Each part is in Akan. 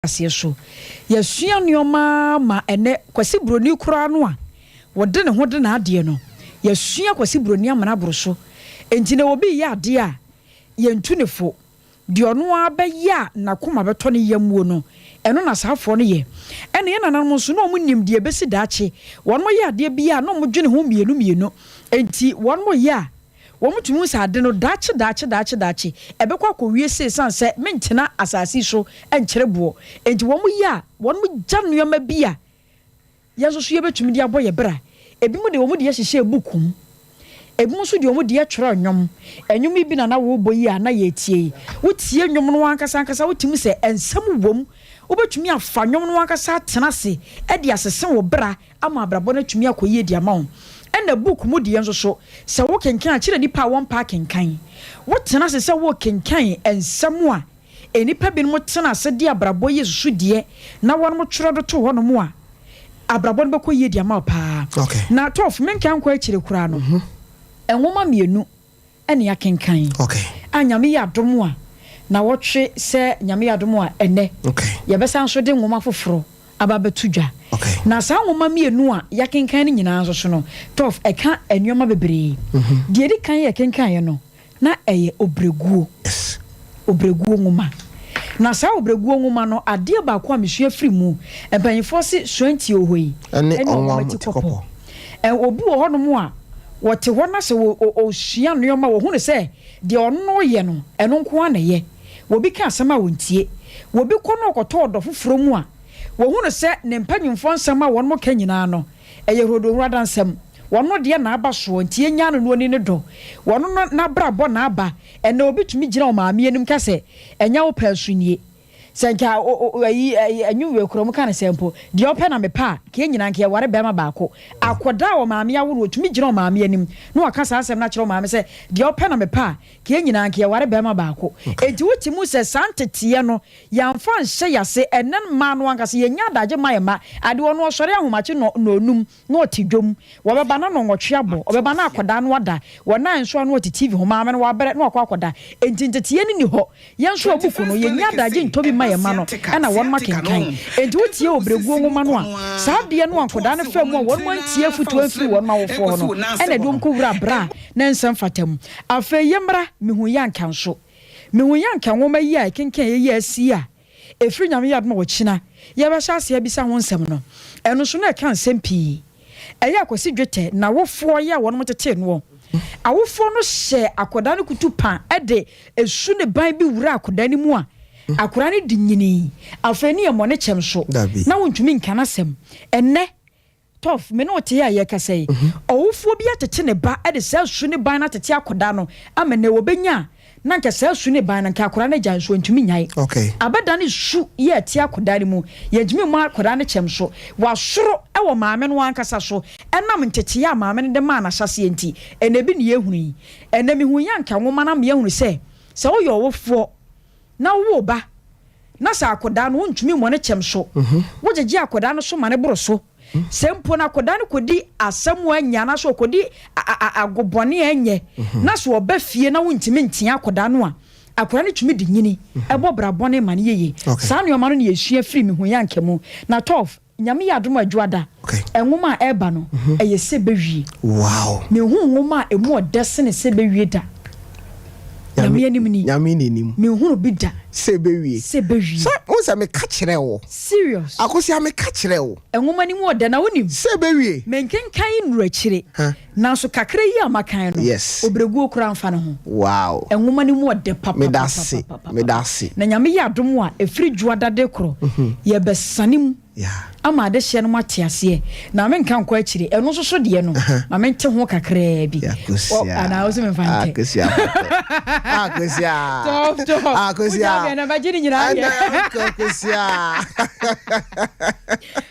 Aseɛ so. Yɛasua nnoɔma ma ɛnnɛ Kwasi Broni koraa no a wɔde ne ho de n'adeɛ no, yɛasua Kwasi Broni amena aboro so. Enti na obi reyɛ adeɛ a, yɛntu no fo. Deɛ ɔno ara bɛyɛ a n'akoma bɛtɔ ne yam wuo no, ɛno na saa afoɔ no yɛ. Ɛna yɛn nananom nso, na wɔnim deɛ ɛbɛsi daakye. Wɔyɛ adeɛ biara a, na wɔdwene ho mmienu mmienu. Enti wɔyɛ a, Wɔtumi hu sɛ ade no, daakye, daakye, daakye, daakye, ɛbɛkɔ akɔwie sei esiane sɛ mentena asase yi so nkyere boɔ. Enti wɔyɛ a, wɔgya nneɛma bi a yɛn nso so yɛbɛtumi de abɔ yɛn bra. Ebinom de wɔn deɛ hyehyɛɛ book mu. Ebinom nso de wɔn deɛ twerɛɛ nnwom. Nnwom yi bi na na worebɔ yi a na yɛretie yi. Wotie nnwom no ankasa ankasa a, wotumi hu sɛ nsɛm wom. Wobɛtumi afa nnwom no ankasa atena ase de asese wo bra ama abrabɔ no atumi akɔ yie de ama wo. Ɛna book mu deɛ nso so, sɛ wo kenkan a, kyerɛ nnipa a wɔmpɛ akenkan. Wo tena ase sɛ wo rekenkan nsɛm a nnipa binom tena ase de abrabɔ yi susu deɛ na wɔnom twerɛ de to hɔ nom a, abrabɔ no bɛkɔ yie de ama wo paa. Na Toph, menka nkɔ akyire koraa no, nwoma mmienu ne akenkan a Nyame yɛ adom a nawɔtwe sɛ Nyame yɛ adom a ɛnɛ yɛbɛsan nso de nwoma foforɔ aba abɛto dwa. Na saa nwoma mmienu a yɛakenkan no nyinaa nso so no tɔf ɛka nnoɔma bebree. Deɛ ɛdi kan yɛkenkaeɛ no na ɛyɛ Obrɛguo. Obrɛguo nwoma. Na saa Obrɛguo nwoma no adeɛ baako a mesua firi mu, mpanyinfoɔ se suantie wɔ hɔ yi ɛne ɔnwoma ti kɔpɔ. Ɛ, obi wɔ hɔnom a, ɔte hɔ na sɛ ɔsua nneɛma a, ɔhu no sɛ deɛ ɔno reyɛ no, ɛno nko ara na ɛyɛ. Obi ka asɛm a, ɔntie. Obi kɔ na ɔkɔtɔ ɔdɔ foforɔ mu a, ɔhu no sɛ ne mpanimfoɔ nsɛm a wɔka nyinaa no, ɛyɛ horodohoro nsɛm. Ɔno deɛ n'aba soɔ, nti yɛnnyaa no na ɔnni ne dɔ. Ɔno no n'abrabɔ na aba. Ɛnnɛ obi tumi gyina ɔmaame anim ka sɛ, Ɛnyɛ wo pɛ nso nie. Sɛ nka o o ayi ayi ɛnwom wei koraa ɔmo ka no sɛn mpo, deɛ ɔpɛ na mepɛ a, nka yɛn nyinaa nka yɛware bɛɛma baako. Akɔdaa a ɔmaame awo no ɔtumi gyina ɔmaame anim na waka saa asɛm no akyerɛ ɔmaame sɛ, deɛ ɔpɛ na mepɛ a, nka yɛn nyinaa nka yɛware bɛɛma baako. Enti wote mu sɛ saa nteteɛ no yɛamfa anhyɛ yɛase, ɛnnɛ mmaa no ankasa yɛnnya adagye mma yɛn mma, adeɛ ɔno ɔsɔre ahomakye nnɔ nnɔnum, na ɔte dwom, wɔbɛba na nnɔnwɔtwe abɔ, ɔbɛba na akwadaa no ada, wɔ nan nso a na ɔte TV ho, maame no wabrɛ na wakɔ akɔda, enti nteteɛ no nni hɔ. Yɛn nso abuku no, yɛnnya adagye ntɔ bi mma yɛn mma no na wɔnom akenkan. Enti wotie Obrɛguo nwoma no a, saa adeɛ no a nkwadaa no faa mu a wɔnom antie afutuo amfiri wɔnom awofoɔ hɔ no na ɛde wɔn kɔwura bra a na ɛnsɛ mfata mu. Afei yɛmmra Mehu Yanka nso. Mehu Yanka nwoma yi a ɛkenkan yɛ yi a asi a, Ɛfiri Nyame yɛ adom a ɔkyena yɛbɛhyɛ aseɛ abisa ho nsɛm no, ɛno nso na ɛka nsɛm pii. Ɛyɛ Akwasi Dwetɛ n'awofoɔ yɛ a wɔnom tetee noɔ. Awofoɔ no hyɛɛ akwadaa no kutu pa de su ne ban bi wuraa akwadaa no mu a akwadaa no de nyinii. Afei ne yɛmmɔ ne kyɛm so na wontumi nka n'asɛm. Ɛnnɛ Toph, me ne wo te a yɛrekasa yi, ɔwofoɔ bi atete ne ba de saa su ne ban no atete akwadaa no ama nnɛ wɔbɛnya a, na anka saa su ne ban no anka akwadaa no agyae nso ɔntumi nnyae. Abɛdane su yɛ ɛte akwadaa no mu, yɛntumi mmɔ akwadaa no kyɛm so. Wasoro wɔ maame no ankasa so ɛnam nteteeɛ a maame no de maa no ahyɛaseɛ nti. Ɛnnɛ ebi ne yɛhunu yi. Ɛnnɛ mehu yɛ anka nwoma no ama yɛahunu sɛ, sɛ woyɛ ɔwofoɔ na wowo wo ba na sɛ akwadaa no wontumi mmɔ ne kyɛm so, wogyegye akwadaa no so ma no boro so, sɛ mpo no akwadaa no kɔdi asɛm a ɛnyɛ anaasɛ ɔkɔdi agobɔne a ɛnyɛ na sɛ ɔba fie na wontumi ntea akwadaa no a, akwadaa no tumi de nyini ɛbɔ bra bɔne ma no yɛ yie. Saa nneɛma no na yɛsua firi Mehu Yɛ Anka mu. Na Toph, Nyame yɛ adom a Dwoada, nwoma a ɛreba no, ɛyɛ sɛ bɛwie. Wow. Menhuu nwoma a ɛmu ɔdɛ sene sɛ bɛwie da. Nyame anim ni. Nyame n'anim. Menhunu bi da. Sɛ bɛwie. Sɛ bɛwie. Sɛ, wohu sɛ meka kyerɛɛ wo. Serious. Akosua meka kyerɛɛ wo. Nwoma no mu ɔdɛ, na wonim. Sɛ bɛwie. Menkenkan nnuru akyire. Huh. Nanso kakra yi a makan no. Yes. Obrɛguo koraa mfa ne ho. Wow. Nwoma no mu ɔdɛ Meda ase. Meda ase. Na Nyame yɛ adom a, ɛfiri Dwoada de korɔ, yɛbɛsane mu ama adehyeɛ no moate aseɛ. Na menka nkɔ akyire, ɛno nso so deɛ no, ma mente ho kakraa bi. Anaa wo se memfa nte? Akosua pɔtɔ. Akosua. Tɔf tɔf. Akosua. Wogya deɛ na bɛgye ne nyinaa deɛ. Ɛnna Akosua.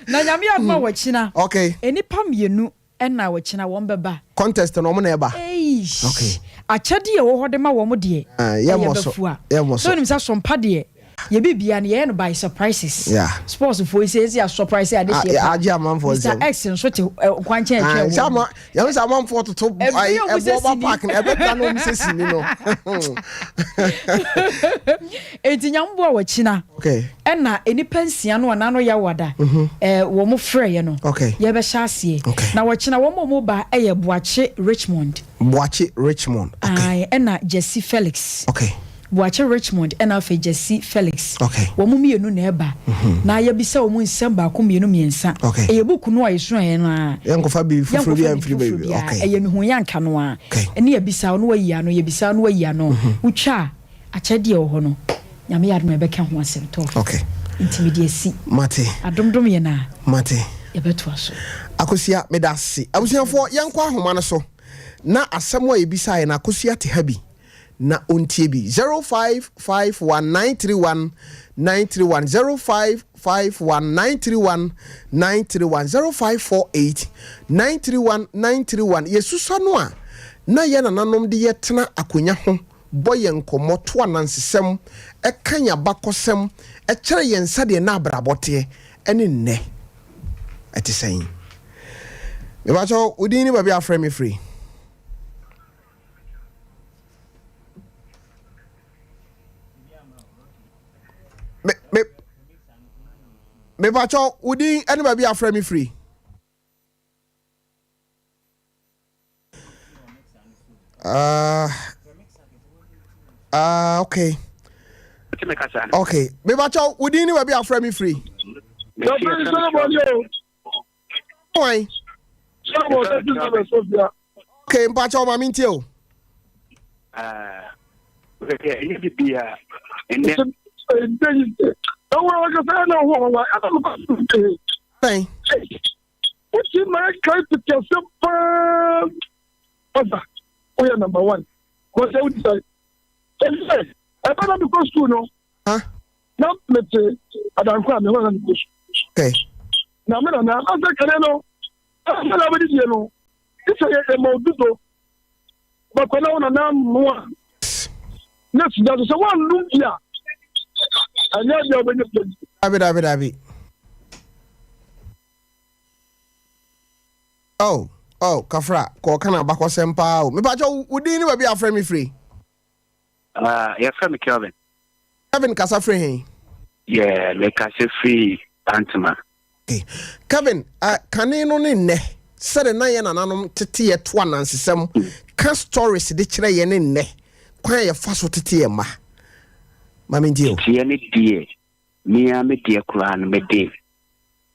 Na Nyame yɛ adom a wɔkyena. Okay. Nnipa mmienu Ɛna ɔkyena wɔn bɛba. Contest no wɔn na ɛba. Eish. Okay. Akyɛdeɛ a ɛwɔ hɔ de ma wɔn deɛ. Ah, yɛ ɛyɛ mmɔ so. bafua. Yɛ mmɔ so. Sɛ wonim sɛ sompa deɛ. Yɛ biribiara no yɛyɛ no by surprises. Yeah. Sports foɔ yi sɛ yɛsi a surprise ade Ah, hyeɛ yeah, pa. agye amanfoɔ Mr. nsɛm. X nso te eh, kwankyɛn Ah, ɛtwɛn sɛ wɔn. ama yɛn sɛ amanfoɔ toto Ɛbere ayi a wɔn sɛ ɛboɔ ba sini. park no ɛbɛda no wɔn sɛ sini no. Enti nyamboa wɔ kyina. Okay. Ɛna nnipa nsia no a n'ano yɛ wada eh, wɔn frɛeɛ no. Okay. Yɛbɛhyɛ aseɛ. Okay. Na wɔkyena wɔn a wɔn ba yɛ Boakye Richmond. Boakye Richmond. Okay. Ae, ɛna Jesse Felix. Okay. Boakye Richmond ɛna afei Jesse Felix. Okay. Wɔn mmienu na ɛba. Na yɛbisa wɔn nsɛm baako mmienu mmiɛnsa. Okay. Ɛyɛ book no a yɛsuaeɛ no ara. Yɛnkɔfa biribi foforɔ bi Yɛnkɔfa amfiri biribi foforɔ baabi. biara. Okay. Ɛyɛ mehu yɛ anka no ara. Okay. Ɛne yɛbisa wo na wayi ano, yɛbisa wo na wayi ano. Wotwa a, akyɛdeɛ wɔ hɔ no, Nyame yɛ adom a yɛbɛka ho asɛm tɔf. Okay. Nti mede asi. Mate. Adomdom yɛn a. Mate. Yɛbɛtoa so. Akosua, meda ase. Abusuafoɔ, yɛnkɔ ahoma no so na asɛm a yɛbisaeɛ no, Akosua te ha bi na ɔntie bi. 0551 931 931 0551 931 931 0548 931 931 Yɛsusua no a na yɛn nananom de yɛtena akonnwa ho bɔ yɛn nkɔmmɔ, to anansesɛm, ka yɛn abakɔsɛm, kyerɛ yɛn sɛdeɛ na abrabɔ teɛ ne nnɛ ɛte sɛn. Mepakyɛw, wo din ne baabi a afrɛ me firi? Me, me, mepakyɛw, wo din ne baabi a afrɛ me firi? Uh, okay. Okay. Mebakyɛw, wo din ne baabi afrɛ me firi? Wan? Okay, mpakyɛw ma mentie o. Bɛn? Wotie ma ɛkae tete asɛm paa ɔsa woyɛ number one kɔsɛ wodi sɛ ɛsɛ ɛbɛ na mekɔ sukuu no na mete adanko a mehɔ na mekɔ sukuu na me nana asɛ kane no ɛsɛ na wobɛdi die no sɛ yɛ ma odudo bɛkɔ na wo nana mmoa na sigya so sɛ woannom bi a ɛnyɛ deɛ wobɛnya bi. Dabi dabi dabi. Oh, oh, Kafra, kɔ ɔka na abakɔsɛm paa o. Mepakyɛ wo din ne baabi a afrɛ me firi? Yɛfrɛ me Kelvin. Kevin kasa firi he? Yeah, mekasa firi Bantama. Okay. Kevin, kane no ne nnɛ, sɛde na yɛn nananom tete yɛ to anansesɛm, ka stories de kyerɛ yɛn ne nnɛ, kwan a yɛfa so tete yɛn mma. Ma mentie o. Teteɛ ne deɛ, me ara me deɛ koraa no mede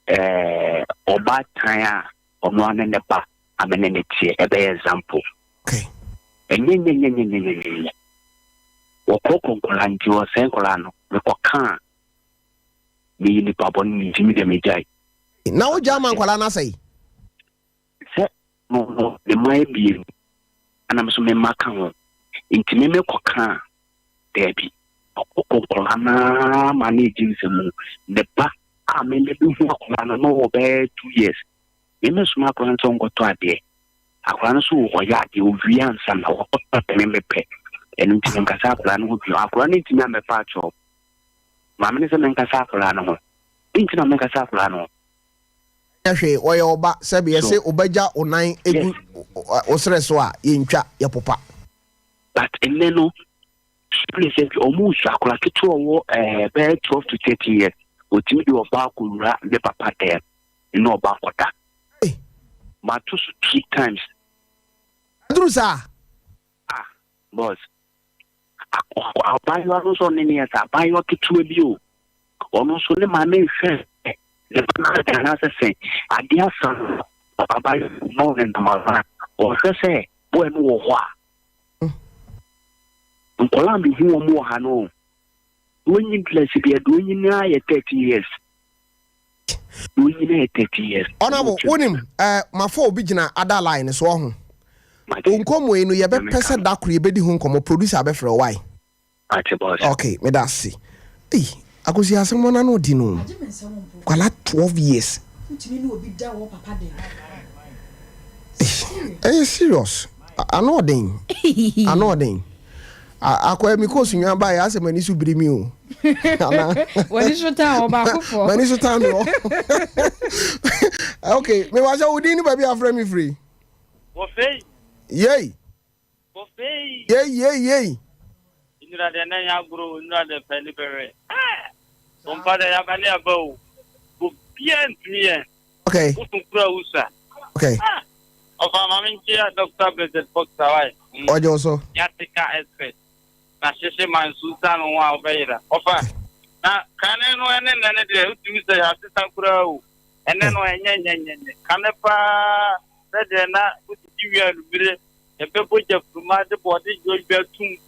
eh, ɔbaatan a ɔno ara ne ne ba a me ne ne teɛ ɛbɛyɛ example. Okay. Ɛnyɛ nyɛ nyɛ nyɛ nyɛ nyɛ nyɛ nyɛ. Wɔkorɔkorɔ nkwadaa nti wɔsɛe nkwadaa no. Mekɔka a, meyɛ nipa bɔne nti me deɛ megyae. Na wogyaa ma nkwadaa no asɛe? Sɛ no no ne mma abien ɛna me nso me mma ka ho nti me mekɔka a, daabi. Ɔkɔkɔ nkwadaa no ara ma no regye nsam. Ne ba a me mebɛhu akwadaa no na ɔwɔ bɛyɛ 2 years. Me mesoma akwadaa no sɛ ɔnkɔtɔ adeɛ. Akwadaa no nso ɔyɛ adeɛ, ɔwie ansa na wakɔtɔ adeɛ me mepɛ. Ɛno nti menkasa akwadaa no ho bio. Akwadaa no ntumi ammɛfa akyɛw. Maame no sɛ menkasa akwadaa no ho. Dɛn nti na menkasa akwadaa no ho? Nyɛ hwee, ɔyɛ ɔba. Sɛbi yɛse So, wobɛgya wo nan yes. gu wo serɛ so a, yɛntwa, yɛpopa. But nnɛ no, sua ne sɛ ɔmo sua akwadaa ketewa ɔwɔ ɛɛ bɛyɛ 12 to 13 years, otumi de ɔba akɔwura ne papa dɛm ne ɔba akɔda. Hey. Mato so two times. Aduru saa? Ah, boss. Abaayewa no nso ɔne ne yɛ sɛ abaayewa ketewa bi o. Ɔno nso ne maame nhwɛ ne ba no ada anaasɛ sɛ adeɛ asa no abaayewa no ne nam ara ɔhwɛ sɛ boy no wɔ hɔ a. Nkwadaa a mehu wɔn wɔ ha no, wɔnyi class bi a deɛ ɔnyi naa yɛ 13 years. Deɛ ɔnyi naa yɛ 13 years. Honorable, wonim, mafa obi gyina ada line so ɔho. Nkɔmmɔ yi no yɛbɛpɛ sɛ da koro yɛbɛdi ho nkɔmmɔ, producer bɛfrɛ wo wae. Ate boss. Okay, meda ase. Ei, Akosi asɛm no n'ano di no. Kwala 12 years. Wotumi ne obi da wɔ papa dɛm. Ɛyɛ serious. Ano ɔden. Ano ɔden. Akɔyɛ me kɔɔ Sunyani baeɛ asɛ m'ani so biri mi o. W'ani so tan wɔ baakofoɔ. M'ani so tan me wɔ. Ok, mewɔ sɛ wo din ne baabi a afrɛ me firi. Wɔfei. Yei. Wɔfei. Yei yei yei. Nnura deɛ na ɛnyɛ agorɔ o, nnura deɛ pɛ ne bɛwɛ. Wɔmpa deɛ yaba ne aba o. Obiara ntumi yɛ. Okay. Wosu kura wusa. Okay. Ah. Ɔfa ma me nkyia Dr. Blessed Boxer why. Ɔgye wo so. Yasika expert. Na hyehye ma nsu sa no ho a wobɛyera. Ɔfa. Na kane no ɛne nnɛ no deɛ wotumi sɛ yɛasesa koraa o. Ɛnɛ no ɛnyɛ nyɛ nyɛ nyɛ. Kane paa sɛdeɛ na wodidi wie anumere yɛbɛbɔ gyafruma de bɔɔde dwoodwoo atum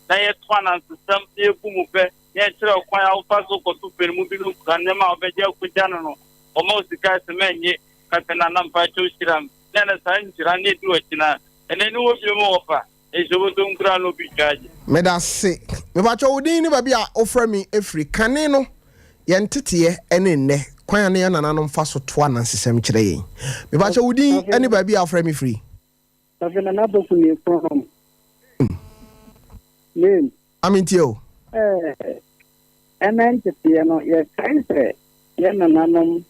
na yɛto anansesɛm na yɛbu mu bɛ na yɛkyerɛ ɔkwan a wofa so kɔto pɛn mu bi no kura nneɛma a wobɛgye akɔgya no no. Wɔma wo sika sɛ mannye, ka sɛ Nana mpakyɛw hyira me, na ɛna saa nhyira no adi w'akyi na ɛnɛ ne wɔ bio mu wɔfa, nhyɛ bɔtɔ nkura na obi twa agye. Medase. Mepakyɛw wo din ne baabi a wofrɛ me firi. Kane no, yɛn nteteɛ ne nnɛ, kwan a na yɛn nananom fa so to anansesɛm kyerɛ yɛn. Mepakyɛw wo din ne baabi a wofrɛ me firi. Afei Nana Poku ne kunu nom. Name. Ame ntie o. Ɛɛ, ɛnɛ nteteɛ no, yɛkae sɛ yɛn nananom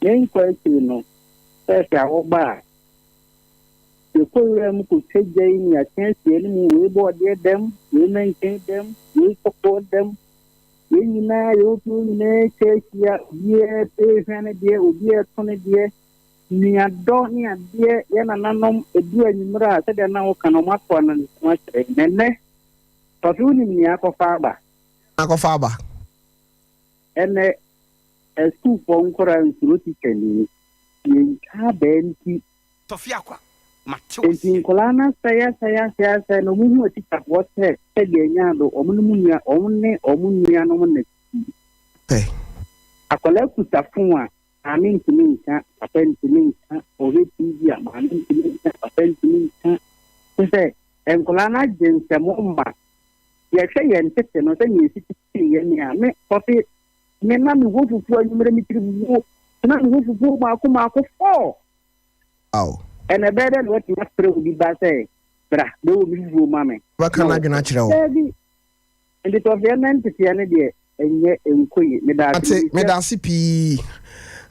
ne nkwa akyiri no, sɛ sɛ awo ba a, yɛkɔ wura mu kɔtwa gya yi ne yɛatwe asia no mu, wei bɔɔdeɛ dam, wei mankan dam, wei kɔkɔɔ dam. Yɛn nyinaa yɛwɔ fie nyinaa atwa ahyia, obiara rehwa ne deɛ, obiara reto ne deɛ. Nuadɔ ne adeɛ, yɛn nananom, ɛduru anwummerɛ a, sɛdeɛ na woka no, wɔato anansesɛm akyerɛ yɛn. Na ɛnnɛ, Tɔfe wonim nea akɔfa aba? Akɔfa aba. Ɛnnɛ, asukuufoɔ nkwadaa nsuro tikyani. Yɛntwa abaa nti. Tɔfe Akwa, mate wo Enti aseɛ. nkwadaa no asɛe asɛe asɛe asɛe na wɔhu atikyafoɔ sɛ sɛdeɛ ɛnyɛ ado, wɔn ne mo nua, wɔn ne wɔn nuanom na ɛte. Akwadaa kuta fon a, Maame ntumi nka, papa ntumi nka, ɔhwɛ TV a, maame ntumi nka, papa ntumi nka. Kyerɛ sɛ, nkwadaa no agye nsɛm ma. Yɛhwɛ yɛn tete no, sɛnea yɛsi tetee yɛn ni a, me, Kɔfe, me na mewɔ fufuo anwummerɛ, me tiri fufuo, na mewɔ fufuo mmaako mmaako four. Wow. Ɛna ɛbɛyɛ dɛ na watumi afrɛ obi ba sɛ, bra, bɛwɔ me fufuo ma me. Wobɛka n'adwene akyerɛ wo. Daabi. Nti tɔfeɛ na nteteɛ no deɛ ɛnyɛ ɛnkɔ yie. Medaase. Mate, medase pii.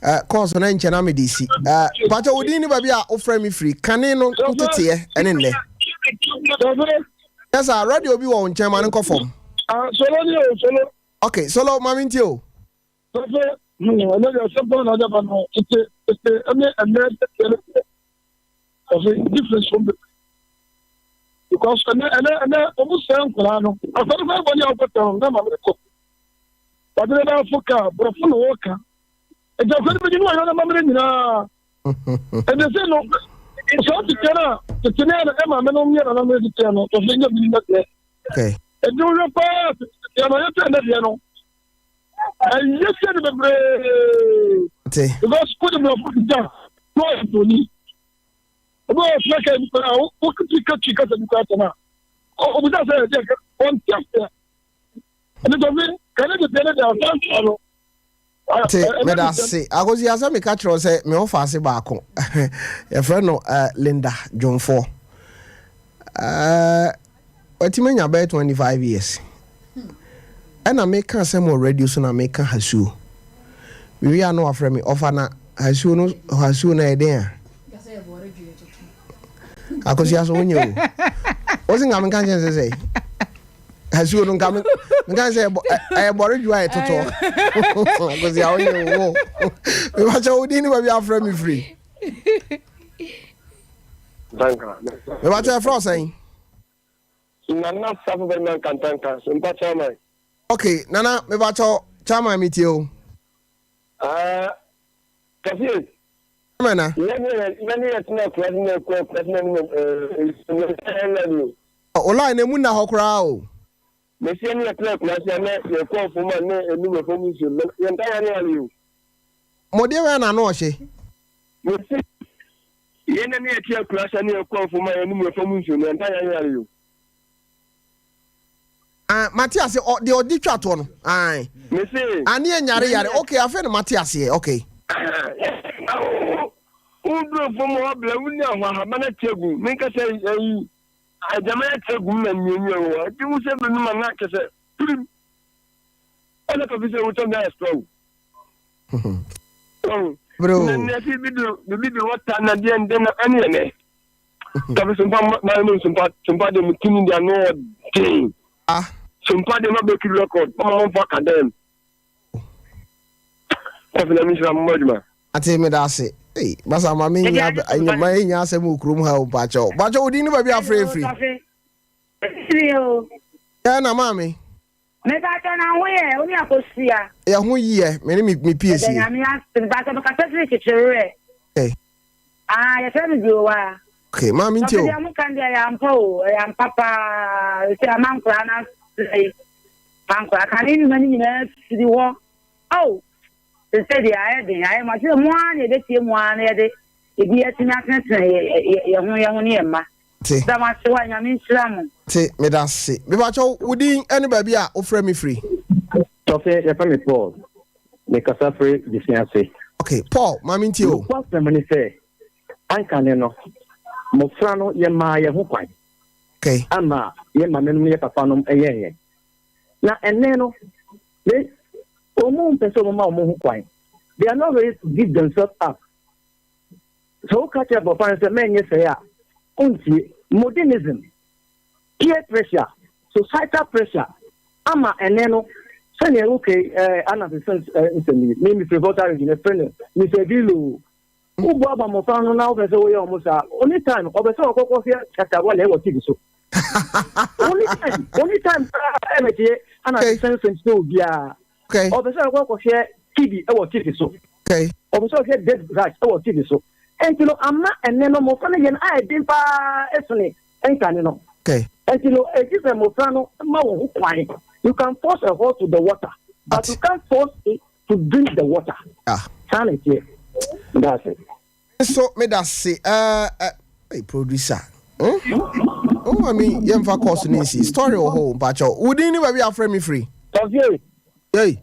Eh, kɔɔso na nkyɛ na mede si. Eh, pakyɛ wo din ne baabi a wofrɛ me firi. Kane no nteteɛ ɛne nnɛ. Yes sir, radio bi wɔ wo nkyɛn ma no nkɔ fam. Ah, solo ni o, solo. Okay, solo ma me ntie o. Sɛfɛ, hmm, ɛnɛ deɛ sɛ pɔn na ɔde ba no, tete, tete, ɛne ɛnɛ teteɛ no deɛ, sɛfɛ, difference wɔm bebree. Because ɛnɛ, ɛnɛ, ɛnɛ, ɔmo sɛ nkwadaa no, akwadaa no bɔ ne a ɔkɔtɛ no, na maame no kɔ. Ɔde ne nan fo kaa, borɔfo na ɔka. Nti akwadaa no bɛgye ne wɔyɛ ne maame no nyinaa. Ɛnti sɛ no, saa teteɛ no a, tete ne ɛmaame no yɛ nana no teteɛ no, sɛfɛ nyɛ bi ne deɛ. Okay. Ɛnti wohwɛ paa, teteɛ no, yɛtɛ ɛnɛ deɛ no, ɛyɛ sɛ no bebree because wode borɔfo kita na ɔyɛ broni obi wɔ ɔtena ka nipa a wokiti ka twi kasa bi kora tɛm a ɔbusa sɛ ɛdeɛ ɔnte aseɛ ɛne tɔfe kane teteɛ ne deɛ asansa no. Te meda ase akosi asɛ meka kyerɛ wo sɛ me ɔfa ase baako yɛfrɛ no uh, Linda Dwomfoɔ uh, watumi anya bɛyɛ 25 years ɛna meka asɛm wɔ radio so na meka hasuo mewie a na wafrɛ me ɔfa na hasuo no hasuo no ɛyɛ den a akosua so wonyɛ o wosi nka menka nkyɛn sɛ sɛ hasuo no nka menka sɛ ɛyɛ bɔre dwo a ɛtotɔ akosua wonyɛ o mebakyɛ wo din ne baabi afrɛ me firi mebakyɛ ɛfrɛ wo sɛn Nana Safo Bɛrima Nkantanka, so mpa chairman. Ok, Nana, mebakyɛ chairman metie o. Ah, Kafie. Chairman na. Yɛne yɛ tena akura na ɛkɔ akura na ne ɛɛ o. O line na emu nna hɔ koraa o. Mesi yɛne yɛ tena akura se na yɛkɔ fam a na enum ɛfam nsuo no yɛn ta yɛne yɛne o. Mo deɛ wɛn na ano ɔhye. Mesi yɛn ne yɛ te akura se na yɛkɔ fam a yɛnum ɛfam nsuo no yɛn ta yɛne yɛne o. Ah, mate ase, ɔ, deɛ ɔde twa toɔ no. Ae. Mese. Ane yɛ nyare yare. Okay, afei na mate aseɛ. Okay. Woduro fam hɔ bla wonni ahoahaban ati agu. Menka sɛ ayi. Agyama yɛ kyerɛ gum na nwianwia wɔ hɔ. Nti wo sɛ bɛnum a na kyɛ sɛ pirim. Ɛna kɔfi sɛ wotɔ mi ayɛ strong. Bro. Na nea fi bi do bibi de wɔta na deɛ ndɛ na ɛne ɛnɛ. Kɔfi sompa ma no sompa sompa de mu tini deɛ ano ɔden. Ah. Sompa de ma bɛki record ma mo mfa ka dɛm. Kɔfi na mi nhyira mo adwuma. Ate meda ase. Ei, basa ma me nya ma nya asɛm wɔ kurom ha o mpakyɛw. Mpakyɛw wo din ne baabi afrɛ afiri. Yɛ na maame. Mepakyɛw na ho yɛ wo ne akosua. Yɛ ho yɛ me ne me pie sie. Yɛda nyame ase mepakyɛw me kasa firi kyekyereɛ. Okay. Ah yɛfrɛ me Diowa. Okay maame nti o. Papa deɛ mo kan deɛ ɛyɛ ampa o ɛyɛ ampa paa ɛsɛ ama nkoraa no asɛe ama nkoraa kane nnwuma no nyinaa firi hɔ oh sese deɛ ayɛ den ayɛ mo ase mo ara na yɛbɛtie mo ara na yɛde ebi atumi atenetene yɛ ho yɛ ho ne yɛ mma. Te. Da mo ase wa nyame nhyira mo. Te meda ase. Mepakyɛw wo din ne baabi a wofrɛ me firi. Tɔfe, yɛfrɛ me Paul. Mekasa firi Gyesi ase. Ok, Paul, ma mentie o. Nokwasɛm ne sɛ, ankane no, mmofra no, yɛmaa yɛn ho kwan Ok. ama yɛn maamenom ne yɛn papanom yɛn yɛn. Na ɛnnɛ no, they, wɔn mpɛ sɛ wɔma wɔn ho kwan. They are not ready to give themselves up. Sɛ woka kyerɛ abɔfra no sɛ mɛnyɛ sɛɛ a, ontie. Modernism, peer pressure, societal pressure ama ɛnnɛ no sɛnea woka yi eh, Ananse nsɛm yi, me mefiri Volta region, ɛfrɛ no Mr. Gilo. Woboaboa mmɔfra no na wopɛ sɛ woyɛ wɔn saa, only time ɔpɛ sɛ ɔkɔkɔ hwɛ Shatta Wale wɔ TV so. Only time, only time koraa ɛbɛgye Ananse nsɛm sɛ obiara. Ɔpɛ sɛ ɔkɔ kɔhwɛ TV wɔ TV so. Ɔpɛ sɛ ɔhwɛ Dead Rush wɔ TV so. Enti no ama ɛnnɛ no mmofra no yɛ no ayɛ den paa sene nkane no. Enti no egye sɛ mmofra no ma wɔn ho kwan. You can force a horse to the water but you can't force it to drink the water. Saa na ɛteɛ. Meda ase. Nso meda se eh eh hey producer hmm oh mami yɛmfa course no nsi story wɔ hɔ o mpakyɛw wo din ne baabi a afrɛ me firi. Tɔfie. Yei.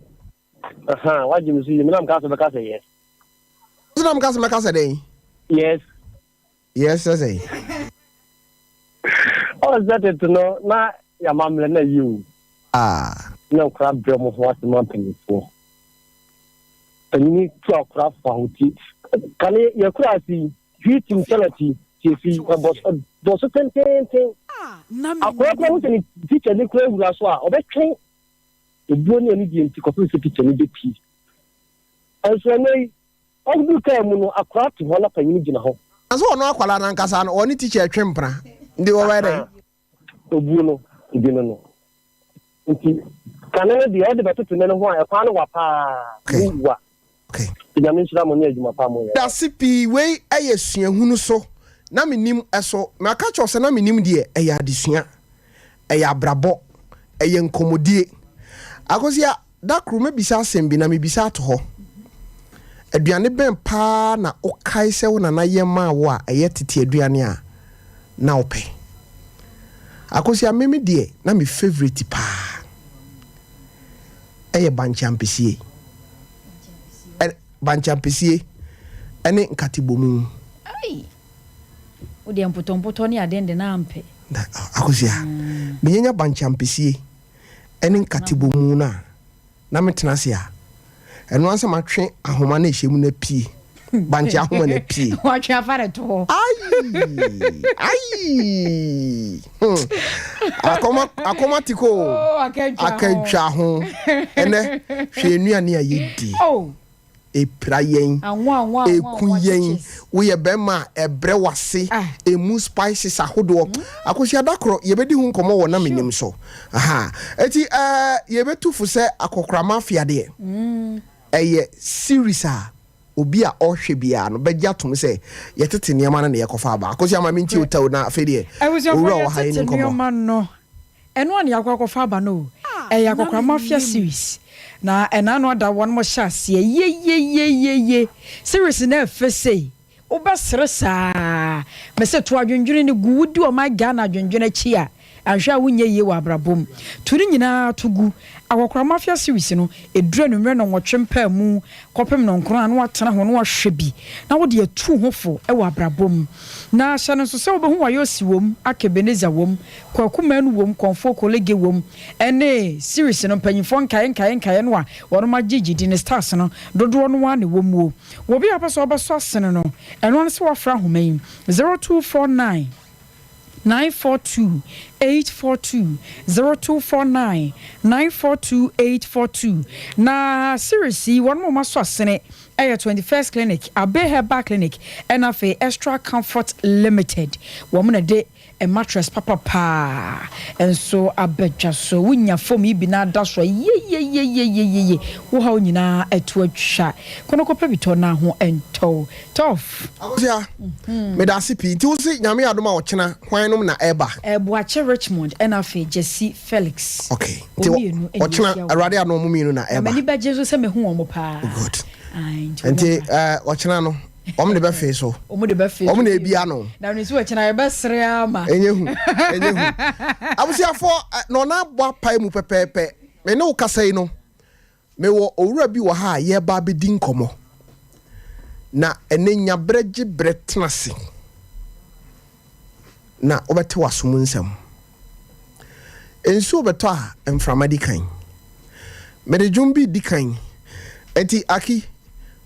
Aha wagye me so yie me na meka sɛ bɛka sɛ yes. Wo na meka sɛ mɛka sɛ dɛn? Yes. Yes sɛ sɛn? Ɔn sɛ tete no na yɛamammerɛ na yie o. Ah. Na nkora brɛ ɔmo ho ase ma mpanyinfoɔ. Panyini tu akora fa ho ti. Kane yɛ kura ase yi, hwii tim tɛlɛt yi, tiefi, ɛbɔ ɛbɔ so tententen. Akora kora ho sɛ ne teacher ni kora awura so a, ɔbɛtwɛn ebuo ne anidie nti kɔpem sɛ teacher ni bɛpie. Ɛnso ɛnɛ yi, ɔduru kaa mu no, akora te hɔ na panyini gyina hɔ. Na sɛ ɔno akwadaa no ankasa no, ɔne teacher retwe mpena nti wɔbɛyɛ dɛn? Obuo no di no no. Nti kane no deɛ ɔde bɛtoto nɛ no ho a ɛkwan no wa paa mu wa. Nti Nyame nhyira mo ne adwuma pa mo yɛ. Dase pii wei yɛ suahunu so na menim ɛso maka kyerɛ wo sɛ na menim deɛ ɛyɛ adesua ɛyɛ abrabɔ ɛyɛ nkɔmɔdie Akosua Da koro mɛbisa asɛm bi na mebisa ato hɔ. Aduane bɛn paa na wokae sɛ wo nana yɛ maa wo a ɛyɛ tete aduane a na wopɛ? Akosua, Me me deɛ na me favourite paa ɛyɛ bankye ampesie. Ɛ bankye ampesie ɛne nkatebomu. Ai! Wo deɛ mpotɔmpotɔ ne aden de na ampɛ. Na Akosua, menyanya bankye ampesie ne nkatebɔmu no a, na metena ase a, ɛno ara sɛ matwe ahoma no a ɛhyɛ mu no apue. Bankye ahoma no apue. Watwe afa ne to hɔ. Ayi! Ayi! Hmm. Akɔma, akɔma tiko. Oh, akantwa ho. Ɛnɛ, hwɛ nnuane a yɛdi. Oh. Ɛpira yɛn, ɛku yɛn, woyɛ bɛrima a ɛbrɛ w'ase, ɛmu spices ahodoɔ. Akosua da korɔ yɛbɛdi ho nkɔmmɔ wɔ na menim so. Aha. Eti ɛɛ yɛbɛtu fo sɛ akɔkora mafia deɛ ɛyɛ series a obi a ɔhwɛ biara no bɛgye atom sɛ yɛtete nneɛma no na yɛkɔfa aba. Akosua ma mentie wo tɛw na afei deɛ owura wɔ ha yɛni nkɔmmɔ. Ɛno a na yɛakɔ akɔfa aba no o, ɛyɛ Akɔkora Mafia series na ɛna ano ada wɔnom hyɛ aseɛ yeyeyeyeye series no ɛfɛ sei wobɛsere saa mese to adwendwene no gu wodi ɔman Ghana adwendwene akyi a. Anhwɛ a wonyɛ yie wɔ abrabɔ mu. To ne nyinaa to gu. Akɔkora Mafia series no, ɛduru anwummerɛ nnɔnwɔtwe mpaamu kɔpem nnɔnkron a na woatena ho na woahwɛ bi na wode atu wo ho fo wɔ abrabɔ mu. Na hyɛ no nso sɛ wobɛhu Wayosi wom, Ake Ebenezer wom, Kwaku Manu wom, Kɔmfoɔ Kolege wom, ɛne series no mpanyimfoɔ nkaeɛ nkaeɛ nkaeɛ no a wɔnom agye gyedi ne stars no dodoɔ no ara na ɛwɔ muo. Wɔ obi a wopɛ sɛ wobɛsɔ asene no, ɛno ara ne sɛ woafrɛ ahoma yi, 0249 942 842, 0249 942 842. Na series yi wɔnom a wɔasɔ asene ɛyɛ 21st Clinic, Abe Herbal Clinic ɛna afei Extra Comfort Limited. Wɔn na ɛde Mattress papa paa nso aba dwa so. Wonya fam yi bi na ada so a, yeyeyeyeyeye, wo haw nyinaa atu atwa. Kɔ na kɔpɛ bi tɔ na ho ntɔ wo. Toff. Akosua, meda ase pii. Nti wo se Nyame adom a ɔkyena hwan nom na ɛba? Boakye Richmond ɛna afei Gyasi Felix. Okay, nti ɔkyena Awurade adom ɔmo mmienu na ɛba. Na m'ani bɛgye nso sɛ mehu wɔn paa. Good. Nti ɔkyena no. Wɔn de bɛfee so. Wɔn de bɛfee so. Wɔn na ebi ano. Na ne nso ɛkyina yɛbɛsere ama. Enye hu, enye hu. Abusuafoɔ na ɔna abɔ apae mu pɛpɛɛpɛ. Me ne wo kasa yi no, mewɔ owura bi wɔ ha a yɛreba abɛdi nkɔmmɔ. Na ɛnɛ nya berɛ gye berɛ tena ase na wobɛte w'aso mu nsɛm. Nsuo bɛtɔ a mframa di kan. Mede dwom bi redi kan. Enti Aki,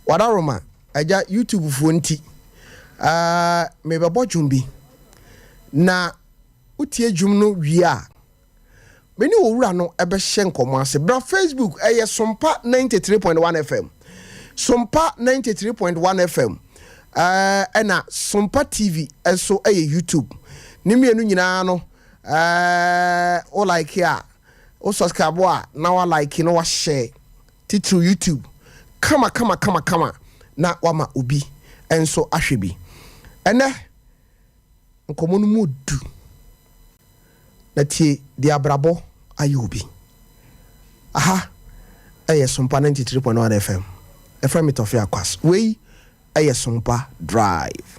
Wadaroma, Agya YouTube foɔ nti eh, mebɛbɔ dwom bi. Na wotie dwom no wie a, me ne owura no bɛhyɛ nkɔmmɔ ase. Bra Facebook, ɛyɛ Sompa 93.1 FM. Sompa 93.1 FM eh, ɛna Sompa TV nso ɛyɛ YouTube. Ne mmienu nyinaa no, eh, wo like a, wo subscribe a, na wa like na wa share. Titiriw YouTube kama kama kama kama na wama obi nso ahwɛ bi. Ɛnnɛ, nkɔmmɔ no mu du, na tie deɛ abrabɔ ayɛ obi. Aha ɛyɛ Sompa 93.1 FM. Ɛfrɛ me Tɔfe Akwas. Wei ɛyɛ Sompa Drive.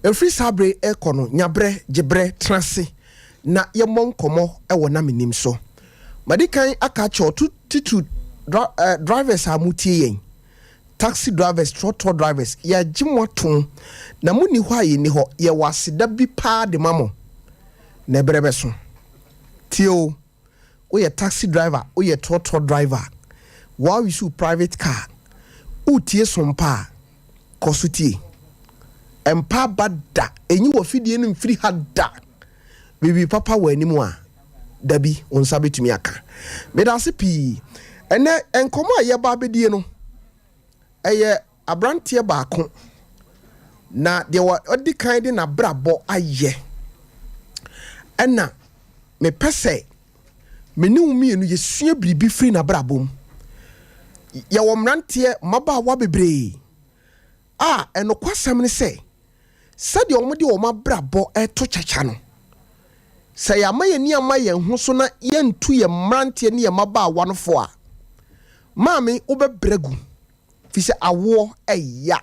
Ɛfiri saa berɛ yi rekɔ no, nya berɛ, gye berɛ, tena ase na yɛmmɔ nkɔmmɔ wɔ Na Mennim so. Madi kan aka akyerɛ wo, to titiriw dra, eh, drivers a motie yɛn, taxi drivers, trɔtrɔ drivers, yɛagye mo atom, na monni hɔ a yɛnni hɔ. Yɛwɔ aseda bi paa de ma mo, na ɛberɛ bɛso. Tie o, woyɛ taxi driver, woyɛ trɔtrɔ driver, woa use private car, woretie Sompa a, Kɔ so tie. Mpa aba da. Nyi w'afidie no mfiri ha da. Biribi papa wɔ anim a, dabi, wo nsa bɛtumi aka. Meda ase pii. Ɛnnɛ, nkɔmmɔ a yɛreba abɛdie no, ɛyɛ aberanteɛ baako, na deɛ wadi kan de n'abrabɔ ayɛ. Ɛna mepɛ sɛ me ne wo mmienu yɛsua biribi firi n'abrabɔ mu. Yɛwɔ mmeranteɛ, mmabaawa bebree a ɛnokwasɛm ne sɛ, sɛdeɛ wɔde wɔn abrabɔ reto kyakya no, sɛ yɛama yɛn ani amma yɛn ho so na yɛntu yɛn mmeranteɛ ne yɛn mmabaawa no fo a, maame wobɛbrɛ agu, firi sɛ awoɔ ɛya.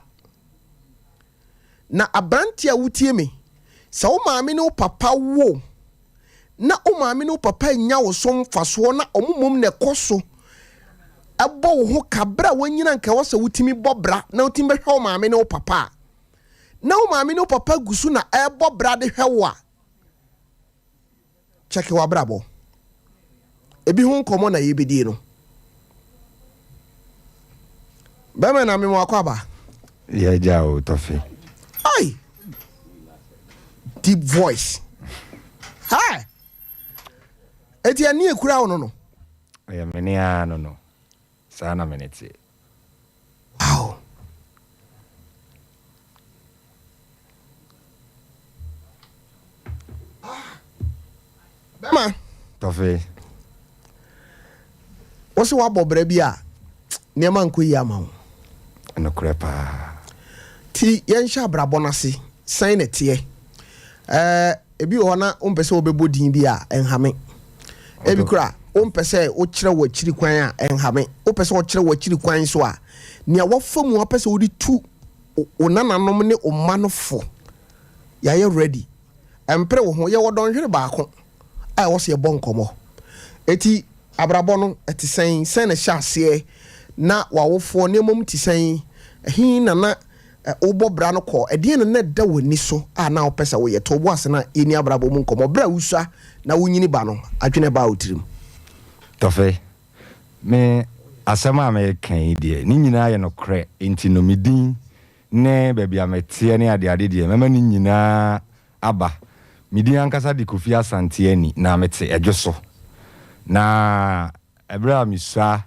Na aberanteɛ a wotie me, sɛ wo maame ne wo papa wo na wo maame ne wo papa nnya wo so mfasoɔ na wɔn mmom na ɛkɔ so bɔ wo ho ka berɛ a woanyina nka ɛwɔ sɛ wotumi bɔ bra na wotumi bɛhwɛ wo maame ne wo papa a, na wo maame ne wo papa gu so na ɛrebɔ bra de hwɛ wo a, kyɛke w'abrabɔ. Ebi ho nkɔmmɔ na yɛbɛdie no. Bɛrima na mema wakɔ aba. Yɛgya o tɔfe. Ai! Deep voice. Hi! Eti ɛne ekura wo no no. Ɛyɛ mene ara no no. Saa na mene teɛ. Wow! Bɛma. Tɔfe. Wo se woabɔ bra bi a nneɛma nkɔ yie ama wo. Nokorɛ paa. Ti yɛnhyɛ abrabɔ no ase sɛn na ɛteɛ. Ɛɛ ebi wɔ hɔ na wompɛ sɛ wobɛbɔ din bi a ɛnhame. Ebi kora wompɛ sɛ wokyerɛ w'akyiri kwan a ɛnhame. Wopɛ sɛ wɔkyerɛ w'akyiri kwan so a nea wafa mu apɛ sɛ wode tu wo nananom ne wo mma no fo. Yɛayɛ ready. Ɛmpere wo ho. Yɛwɔ dɔnhwere baako a ɛwɔ sɛ yɛbɔ nkɔmmɔ. Enti abrabɔ no, ɛte sɛn? Sɛn na ɛhyɛ aseɛ? Na w'awofoɔ nneɛma mu te sɛn? Ɛhe na na wobɔ bra no kɔ? Ɛdeɛn na na ɛda w'ani so a na wopɛ sɛ woyɛ? To wo bo ase na yɛnni abrabɔ mu nkɔmmɔ. Berɛ a wosua na wonyini ba no, adwene baa wo tirim? Tɔfe, Me asɛm a mereka yi deɛ, ne nyinaa yɛ nokorɛ, enti no me din ne baabi a meteɛ ne adeade deɛ, mɛma ne nyinaa aba. Me din ankasa de Kofi Asante Ani, na mete Ɛdwo so. Na ɛberɛ a mesua,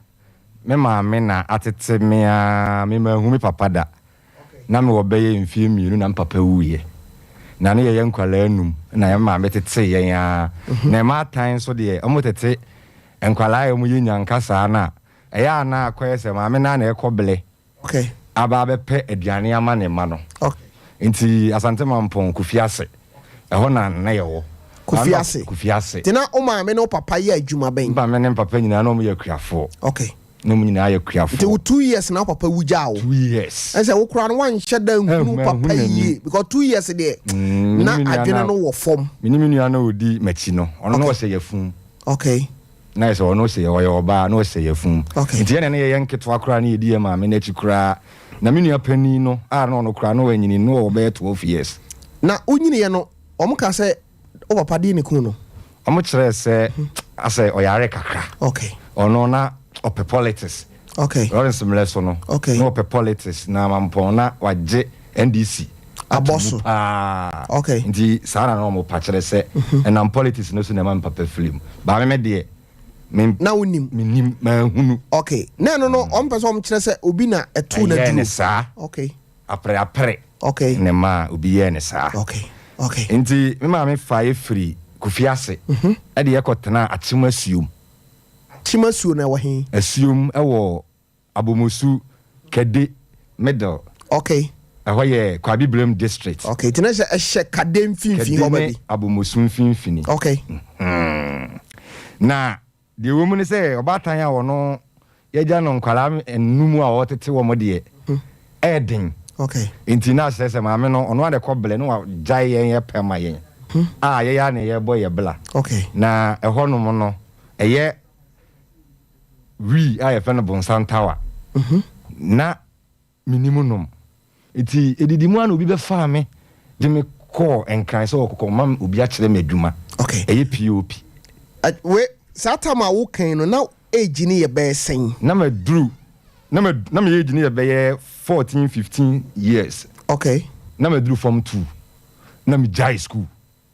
me maame na atete me ara, me manhu me papa da. Na mewɔ bɛyɛ mfeɛ mmienu na me papa wuiɛ. Na ne yɛyɛ nkwadaa num na yɛn maame tetee yɛn ara. Na mmaatan nso deɛ, wɔtete nkwadaa a wɔyɛ nyanka saa no a, ɛyɛ a na akɔyɛ sɛ maame no ara na ɛkɔ bele aba abɛpɛ aduane ama ne mma no. Nti Asante Mampong, Kofi Ase, ɛhɔ na na yɛwɔ. Kofi Ase. Kofi Ase. Nti na wo maame ne wo papa yɛ adwuma bɛn? Me maame ne me papa nyinaa na wɔyɛ akuafoɔ. Okay. Na wɔn nyinaa yɛ akuafoɔ. Nti wo 2 years na wo papa wu gyaa wo? 2 years. Ɛsɛ wo koraa no wanhyɛ da nhunu wo papa yie because 2 years deɛ na adwene no wɔ fam. Me ne me nua na ɔdi m'akyi no, ɔno na ɔhyɛ yafunu. Okay. Na yɛ sɛ ɔno sɛ ɔyɛ ɔbaa na ɔhyɛ yafunu. Okay. Nti yɛn na yɛyɛ nketewa koraa na yɛdi yɛn maame n'akyi koraa. Na me nua panin no a na ɔno koraa na wanyini no ɔwɔ bɛyɛ 12 years. Na wonyiniiɛ no, wɔn kaa sɛ wo papa deɛ ne kun no? Wɔn kyerɛɛ sɛ asɛ ɔyare kakra. Okay. Ɔno na ɔpɛ politics. Okay. Lawrence mmerɛ so no. Okay. Na ɔpɛ politics na Mampɔn na wagye NDC. Abɔ so. Paa. Okay. Nti saa na na wɔn pa kyerɛ sɛ ɛnam politics no so na ɛma me papa firi mu. Baame me deɛ. Me na wonim. Menim manhunu. Okay. Na ɛno no wɔn pɛ sɛ wɔn kyerɛ sɛ obi na ɛtoo na duro. Ɛyɛɛ ne saa. Okay. Apere apere. Okay. Ne ma obi yɛɛ ne saa. Okay. Okay. Nti me maame fa yɛ firi Kofi Ase. Ɛde yɛ kɔ tena Akyem Asuom. Akyem Asuo no ɛwɔ he? Asuom ɛwɔ Abomosu, Kade Middle. Okay. Ɛhɔ yɛ Kwabibrem District. Okay, nti na sɛ ɛhyɛ Kade mfimfini hɔ baabi. Kade ne Abomosu mfimfini. Okay. Na deɛ ɛwɔ mu ne sɛ ɔbaatan a ɔno yɛagya no nkwadaa nnum a ɔretete wɔn deɛ, ɛyɛ den. Okay. Nti na kyerɛ sɛ maame no ɔno ara na ɛkɔ blɛ na wagyae yɛn yɛ pɛ ma yɛn a yɛyɛ ara na yɛbɔ yɛ bla. Okay. Na ɛhɔ nom no ɛyɛ wii a yɛfrɛ no bonsam tawa. Na Mennim nom. Nti edidi mu ara na obi bɛfaa me de me kɔɔ Nkran sɛ ɔkɔkɔ ma obi akyerɛ me adwuma. Okay. Ɛyɛ POP. We, saa time a wokan no na age no yɛ bɛyɛ sɛn? Na maduru, na ma, na me age no yɛ bɛyɛ 14, 15 years. Okay. Na maduru form 2. Na megyae school.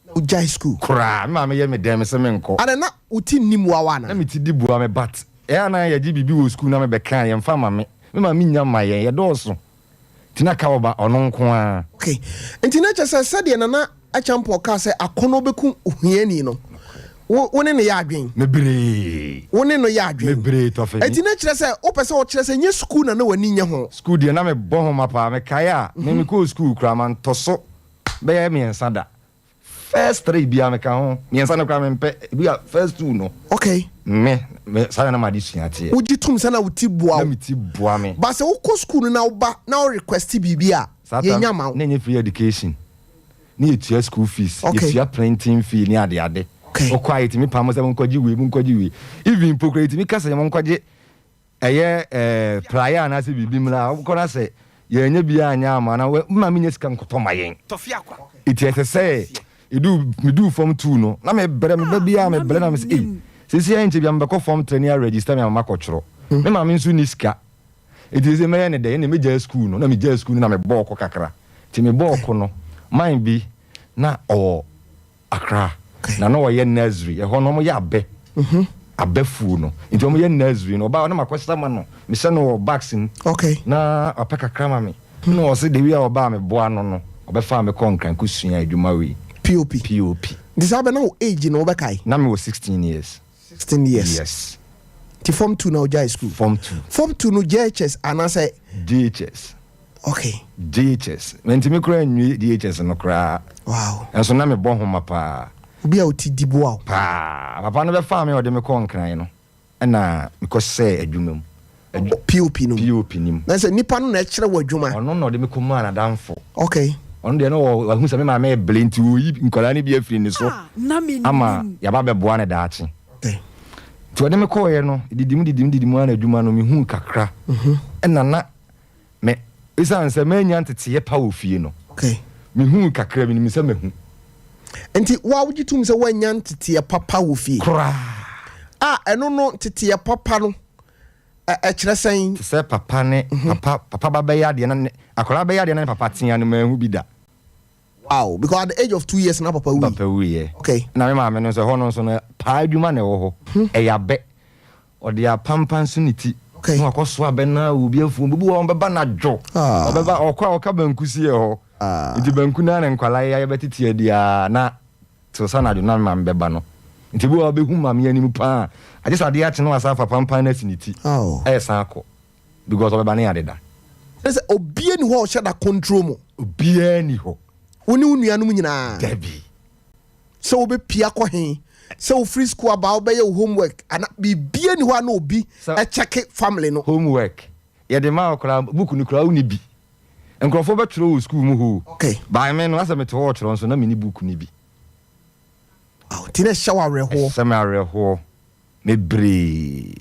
Na wogyae school? Koraa. Me maame yɛ me dɛn me se menkɔ. Adɛn, na wo ti nni mmoawa anaa? Na me ti di boa me but ɛyɛ a na yɛgye biribi wɔ school na mebɛka a yɛmfa ma me. Me maame nnya mma yɛn, yɛdɔɔso nti na ka ɔba ɔno nko ara. Okay, nti na kyerɛ sɛ sɛdeɛ Nana Acheampong kaa sɛ akɔnnɔ bɛku ohiani no, wo wo ne no yɛ adwen? Mebree. Wo ne no yɛ adwen? Mebree Tɔfani. Nti na kyerɛ sɛ wopɛ sɛ wokyerɛ sɛ nyɛ school na na w'ani nnye ho? School deɛ na mebɔ nhoma paa, mekae a me mekɔɔ school koraa mantɔ so bɛyɛ miɛnsa da. First three biaa meka ho, miɛnsa no koraa mempɛ, ebi a first two no. Okay. Me, me, saa na na m'adesua teɛ. Wogye tom sɛ na wo ti boa wo? Na me ti boa me. But sɛ wokɔ school no na woba na wo request biribi a, Saa time, yɛnya ma wo? na ɛnyɛ free education. Na yɛtua school fees, Okay. yɛtua printing fee ne adeade. Okay. Wokɔ a yɛtumi pam wo sɛ monkɔgye wei, monkɔgye wei. Even mpo koraa yɛtumi ka sɛ monkɔgye Ɛyɛ eh, praeɛ anaasɛ biribi mmra a, wokɔ na sɛ yɛannya bi anyɛ ama na ma menya sika nkɔtɔ ma yɛn. Nti ɛsɛ sɛ ɛdu meduu fam tuu no na mebrɛ meba biara mebrɛ na mesɛ ei seesei ɛnkyɛ bia mebɛkɔ fam trɛ ne aregister me ama makɔtwerɛ. Me maame nso nni sika nti seesei mɛyɛ ne dɛn ɛnna mɛgyae sukuu no na megyae sukuu no na mebɔɔ kɔ kakra. Nti mebɔɔ ko no man bi na ɔwɔ Accra na na ɔyɛ nursery ɛhɔ no wɔyɛ abɛ abɛ fuo no nti wɔyɛ nursery no ɔbaa na makɔsra ma no mehyɛ no wɔ bags mu na wapɛ kakra ma me na ɔse the way a ɔbaa me boa no no ɔbɛfaa me kɔɔ Nkran kɔsua adwuma wei POP POP. Nti saa bɛ na wo age no wobɛkae? Na mewɔ 16 years. 16 years. Yes. Nti form 2 na wogyae school? Form 2. Form 2 no JHS anaasɛ? JHS. Okay. JHS. Mantumi koraa nwie JHS no koraa. Wow. Nso na mebɔ nhoma paa. Obi a ɔti di boa wo. Paa. Papa no bɛfaa me a ɔde me kɔɔ Nkran no, ɛna mekɔhyɛɛ adwuma mu. Adwu POP no mu. POP no mu. Na sɛ nipa no na ɛkyerɛ wo adwuma. Ɔno na ɔde me kɔmaa n'adamfo. Okay. Ɔno deɛ na wahu sɛ me maame rebere nti ɔreyi nkwadaa no bi afiri ne so ama yɛaba abɛboa no daakye. Okay. Nti ɔde me kɔeɛ no, didim didim didim ara na adwuma no mehuu kakra. Ɛna na Me, esiane sɛ mannya nteteeɛ pa wɔ fie no, mehuu kakra bi no, menim sɛ mahu. Nti wo a wogye tom sɛ woannya nteteeɛ papa wɔ fie? Koraa. A ɛno no nteteeɛ papa no, ɛkyerɛ sɛn? Te sɛ papa ne papa, papa ba bɛyɛ adeɛ na ne, akwadaa bɛyɛ adeɛ na ne papa tea no, manhu bi da. Wow, because at the age of 2 years na papa wui. Papa wuiɛ. Okay. Na me maame no nso, ɛhɔ no nso no, paa adwuma na ɛwɔ hɔ. Ɛyɛ abɛ. Ɔde apampan so ne ti na wakɔsoa abɛ no ara wɔ obi afuom. Obi wɔ hɔ a ɔbɛba anadwo, ɔbɛba, ɔkɔ a ɔka banku si yɛ hɔ. Nti banku no ara na nkwadaa yi yɛbɛtete adi ara na till sɛ anadwo na me maame bɛba no. Nti ebi wɔ hɔ a ɔbɛhu maame anim paa a, agye sɛ adeɛ akye na wasan afa pampan no asi ne ti ɛresan akɔ because ɔbɛba no yɛ adeda. Kyerɛ sɛ obiara nni hɔ a ɔhyɛ da control mo? Obiara nni hɔ. Wo ne wo nuanom nyinaa? Dabi. Sɛ wobɛpie akɔ he, sɛ wofiri sukuu aba a wobɛyɛ wo homework ana biribia ni hɔ a na obi kyɛke family no. Homework yɛde ma wo koraa book no koraa wonni bi. Nkurɔfoɔ bɛtwerɛ wɔ sukuu mu hɔ o. Okay. By me no asɛ mete hɔ ɔtwerɛ nso na menni book no bi. Wow, nti na ɛhyɛ wo awerɛhoɔ. Ɛhyɛ me awerɛhoɔ bebree.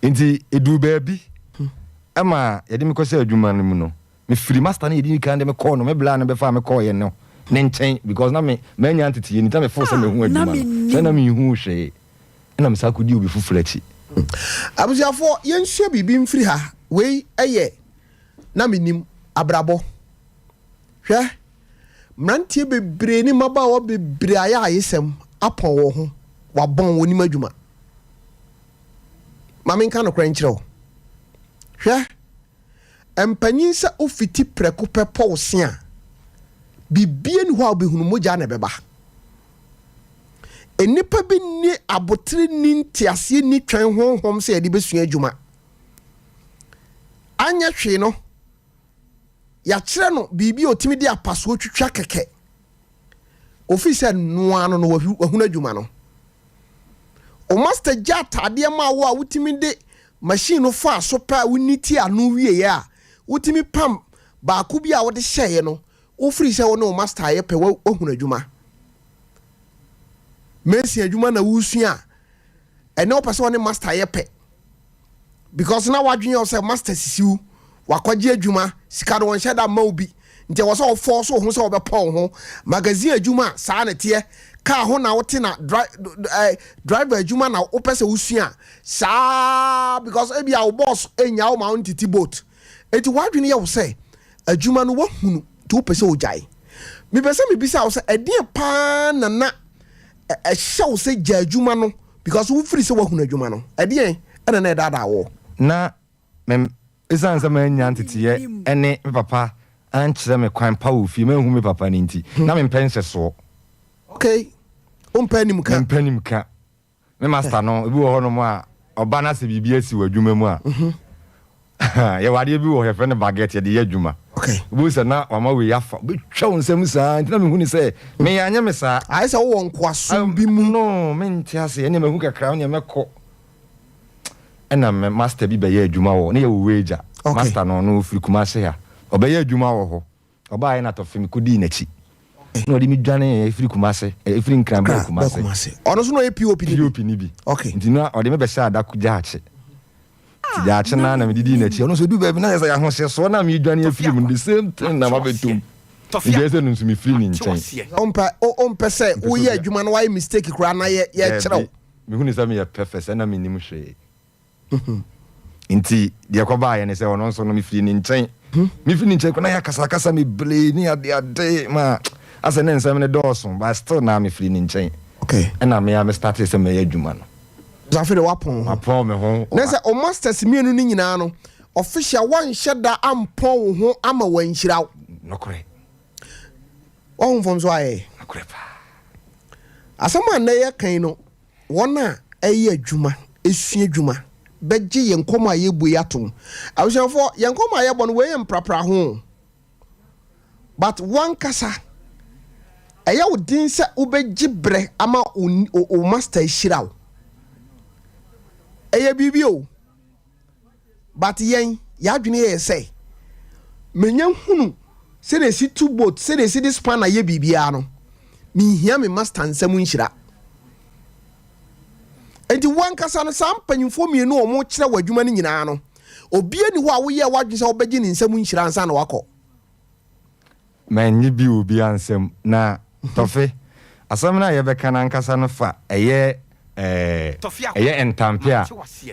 Nti ɛduu baabi ɛma yɛde me kɔhyɛɛ adwuma no mu no, Mefiri master no yɛdii kan de me kɔɔ no, me bla no bɛfaa me kɔɔeɛ no ne nkyɛn because na me mannya nteteeɛ nti na me feel sɛ mahu adwuma no sɛ na menhuu hwee ɛna me san kɔdii obi foforɔ akyi. Abusuafoɔ yɛnsua biribi mfiri ha, wei yɛ na mennim, abrabɔ. Hwɛ, mmeranteɛ bebree ne mmabaawa bebree ayɛ ayesɛm apɔn wɔn ho, wɔabɔn wɔn nim adwuma. Ma menka nokorɛ nkyerɛ wo. Hwɛ, Mpanyin sɛ wofiti prɛko pɛ pɔ wo se a, biribiara nni hɔ a wobɛhunu, mogya na ɛbɛba. Nnipa bi nni abotere nni nteaseɛ nni twɛn honhom sɛ yɛde bɛsua adwuma. Anyɛ hwee no, yɛakyerɛ no biribi a ɔtumi de apasoɔ twitwa kɛkɛ. Ofiri sɛ noa no no wahunu adwuma no. Wo master gya ataadeɛ ma wo a wotumi de machine no faa so pɛ a wonni ti ano wieɛ a, wotumi pam baako bi a wode hyɛeɛ no, wofiri sɛ wo ne wo master ayɛ pɛ, woahunu adwuma. Mason adwuma na wosua a, ɛnɛ wopɛ sɛ wo ne master yɛ pɛ because na wadwene yɛ sɛ master sisi wo, wakɔgye adwuma, sika no wɔnhyɛ da mma wo bi, nti ɛwɔ sɛ wɔfɔ so wo ho sɛ wɔbɛpɔ wo ho. Magazine adwuma a, saa na teɛ. Kaa ho na wote na driver adwuma na wopɛ sɛ wosua saa because ebi a wo boss enya wo ma wo ntiti boat, eti wadwene yɛ wo sɛ adwuma no wahunu nti wopɛ sɛ wogyae. Mepɛ sɛ mebisa wo sɛ, ɛdeɛ paa na na ɛhyɛ wo sɛ gya adwuma no because wofiri sɛ woahunu adwuma no? Ɛdeɛn ɛna na ɛdaadaa wɔ? Na me ɛsiane sɛ manya nteteyɛ ne me papa ankyerɛ me kwan pa wɔ fie, manhu me papa no nti, na mempɛ nhyɛsoɔ. Okay, wompɛ anim ka. Mempɛ anim ka. Me master no, ebi wɔ hɔnom a, ɔba no asɛ biribi asi wɔ adwuma mu a, yɛwɔ adeɛ bi wɔ hɔ, yɛfrɛ no baguette, yɛde yɛ adwuma. Wobɛhu sɛ na wama wei afa, wobɛtwa wo nsam saa, nti na mehu ne sɛ meyɛ anyɛ me saa. Ayɛ sɛ wowɔ nkoasom bi mu. No, mente ase, ɛnneɛ mahu kakra, ɛnneɛ mɛkɔ. Ɛna me master bi bɛyɛ adwuma wɔ, ne yɛwɔ Weija. Master no, ɔno ɔfiri Kumasi ha. Ɔbɛyɛ adwuma wɔ hɔ. Ɔbaeɛ na tɔfe mekɔdii n'akyi. Na ɔde me dwaneeɛ firi Kumasi, ɛfiri Nkran baa Kumasi. Ɔno nso na ɔyɛ POP no bi? POP no bi. Nti na ɔde me bɛhyɛɛ Adako Gyaakye. Nti Gyaakye no ara na mede dii n'akyi. Ɔno nso ɔduu baabi na ayɛ sɛ ahohyɛsoɔ no a meredwane afiri mu no, the same thing na mabɛtɔ mu. Nti ɛyɛ sɛ no nso mefiri ne nkyɛn. Wompɛ sɛ woyɛ adwuma na woayɛ mistake koraa na yɛkyerɛ wo? Daabi. Mehu no sɛ meyɛ perfect, sɛ na mennim hwee. Nti deɛ ɛkɔbaeɛ ne sɛ ɔno nso no mefiri ne nkyɛn. Mefiri ne nkyɛn kɔ na yɛakasakasa bebree ne adeade ma asɛ ne nsɛm no dɔɔso, but still na mefiri ne nkyɛn. Ɛna me a me startee sɛ mɛyɛ adwuma no. Sɛ afei de woapɔn ho. Mapɔn me ho. Na sɛ o masters mmienu no nyinaa no official woanhyɛ da ampɔn wo ho ama wɔanhyira wo. Nokorɛ. Wahu mfomso ayɛ. Nokorɛ paa. Asɛm a nnɛ yɛka yi no, wɔn a ɛyɛ adwuma, esua adwuma, bɛgye yɛn nkɔmmɔ a yɛbɔ yi atom. Abusuafoɔ, yɛn nkɔmmɔ a yɛbɔ no, wei yɛ mprapra ho. But wankasa, ɛyɛ wo den sɛ wobɛgye berɛ ama wo master ahyira wo. Ɛyɛ biribi o. But yɛn, yɛadwene yɛ sɛ, menya hunu sɛdeɛ ɛsi tu boat, sɛdeɛ ɛsi de spanner yɛ biribiara no, menhia me master nsam nhyira. Enti wankasa no, saa mpanyimfoɔ mmienu a wɔkyerɛ wɔ adwuma no nyinaa no, obiara ni hɔ a woyɛɛ w'adwene sɛ wobɛgye ne nsam nhyira ansa na wakɔ. Mannye bi wɔ obiara nsam. Na Tɔfe, asɛm no a yɛbɛka no ankasa no fa ɛyɛ ɛɛ ɛyɛ ntampe a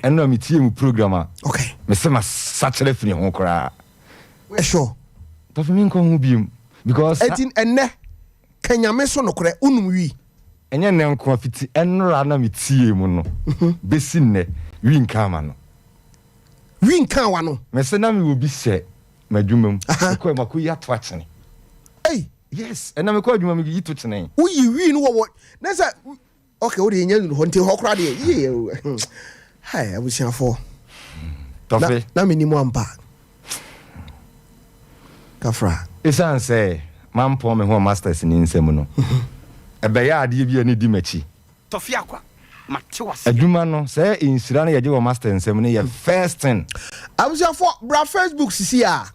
ɛno a metie mu program a mese masakyera firi ho koraa. Sure. Tɔfe, menkɔ ho biom because. Enti ɛnnɛ, ka Nyame so nokorɛ, wonom wii? Ɛnyɛ nnɛ nko a, fiti ɛnora na metiee mu no bɛsi nnɛ, wii nkaa m'ano. Wii nkaa w'ano? Mese na mewɔ bi hyɛ m'adwuma mu. Mekɔɛ makɔyi ato akyene. Ei! Yes, ɛnna mekɔ adwuma mu yi to kyene. Woyi wii no wɔ wɔ ne sɛ okay wo deɛ nya nuru hɔ nti hɔ koraa deɛ yie hai abusuafoɔ. Tɔfe. Na na menim ampa. Kafra. Esiane sɛ mampɔn me ho wɔ masters no nsam no, ɛbɛyɛ adeɛ bi a na ɛdi m'akyi. Tɔfe Akwa, mate wo aseɛ. Adwuma no, sɛ nhyira no yɛgye wɔ master nsam no yɛ first thing. Abusuafoɔ bra Facebook sisi a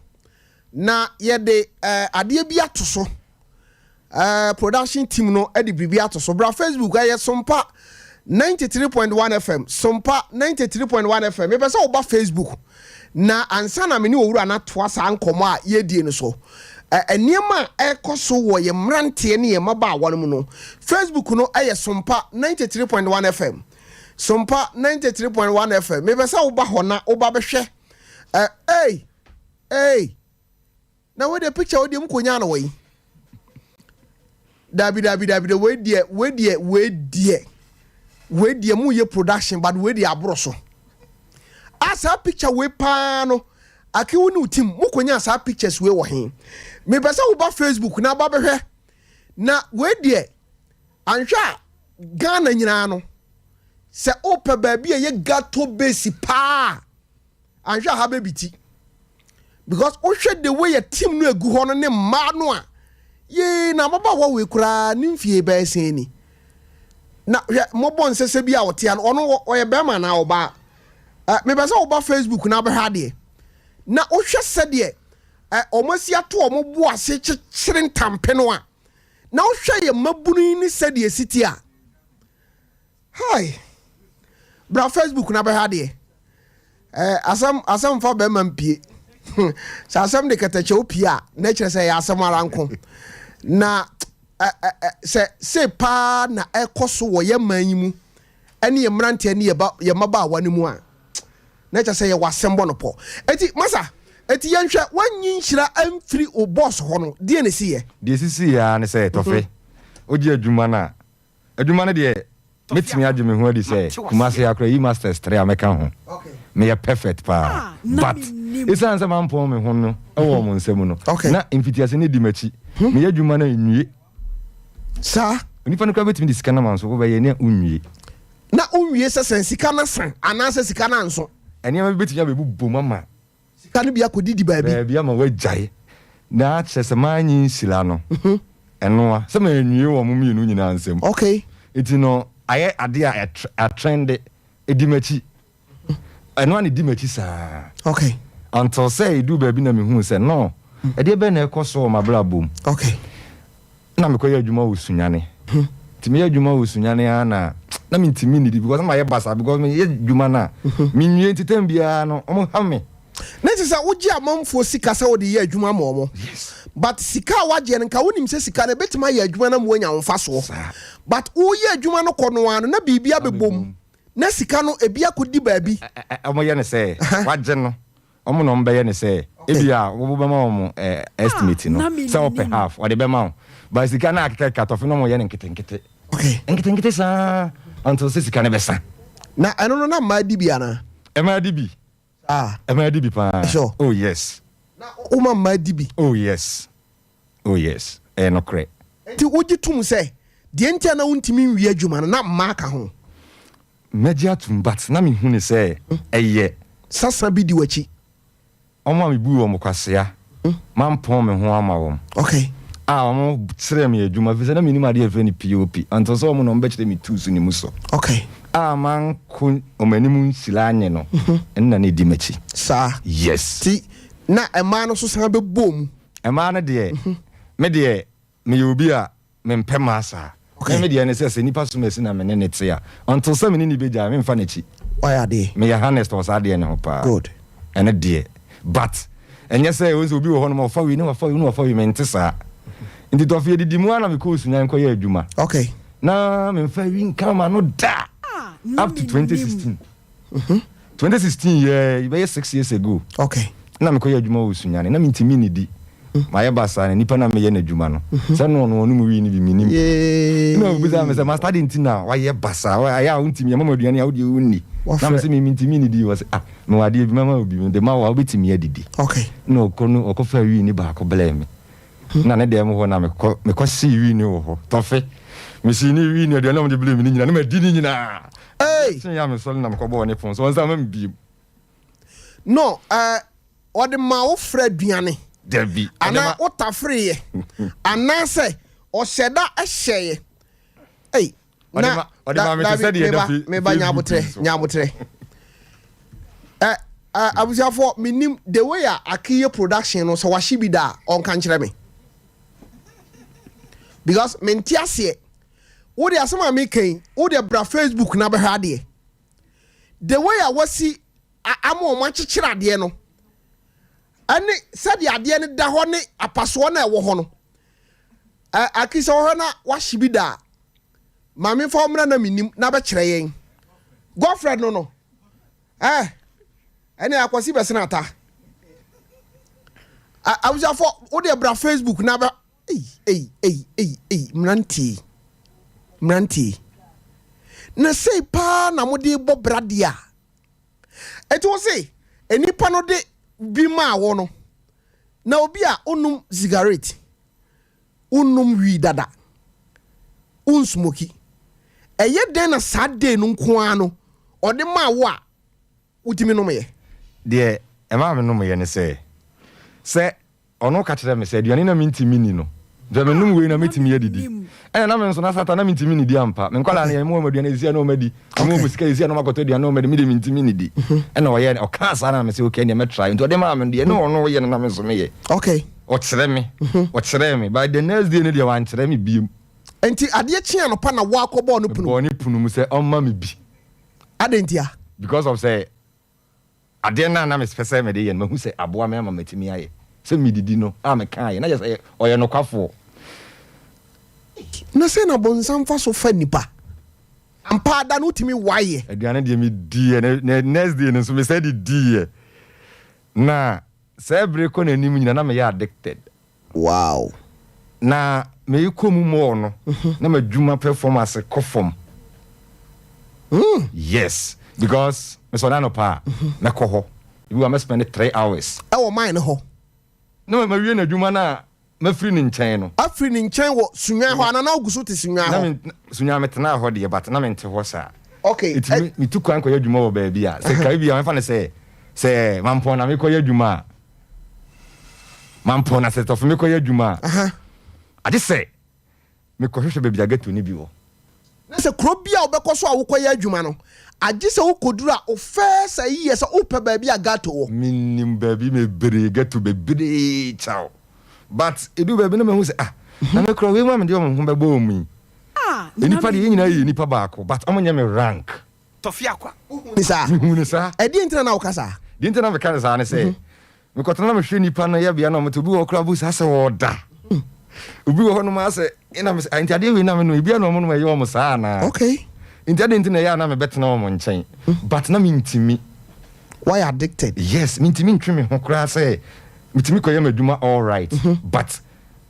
na yɛde eh, adeɛ bi ato so eh, production team no de biribi ato so. Bra Facebook, ɛyɛ Sompa 93.1 FM, Sompa 93.1 FM. Mepɛ sɛ woba Facebook na ansa na me ne owura no atoa saa nkɔmmɔ a yɛredie no so. Nneɛma a ɛrekɔ so wɔ yɛn mmeranteɛ ne yɛn mmabaawa no mu no, Facebook no yɛ Sompa 93.1 FM. Sompa 93.1 FM. Mepɛ sɛ woba hɔ na woba bɛhwɛ. Ei, ei, na wei deɛ picture wei deɛ mu kɔnyaa no wɔ yi. Dabi, dabi, dabi, wei deɛ, wei deɛ, wei deɛ, wei deɛ mu yɛ production but wei deɛ aboro so. A saa picture wei paa no, Ake wo ne wo team mo kɔnyaa saa pictures wei wɔ he? Mepɛ sɛ woba Facebook na aba bɛhwɛ. Na wei deɛ anhwɛ a Ghana nyinaa no sɛ wopɛ baabi a ɛyɛ gato base paa anhwɛ a ha bɛbi ti. Because wohwɛ the way yɛ team no egu hɔ no ne mmaa no a yee na ababaawa wei koraa ne mfie bɛyɛ sɛn ni. Na hwɛ mmɔbɔ nsɛsɛ bi a ɔte ano, ɔno ɔyɛ bɛrima anaa ɔbaa? Mepɛ sɛ woba Facebook na abɛhwɛ adeɛ. Na wohwɛ sɛdeɛ ɛ, wɔn asi ato wɔn bo ase kyekyere ntampe no a, na wohwɛ yɛn mmabunu yi ne sɛdeɛ ɛsi te a, Hi. Bra Facebook na bɛhwɛ adeɛ. Eh, asɛm asɛm mfa bɛrima mpie. Sɛ asɛm de kɛtɛkyɛw pie a, na kyerɛ sɛ ɛyɛ asɛm ara nko. Na eh, eh, eh, sɛ se paa na ɛkɔ so wɔ yɛn man yi mu ɛne yɛn mmeranteɛ ne yɛn ba yɛn mmabaawa no mu a, na kyerɛ sɛ yɛwɔ asɛm bɔ no pɔ. Eti masa, eti yɛnhwɛ woanyi nhyira amfiri wo boss hɔ no, deɛ na ɛsiiɛ? Deɛ ɛsisiiɛ ara ne sɛ, Tɔfe, wogye adwuma no a, Adwuma no deɛ mɛtumi agye me ho adi sɛ Kumasi ha koraa yi masters tre a mɛka ho. Meyɛ perfect paa but ɛsiane sɛ mampɔn me ho no wɔ wɔn nsa mu no na mfitiase no di m'akyi. Meyɛ adwuma no a ɛnwie. Saa. Onipa no koraa bɛtumi de sika no ama wo nso wobɛyɛ na wonwie. Na wonwie sɛ sɛn sika no asa anaasɛ sika no anso. Nneɛma bi bɛtumi abɛbobom ama. Sika no bi akɔdidi baabi. Baabi ama wagyae. Na kyerɛ sɛ mannye nhyira no. Ɛno a, sɛ manwie wɔn mmienu nyinaa nsam. Okay. Nti no, ayɛ adeɛ a atrɛnde, ɛdi m'akyi. Ɛno a na ɛdi m'akyi saa. Okay. Until sɛ ɛduu baabi na mehuu sɛ, no, ɛdeɛ bɛn na ɛrekɔ so wɔ m'abrabɔ mu? Okay. Na mekɔyɛ adwuma wɔ Sunyani. Nti meyɛ adwuma wɔ Sunyani ara na na mentumi nnidi because na mayɛ basaa because meyɛ adwuma no a menwie nti tɛm biara no wɔn ha me. Ne te sɛ wogye amanfoɔ sika sɛ wode yɛ adwuma ma wɔn. But sika a wagyeɛ no nka wonim sɛ sika no ɛbɛtumi ayɛ adwuma no ama woanya wo mfasoɔ. But woyɛ adwuma no kɔ no ara no na biribi abɛbɔ mu na sika no ebi akɔdi baabi. Wɔyɛ no sɛ wagye no Wɔn na wɔbɛyɛ no sɛ ebia wobɛma wɔn estimate no sɛ wopɛ half wɔde bɛma wo but sika no akekakeka tɔfe no wɔyɛ no nketenkete nketenkete saa until sɛ sika no bɛsa. Na ɛno no na mmaa di bi anaa? Mmaa di bi. Ah. Mmaa di bi paa. Sure. Oh yes. Na woma mmaa di bi? Oh yes. Oh yes. Ɛyɛ nokorɛ. Nti wogye tom sɛ deɛ nti a na wontumi nwie adwuma no na mmaa ka ho? Mɛgye atom but na mehu no sɛ ɛyɛ. Sasa bi di w'akyi. Wɔn a mebuu wɔn kwasea, mampɔn me ho ama wɔn. Okay. A wɔn kyerɛɛ me adwuma efisɛ na mennim adeɛ a yɛfrɛ no POP until sɛ wɔn na wɔbɛkyerɛ me tools ne mu sɔ. Okay. A manko wɔn anim nhyira anye no, ɛno na na ɛdi m'akyi. Saa. Yes. Ti na mmaa no nso san bɛbɔɔ mu. Mmaa no deɛ, me deɛ meyɛ obi a Mempɛ mmaa saa. Me me deɛ ne sɛ, sɛ nipa som asi na me ne no te a, until sɛ me ne no bɛgyae a, memfa n'akyi. Wayɛ adeɛ. Meyɛ honest wɔ saa adeɛ no ho paa. Good. Ɛno deɛ. But, ɛnyɛ sɛ, wohu sɛ obi wɔ hɔnom a, ɔfa wei na wafa wei na wafa wei, mente saa. Nti Tɔfe, yɛdidi mu ara na mekɔɔ Sunyani kɔyɛɛ adwuma. Okay. Na memfa wi nka m'ano da! Up to 2016. 2016 yɛ bɛyɛ 6 years ago. Okay. Na mekɔyɛ adwuma wɔ Sunyani na mentumi nnidi. Mayɛ basaa na nipa na meyɛ n'adwuma no. Sɛ no ɔno ɔnom wii no bi menim. Na obisa me sɛ master de nti na wayɛ basaa ayɛ a wontumi ɛma ma aduane a wodeɛ wonni. Na me sɛ me mentumi nnidi wɔ sɛ ah mewɔ adeɛ bi mɛma obi mede ma wo a wobɛtumi adidi. Okay. Na ɔkɔ no ɔkɔfa wii ne baako blɛɛ me. Na ne dɛm hɔ na mekɔ mekɔ hyee wii no wɔ hɔ. Tɔfe. Mehyee ne wii ne aduane a wɔde blɛɛ me no nyinaa na madi ne nyinaa. Hey! Kyee a mesɔre na mekɔbɔɔ ne pon so ɔnsan mma me bio. No, eh, ɔde ma wo frɛ aduane. Dabi. Anaa wotafereeɛ. Anaasɛ ɔhyɛ da hyɛeɛ. Ei, na, Ɔde ma me te sɛ deɛ ɛda meba, meba nyabotrɛ, nyabotrɛ. Eh, eh, abusuafoɔ, menim the way a Akiye production no, sɛ wahye bi da a, ɔnka nkyerɛ me. Because mente aseɛ. Wo deɛ asɛm a meka yi, wo deɛ bra Facebook na bɛhwɛ adeɛ. The way a wasi ama wɔn akyekyere adeɛ no, ɛne sɛdeɛ adeɛ no da hɔ ne apasoɔ no a ɛwɔ hɔ no. Aki sɛ wɔhwɛ na wahye bi da a, maame mfa wo mmra na menim na bɛkyerɛ yɛn. Godfred no no, eh, ɛne akwasi bɛsena ata. Abusuafo, wo deɛ bra Facebook na bɛ Ei ei ei ei ei mmeranteɛ yi, mmeranteɛ yi. Na sei paa na mode rebɔ bra deɛ a. Enti wo se nnipa no de bi maa wo no, na obi a wonnom sigaret, wonnom wii dada, wonsmoki, ɛyɛ dɛn na saa day no nko ara no ɔde maa wo a wotumi nomyɛ? Deɛ ɛmaa menomyɛ ne sɛ, sɛ Ɔno ka kyerɛɛ me sɛ, Aduane no a mintumi nni no, Sɛ menom wei na mɛtumi adidi. Ɛna na me nso na satan na mentumi nnidi ampa. Me nkwadaa no yɛn mu wɔn aduane ɛsi a na wɔn adi. Wɔn wɔn sika ɛsi a na wɔn akɔtɔ aduane na wɔn adi. Me deɛ mentumi nnidi. Ɛna ɔyɛ ɔkaa saa na me sɛ okay ɛndeɛ mɛ try. Nti ɔde maa me no deɛ ne ɔno yɛ no na me nso meyɛ. Okay. Ɔkyerɛ me. Ɔkyerɛɛ me but the next day no deɛ wankyerɛ me biem. Nti adeɛ kye anɔpa na woakɔ bɔɔ no pono mu? Mebɔɔ ne pono mu sɛ ɔmma me bi. Adɛn ntia? Because of sɛ Adeɛ no a na mepɛ sɛ mede yɛ no, mahu sɛ aboa me ama matumi ayɛ. Sɛ medidi no a mekaeɛ, na kyerɛ sɛ ɔyɛ nokwafoɔ. Na sɛn na bonsam fa so fa nnipa? Ampa ara da no wotumi waeɛ. Aduane deɛ mediiɛ, na next day no nso mesan didiiɛ. Na saa bere kɔ n'anim nyinaa na meyɛ addicted. Wow. Na merekɔ mu more no, na m'adwuma performance kɔ fam. Yes, because mesɔre anɔpa a, mɛkɔ hɔ. Ebi wɔ a mɛspend 3 hours. Ɛwɔ mine no hɔ. Na mawie n'adwuma no a mafiri ne nkyɛn no. Afiri ne nkyɛn wɔ Sunyani hɔ anaa na wogu so te Sunyani Na hɔ? me Sunyani metenaa hɔ deɛ but na mente hɔ saa. Okay. Nti me metu kwan kɔyɛ adwuma wɔ baabi a, sɛ kae bi a mɛfa no sɛ sɛ Mampɔn na mekɔyɛ adwuma a, Mampɔn na sɛ tɔfe mekɔyɛ adwuma a, agye sɛ mekɔhwehwɛ baabi a ghetto no bi wɔ. Na sɛ kuro bi a wobɛkɔ so a wokɔyɛ adwuma no, agye sɛ wokɔduru a, wo first ayi yɛ sɛ wopɛ baabi a ghetto wɔ. Menim baabi mebree ghetto bebree kyaw but ɛduru baabi na mahu sɛ ah, na me koraa wei mu a mede wɔn ho bɛbɔ wɔn yi, nnipa deɛ yɛn nyinaa yɛ nnipa baako but wɔnyɛ me rank. Tɔfe Akwa. Wohuu no saa? Mehuu no saa. Ɛdeɛn nti na na woka saa? Deɛ nti na meka no saa ne sɛ, mekɔtena na mehwɛ nnipa no yɛbea na wɔte, obi wɔ hɔ koraa bu saa sɛ ɔreda. Obi wɔ hɔnom a sɛ, ɛna me sɛ, nti adeɛ wei na menom, ebi a na wɔnom ɛyɛ wɔn saa anaa? Okay. Nti adɛn nti na ɛyɛ a na mebɛtena wɔn nkyɛn? But na mentumi. Woayɛ addicted? Yes, mentumi ntwe me ho koraa sɛ metumi kɔyɛ m'adwuma all right, but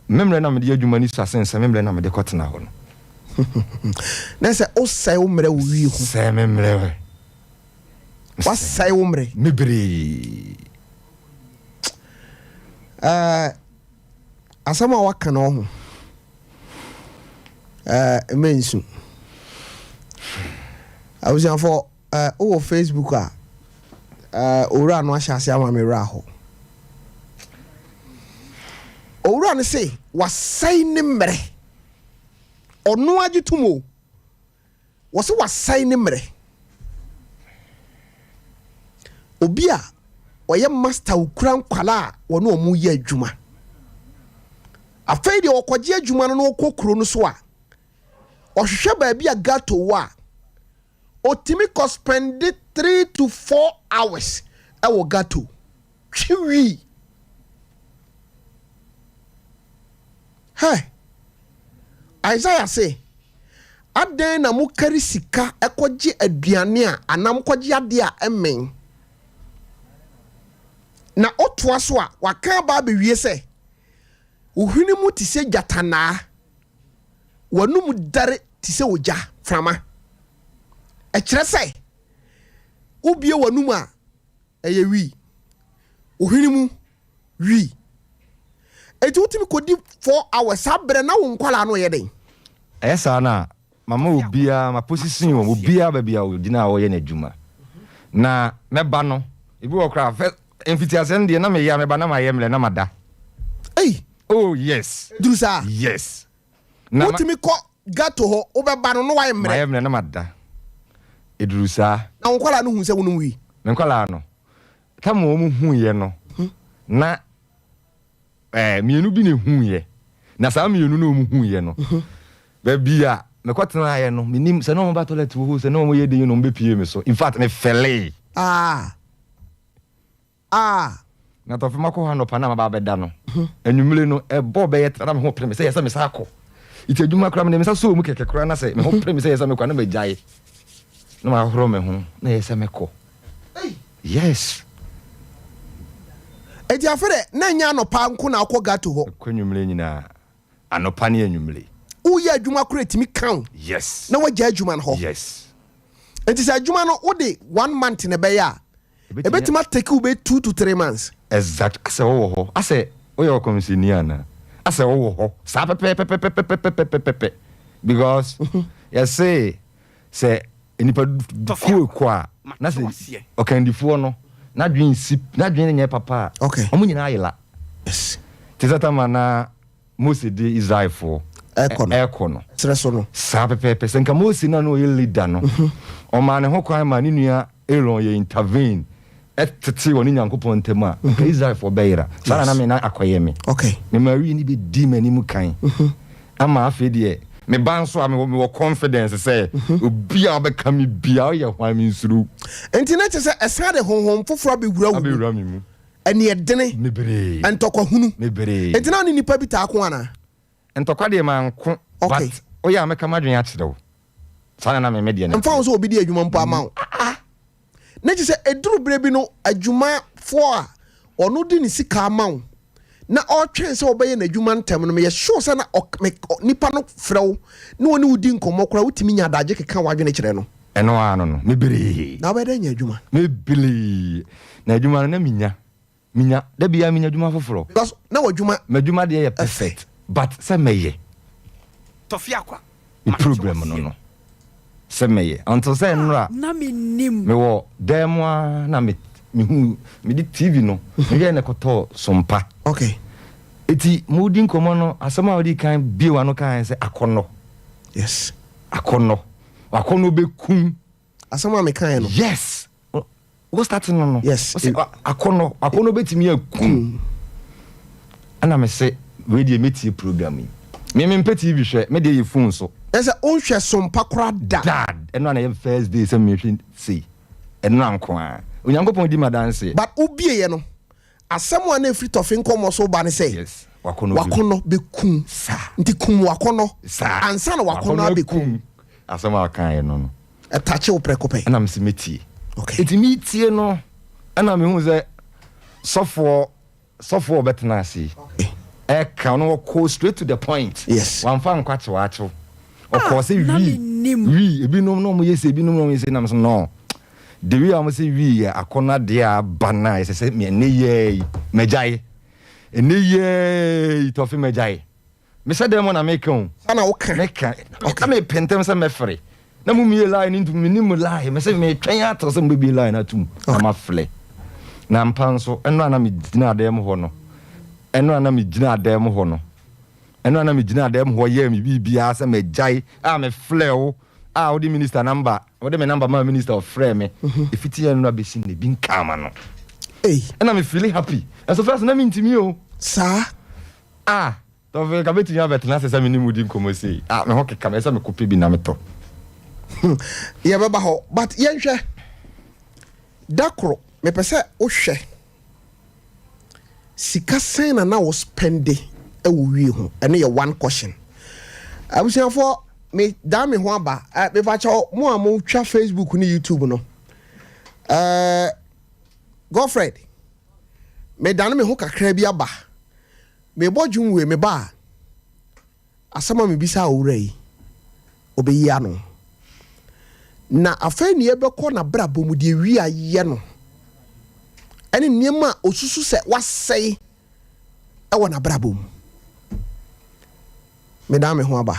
me mmerɛ na mede yɛ adwuma no sua sen sɛ me mmerɛ na mede kɔtena hɔ no. Na sɛ wosɛe wo mmerɛ wɔ wie ho. Sɛe me mmerɛ. Wasɛe wo mmerɛ. Bebree. Ɛɛ asɛm a waka no ɔho. Ɛɛ mmensu. Abusuafo ɛɛ wowɔ Facebook a ɛɛ owura no ahyɛ ase ama me werɛ aho. Owura no se wasɛe ne mmerɛ. Ɔno ara gye tom o. Wɔse wasɛe ne mmerɛ. Obi a ɔyɛ master okura nkwadaa a wɔne wɔn yɛ adwuma. Afei deɛ ɔkɔgye adwuma no na ɔkɔ kuro no so a, ɔhwehwɛ baabi a gato wɔ a, ɔtumi kɔ spɛnde 3 to 4 hours ɛwɔ gato. Twe wii. Hɛ! Isaiah se, Adɛn na mokari sika kɔgye aduane a anaa mokɔgye adeɛ a ɛmmen? Na ɔtoa so a, waka aba abɛwie sɛ, Wo hwene mu te sɛ gyatannaa, w'anom dɛre te sɛ ogya mframa. Ɛkyerɛ sɛ, wobue w'anom a, ɛyɛ wii. Wo hwene mu, wii. Enti wotumi kɔdi 4 hours saa berɛ na wo nkwadaa no yɛ dɛn? Ɛyɛ saa no a, mama obiara, maposition wɔn, obiara baabi a ɔgyina a ɔreyɛ n'adwuma. Na mɛba no, ebi wɔ koraa, fɛ mfitiaseɛ no deɛ na meyɛ a mɛba na mayɛ mmerɛ na mada. Ei! Oh yes. Duru saa? Yes. Na ma. Wotumi kɔ ghetto hɔ, wobɛba no na wayɛ mmerɛ. Mayɛ mmerɛ na mada. Ɛduru saa. Na wo nkwadaa no hu sɛ wonom wii? Me nkwadaa no, tam a wɔn huiɛ no, na ɛɛ mmienu bi na ehuiɛ. Na saa mmienu no a wɔn huiɛ no, baabi a mekɔtenaeɛ no, menim sɛ na wɔn ba toilet wɔ hɔ, sɛ na wɔn yɛ den na wɔn bɛpie me so. In fact, mefɛlee. Ah. Ah. Na tɔfe makɔ hɔ anɔpa na maba abɛda no. Anwummere no, ɛbɔ bɛyɛ tra na me ho pere me sɛ yɛ sɛ mesan akɔ. Nti adwuma koraa mede me nsa sɔɔ mu kɛkɛ koraa na sɛ me ho pere me sɛ yɛ sɛ mekɔ a na magyae. Na mahoro me ho na yɛ sɛ mɛkɔ. Yes. Enti afei dɛ na ɛnyɛ anɔpa nko na wokɔ gato hɔ? Mekɔ anwummere nyinaa. Anɔpa ne anwummere. Woyɛ adwuma koraa ɛtumi ka wo? Yes. Na woagyae adwuma no hɔ? Yes. Enti sɛ adwuma no wode one month na ɛbɛyɛ a, Ɛbɛtumi atake wo bɛyɛ 2 to 3 months. Exact asɛ wowɔ hɔ asɛ woyɛ ɔkɔmhyɛni anaa asɛ wowɔ hɔ saa pɛpɛɛpɛpɛpɛpɛpɛpɛpɛ because yɛse sɛ nnipa kuo kɔ a na sɛ ɔkandifoɔ no n'adwene nsi n'adwene nyɛ papa a Okay. wɔn nyinaa ayela Yes. te sɛ tama na. Mose de Israelfoɔ Ɛrekɔ no. ɛrekɔ no. Serɛ so no. Saa pɛpɛɛpɛ. Sɛ nka Mose no a na ɔyɛ leader no, ɔmaa ne ho kwan maa ne nua Aaron yɛ intervene tetee ɔne Nyankopɔn ntam a, nka Israelfoɔ bɛyera. Saa na na me na akɔyɛ me. Okay. Memaa wii no bɛdii m'anim kan. Ama afei deɛ, me ba nso a mewɔ mewɔ confidence sɛ obi a ɔbɛka me biara ɔyɛ hwan mensuro. Nti na kyerɛ sɛ ɛsan de honhom foforɔ abɛwura wo mu. Abɛwura me mu. Aniɛdene. Bebree. Ntɔkwahunu. Bebree. Nti na wo ne nnipa bi taa ko anaa? Ntɔkwa deɛ manko Okay. but woyɛ a mɛka m'adwene akyerɛ wo. Saa na na me me deɛ no Ɛmfa ho teɛ. sɛ obi de adwuma mpo ama wo. Na kyerɛ sɛ ɛduru berɛ bi no adwumafoɔ a ɔno de ne sika ama wo na ɔretwɛn sɛ wobɛyɛ n'adwuma ntɛm no meyɛ sure sɛ na nipa no frɛ wo na ɔne wo di nkɔmmɔ koraa wotumi nya adagye keka w'adwene kyerɛ no. Ɛno ara no no, mebree. Na wobɛyɛ dɛn anya adwuma? Mebree. Na adwuma no na menya. Menya, da biara menya adwuma foforɔ. Because na w'adwuma. M'adwuma deɛ yɛ perfect but sɛ mɛyɛ. Tɔfi Akwa, Me mate problem no waseɛ. no sɛ mɛyɛ until sɛ nnora Na mennim. mewɔ dan mu ara na me mehu mede TV no mehwɛɛ na ɛkɔtɔɔ Sompa. Okay. Eti modi nkɔmmɔ no asɛm a wodi kan bue w'ano kae sɛ akɔnnɔ. Yes. Akɔnnɔ. W'akɔnnɔ bɛkum. Asɛm a mekaeɛ no. Yes. Wo start no no. Yes. Wo se akɔnɔ akɔnɔ betumi akum. Ɛna me se wei deɛ metie program yi. Me me mpɛ TV hwɛ, me deɛ yɛ phone so. Ɛsɛ wonhwɛ sompa koraa da. Da. Ɛno na ɛyɛ first day sɛ mehwɛ sei. Ɛno anko a. Onyankopɔn di m'adanseɛ. But wo bieɛ no, asɛm a na ɛfiri tɔfe nkɔmmɔ so ba ne sɛ, Yes. Wakɔnɔ wakɔnɔ bɛkum. Saa. Nti kum wakɔnɔ. Saa. Ansa na wakɔnɔ abɛkum. Asɛm a ɔkaeɛ no no. Ɛtakye wo prɛko pɛ. Ɛna mese mɛtie. Okay. Nti metie no ɛna mehu sɛ sɔfoɔ sɔfoɔ ɔbɛtena ase yi ɛka no ɔkɔɔ straight to the point. Yes. Wamfa nkɔ akyewakyew. Ɔkɔɔ sɛ na wii mennim. wii ebinom na wɔyɛ sɛ ebinom na wɔyɛ sɛ nam so no. The way a wɔn sɛ wii yɛ akɔnɔ adeɛ a aba no a ɛsɛ sɛ ɛnɛ yɛɛ yi mɛgyae. Ɛnɛ yɛɛ yi tɔfe mɛgyae. Mehyɛ dan mu na meka o. Saa na woka. Meka. Na mepɛ ntɛm sɛ mɛfrɛ. Na mumie line no ntom, mennim mo line. Mese metwɛn atrɛ sɛ mobɛbie line no atom na mafrɛ. Na ampa nso, ɛno a na megyina dan mu hɔ no, ɛno a na megyina dan mu hɔ no, ɛno a na megyina dan mu hɔ yɛɛ me biribiara sɛ magyae a mefrɛ wo a wode minister number, wode me number maa minister ɔfrɛɛ me. Ɛfiti ɛno abɛsi nnɛ, bi nkaa m'ano. Ei. Ɛna me feeli happy. Ɛnso first na mentumi o. Saa. Ah! Tɔfe, nka mɛtumi abɛtena ase sɛ me ne mo di nkɔmmɔ sei. Ah, me ho keka me, ɛsɛ sɛ mekɔpɛ bi na metɔ. Yɛbɛba hɔ, but yɛnhwɛ. Da koro, mepɛ sɛ wohwɛ sika sɛn na na wo spɛnde wɔ wie ho. Ɛno yɛ one question. Abusuafoɔ, me dan me ho aba. Eh, mepa kyɛw, mo a motwa Facebook ne YouTube no. Eh, Godfred, medane me ho kakra bi aba. Merebɔ dwom wei, meba a, asɛm a mebisaa owura yi, ɔbɛyi ano. Na afei ne yɛbɛkɔ n'abrabɔ mu, deɛ wia yɛ no, ɛne nneɛma a ɔsusu sɛ wasɛe wɔ n'abrabɔ mu. Medan me ho aba.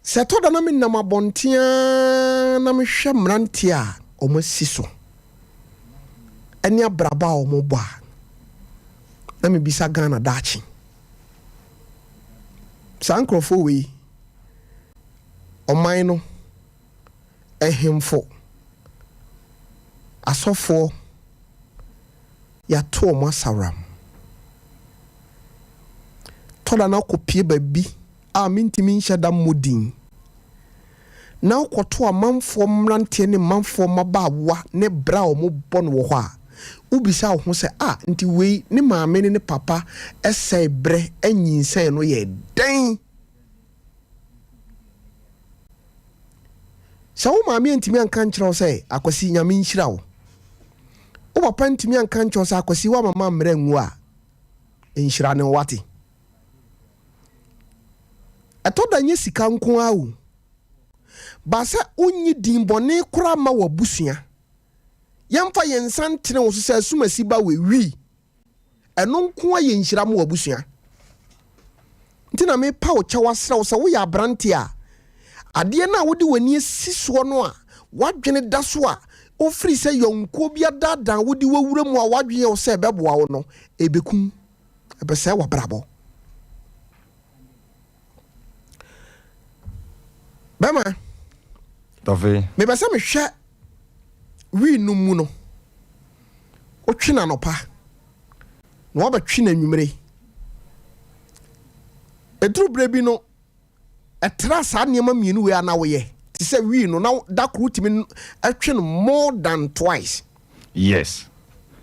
Sɛ ɛtɔ da na menam abɔnten ara na mehwɛ mmeranteɛ a wɔasi so ne abrabɔ a wɔbɔ a, na mebisa Ghana daakye. Saa nkurɔfoɔ wei, ɔman no, ahemfo, asɔfoɔ, yɛato wɔn asaworam. Tɔ da na wokɔpie baabi a mentumi nhyɛ da mmɔ din, na wokɔto amanfoɔ mmeranteɛ ne manfoɔ mmabaawa ne bra a wɔbɔ no wɔ hɔ a, wobisa wo ho sɛ, 'A, nti wei ne maame ne ne papa sɛe berɛ anyinsɛn no yɛɛ dɛn? Sɛ wo maame antumi anka nkyerɛ wo sɛ, Akwasi, Nyame nhyira wo. Wo papa antumi anka nkyerɛ wo sɛ, Akwasi, woama mammrɛ anwu a, nhyira ne wo, wate? Ɛtɔ da nyɛ sika nko ara o. Ba sɛ wonnye din bɔne koraa mma w'abusua. Yɛmfa yɛn nsa ntene wo so sɛ asumasi ba wei, wii. Ɛno nko ara yɛ nhyira ma w'abusua. Nti na mepa wo kyɛw asrɛ wo sɛ woyɛ aberante a, adeɛ no a wode w'ani asi soɔ no a w'adwene da so a wofiri sɛ yɔnkoɔ bi adaadaa wo de w'awura mu a w'adwene yɛ wo sɛ ɛbɛboa wo no, ɛbɛku wo, ɛbɛsɛe w'abrabɔ. Bɛma. Tɔfe. Mepɛ sɛ mehwɛ wii no mu no, wotwe no anɔpa na woabɛtwe no anwummere. Ɛduru berɛ bi no, ɛtra saa nneɛma mmienu wei a na woyɛ te sɛ wii no na da koro wotumi twe no more than twice. Yes,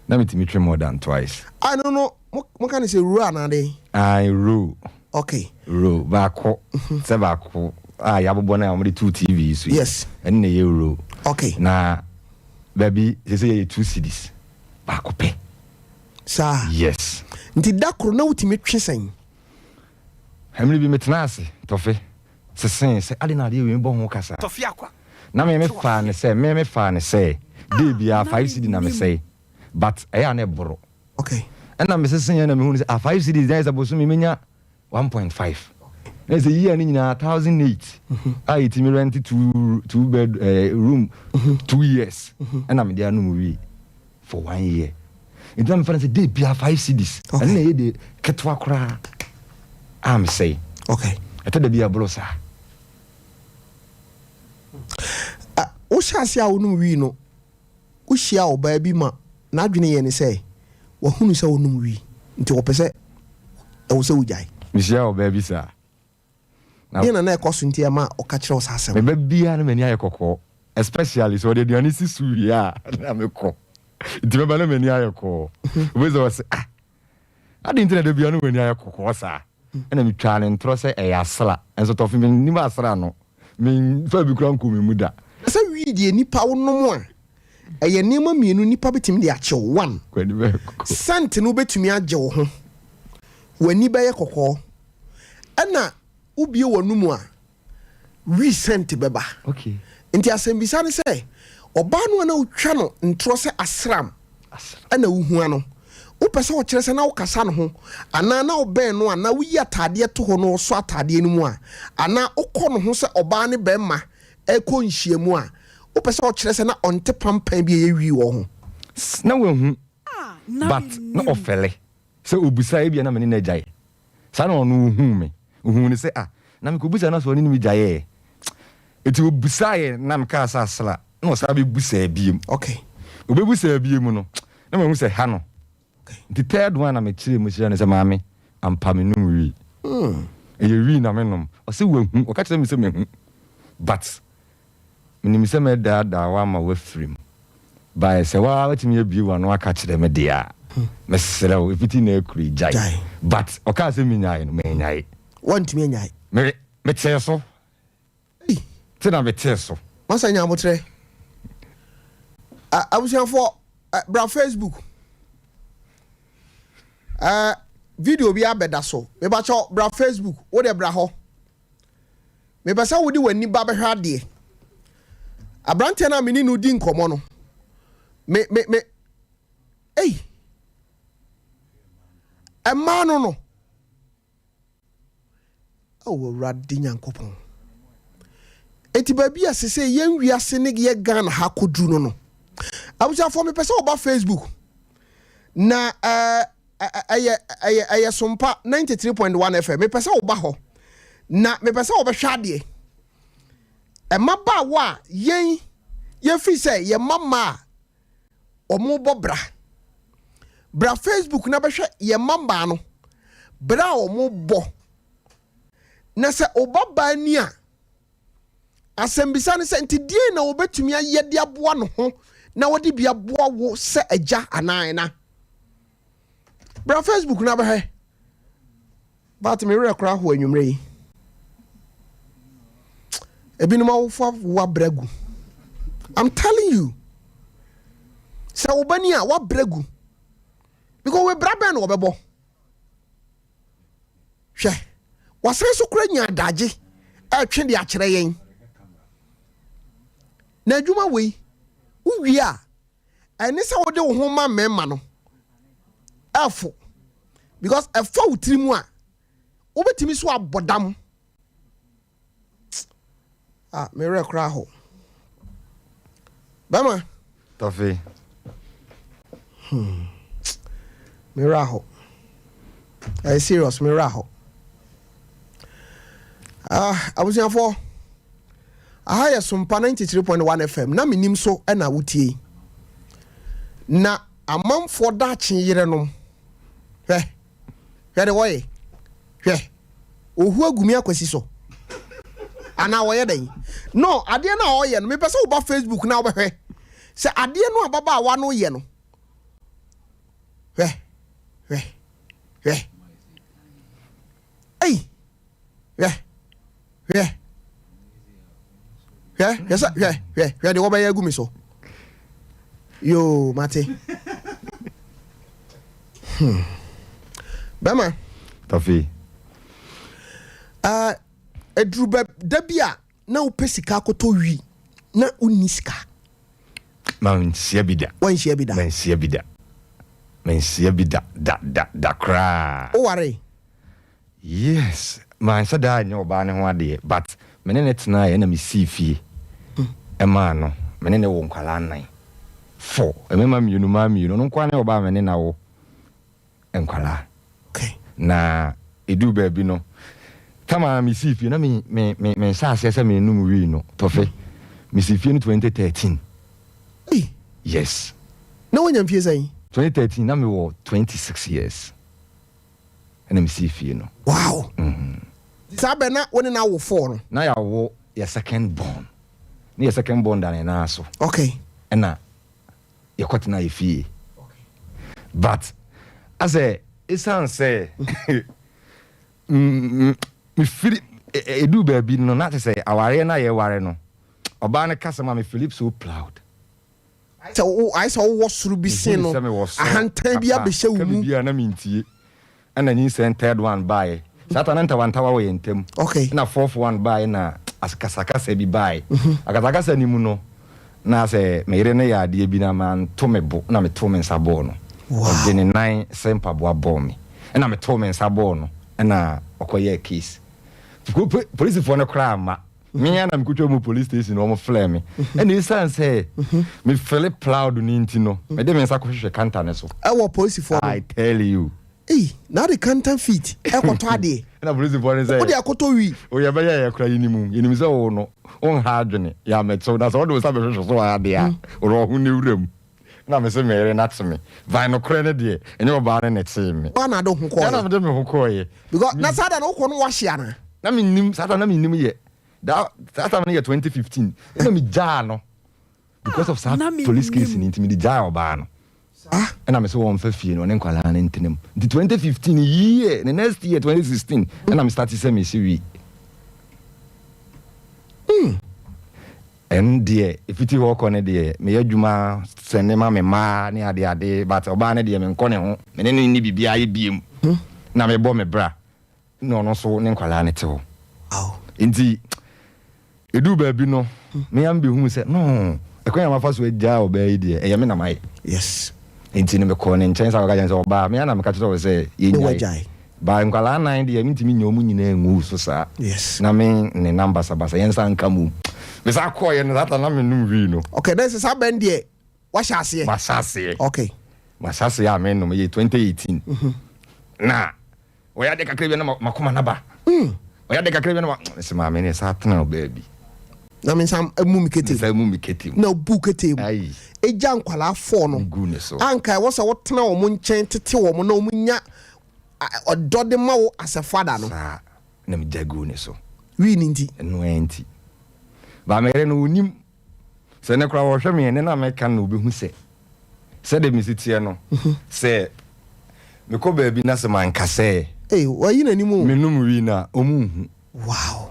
na metumi twe more than twice. A ɛno no moka no sɛ row anaa dɛn? Ae, row. Okay. Row baako sɛ baako a yɛabobɔ no a wɔde too TV yi so yi. Yes. Ɛno na ɛyɛ row. Okay. Na baabi sɛ sɛ yɛyɛ 2 cedis baako pɛ. Saa. Yes. Nti da koro na wotumi twe sɛn? Mmere bi metena ase tɔfe sesee sɛ ade na adeɛ wei mebɔ ho kasa. Tɔfe akwa. Na me mefaa ne sɛ me mefaa ne sɛ day biara 5 cedi na mesɛe, but ɛyɛ a na ɛboro. Ɛna mesesee na mehunu sɛ ah, 5 cedis na ɛyɛ sɛ bosome menya 1.5 na sɛ yia no nyinaa 1008 a yɛtumi rent two bed room 2 years ɛna mede anom wie for one year. Nti na mefa no sɛ day biara 5 cedis, ɛno na ɛyɛ de ketewa koraa a mesɛe. Ɛtɔ da bi a ɛboro saa. Wohyɛ ase a wonom wii no, wohyia ɔbaa bi ma n'adwene yɛ ne sɛ wahunu sɛ wonom wii nti wɔpɛ sɛ ɛwɔ sɛ wogyae. Mehyia ɔbaa bi saa. Deɛ na na ɛkɔ so nti ɛma ɔka kyerɛ wo saa asɛm? Meba biara na m'ani ayɛ kɔkɔɔ, especially sɛ ɔde aduane si so wie a na mekɔ. Nti mɛba na m'ani ayɛ kɔɔ. Wobɛhu sɛ ɔse, "Ah, adɛn nti na da biara na w'ani ayɛ kɔkɔɔ saa?" Ɛna metwaa ne ntorɔ sɛ ɛyɛ asra. Nso tɔfe mennim asra no. Memfaa bi koraa nkɔɔ me mu da. Na sɛ wii deɛ nipa wonom a, ɛyɛ nneɛma mmienu nipa bɛtumi de akye wo. One, W'ani bɛyɛ kɔkɔɔ. scent no bɛtumi agye wo ho. W'ani bɛyɛ kɔkɔɔ. Ɛna wobue w'anomu a, wii scent bɛba. Nti asɛmbisa ne sɛ, ɔbaa no a na wotwa no ntorɔ sɛ asram ɛna wohua no, wopɛ sɛ ɔkyerɛ sɛ na wokasa ne ho anaa na wobɛn no anaa woyi ataadeɛ to hɔ na ɔsɔ ataadeɛ no mu a, anaa wokɔ ne ho sɛ ɔbaa ne bɛrima ɛrekɔ nhyiamu a, wopɛ sɛ ɔkyerɛ sɛ na ɔnte pampan bi a ɛyɛ wii wɔ ho? Na wahu but na ɔfɛle sɛ ɔbisa ebia na me ne no agyae. Saa na ɔno ohuu me. Ohuu no sɛ ah, na mekɔbisa no sɛ ɔne ne me gyaeɛ. Nti ɔbisaeɛ na mekaa sɛ asra, na ɔsan bɛbusaa biom. Ɔbɛbusaa biom no, na mahu sɛ ha no. Nti third one na mekyerɛɛ mu kyerɛɛ no sɛ maame, ampa menom wii. Ɛyɛ wii na menom. Ɔse wahu, ɔka kyerɛ me sɛ mahu. But Menim sɛ mɛdaadaa wo ama woafiri mu. By sɛ wo ara woatumi abue w'ano aka kyerɛ me deɛ a, mesrɛ wo, ɛfiti nnɛ akuro yi, gyae. But ɔkaa sɛ mennyae no, mannyae. Woantumi annyae? Me, metee so. Ei! Te na metee so. Masa nya aboterɛ. Abusuafoɔ, bra Facebook. Video bi abɛda so. Mebakyɛw, bra Facebook. Wo deɛ bra hɔ. Mepɛ sɛ wode w'ani ba bɛhwɛ adeɛ. Aberanteɛ no a me ne no di nkɔmmɔ no, me, me, me, ei, ɛmaa no no. Oh, Awurade Nyankopɔn. Enti baabi a sesei yɛn wiase ne yɛ Ghana ha kɔduru no no, abusuafoɔ mepɛ sɛ wɔba Facebook na ɛyɛ ɛyɛ ɛyɛ Sompa 93.1 FM. Mepɛ sɛ wɔba hɔ na mepɛ sɛ wɔbɛhwɛ adeɛ. Mmabaawa a yɛn yɛfiri sɛ yɛn mma mmaa a wɔbɔ bra. Bra Facebook na bɛhwɛ yɛn mma mmaa no bra a wɔbɔ. Na sɛ wo baa ni a, asɛmbisa ne sɛ, nti deɛn na wɔbɛtumi ayɛ de aboa ne ho na wɔde bi aboa wo sɛ agya anaa ɛna? Bra Facebook na bɛhwɛ. But me werɛ koraa ho anwummerɛ yi. Ebinom awofo awo abrɛ gu. I'm telling you. Sɛ wo ba ni a wabrɛ gu. Because we bra bɛn na wɔbɛbɔ. Hwɛ, wasan so kora nya adagye ɛretwe de akyerɛ yɛn. Na adwuma wei, wowie a, ɛne sɛ wode wo ho ma mmarima no ɛfo because ɛfa wo tiri mu a, wobɛtumi so abɔ dam. Ah, me werɛ koraa ho. Bɛma. Tɔfe. Me werɛ aho. Ɛyɛ serious, me werɛ aho. Ah, abusuafoɔ. Aha yɛ Sompa 93.1 FM na menim so ɛna wotie. Na amanfoɔ daakye yerenom. Hwɛ. Hwɛ de wɔyɛ. Hwɛ. Ohu agu me akwasi so. Anaa wɔyɛ dɛn? No, adeɛ no a ɔyɛ no, mepɛ sɛ woba Facebook na wobɛhwɛ sɛ adeɛ no ababaawa no yɛ no. Hwɛ, hwɛ, hwɛ. Ei, hwɛ, hwɛ, hwɛ, hwɛ sɛ, hwɛ, hwɛ, hwɛ de wɔbɛyɛ agu me so. Yoo, mate. Hmm. Bɛma. Tafi. Uh, eduru bɛ da bi a na wopɛ sika akɔtɔ wi na wonni sika. Manhyia bi da. Wanhyia bi da. Manhyia bi da. Manhyia bi da da da da koraa. Woware? Yes, manhyɛ da anyɛ ɔbaa no ho adeɛ but me ne no tenaeɛ ɛna me sii fie ɛmaa no. Me ne no wɔ nkwadaa nnan, four, mmarima mmienu, mmaa mmienu. Ɔno nko ara ne ɔbaa a me ne no awo nkwadaa. Na ɛduu baabi no, tam a mesii fie na me me me menhyɛ aseɛ sɛ menom wii no, Tɔfe. Mesii fie no 2013. Ei! Yes. Na woanya mfie sɛn? 2013 na mewɔ 26 years. Ɛna mesii fie no. Wow! Nti saa bɛ na wo ne no awo four no? Na yɛawo yɛ second born. Ne yɛ second born da ne nan so. Okay. Ɛna yɛkɔtenaa yɛ fie. But asɛ ɛsiane sɛ mefiri ɛduu baabi no na kyerɛ sɛ awareɛ no a yɛware no ɔbaa no kasa ma me feel so proud. Ayɛ sɛ wo ayɛ sɛ wowɔ soro bi sen no, Mehunu sɛ mewɔ soro ahantan bi kakra, abɛhyɛ wo ka mu. biribi a na mentie. Ɛna nyinsɛn third one baeɛ. Saa ta na ntawantawa wɔ yɛn ntam. Okay. Ɛna fourth one baeɛ na akasakasa bi baeɛ. Akasakasa no mu no, na sɛ me yere no yɛ adeɛ bi na manto me bo na metoo me nsa bɔɔ no. Wow. Ɔde ne nan sɛ mpaboa bɔɔ me. Ɛna metoo me nsa bɔɔ no ɛna ɔkɔyɛɛ case. Polisifoɔ no koraa amma. Me ara na mekotwa mu police station na wɔn frɛ me. Ɛna esiane sɛ me feel proud no nti no, mede me nsa kɔhwehwɛ kanta no so. Ɛwɔ polisifoɔ no. I tell you. Ei, na wode kanta feet ɛkɔtɔ adeɛ. Ɛna polisifoɔ no sɛ. Wode akɔtɔ wi. O yɛbɛyɛ yɛ koraa yɛnim, yɛnim sɛ wo no, wonha adwene, yɛamɛkyew, na sɛ wode wo nsa bɛhwehwɛ so adeɛ a, worɔ ho ne wuram. Na mese me yere no ate me. By nokorɛ no deɛ, ɛnyɛ ɔbaa no na ɛtee me. Woa na ade wo ho kɔɔeɛ? Na mede me ho kɔɔeɛ. Because na saa da no wokɔ no woahye anaa? Na mennim, saa time na mennim yɛ. That, saa time no yɛ 2015. Ɛna megyaa no. Because of saa police case no nti mede gyaa ɔbaa no. Saa? Ɛna mese wɔmfa fie no, ɔne nkwadaa no ntena mu. Nti 2015 year, the next year 2016, ɛna me starte sɛ mesi wi. Ɛno deɛ ɛfiti hɔ kɔ no deɛ meyɛ adwuma sɛnde ma me mma ne ade ade but ɔbaa no deɛ menkɔ ne ho me ne no nni biribiara yɛ biem na mebɔ me bra na ɔno nso ne nkwadaa no te hɔ nti ɛduu baabi no me ara mebɛhuu sɛ no ɛkwan a mafa so agyaa ɔbaa yi deɛ ɛyɛ me na mayɛ yes nti no mekɔɔ ne nkyɛn sɛ akɔka kyerɛ no sɛ ɔbaa me ara na meka kyerɛ wo sɛ yɛnnyae But nkwadaa nan deɛ mentumi nyɛ wɔn nyinaa ngu so saa. Yes. Na me ne nam basabasa yɛn nsa nka mu. Mesan kɔɔyɛ no, that time na menom wii no. Okay, then sɛ saa bɛn deɛ wahyɛ aseɛ. Mahyɛ aseɛ. Okay. Mahyɛ aseɛ a menom yɛ 2018. Na ɔyɛ adeɛ kakra bi na makoma no aba. Ɔyɛ adeɛ kakra bi na ma sɛ maame ne saa tena wo baabi. Na me nsa mu me kete. Nsa mu me kete mu. Na obu kete mu. Ayi. Egya nkwalaa fɔɔ no. Gu ne so. Anka ɛwɔ sɛ wotena wɔn nkyɛn tete wɔn na wɔn nya ɔdɔ de ma wo as a father no. Saa na megya gu ne so. Wii ne nti. Ɛno ara nti. Ba me yere no onim. Sɛ ne koraa wɔhwɛ me ɛnɛ na meka no obehu sɛ sɛdeɛ mesi teɛ no sɛ mekɔ baabi na sɛ manka sɛ. Ee wayi n'anim o. Menom wii no a ɔmo nhu. Wow.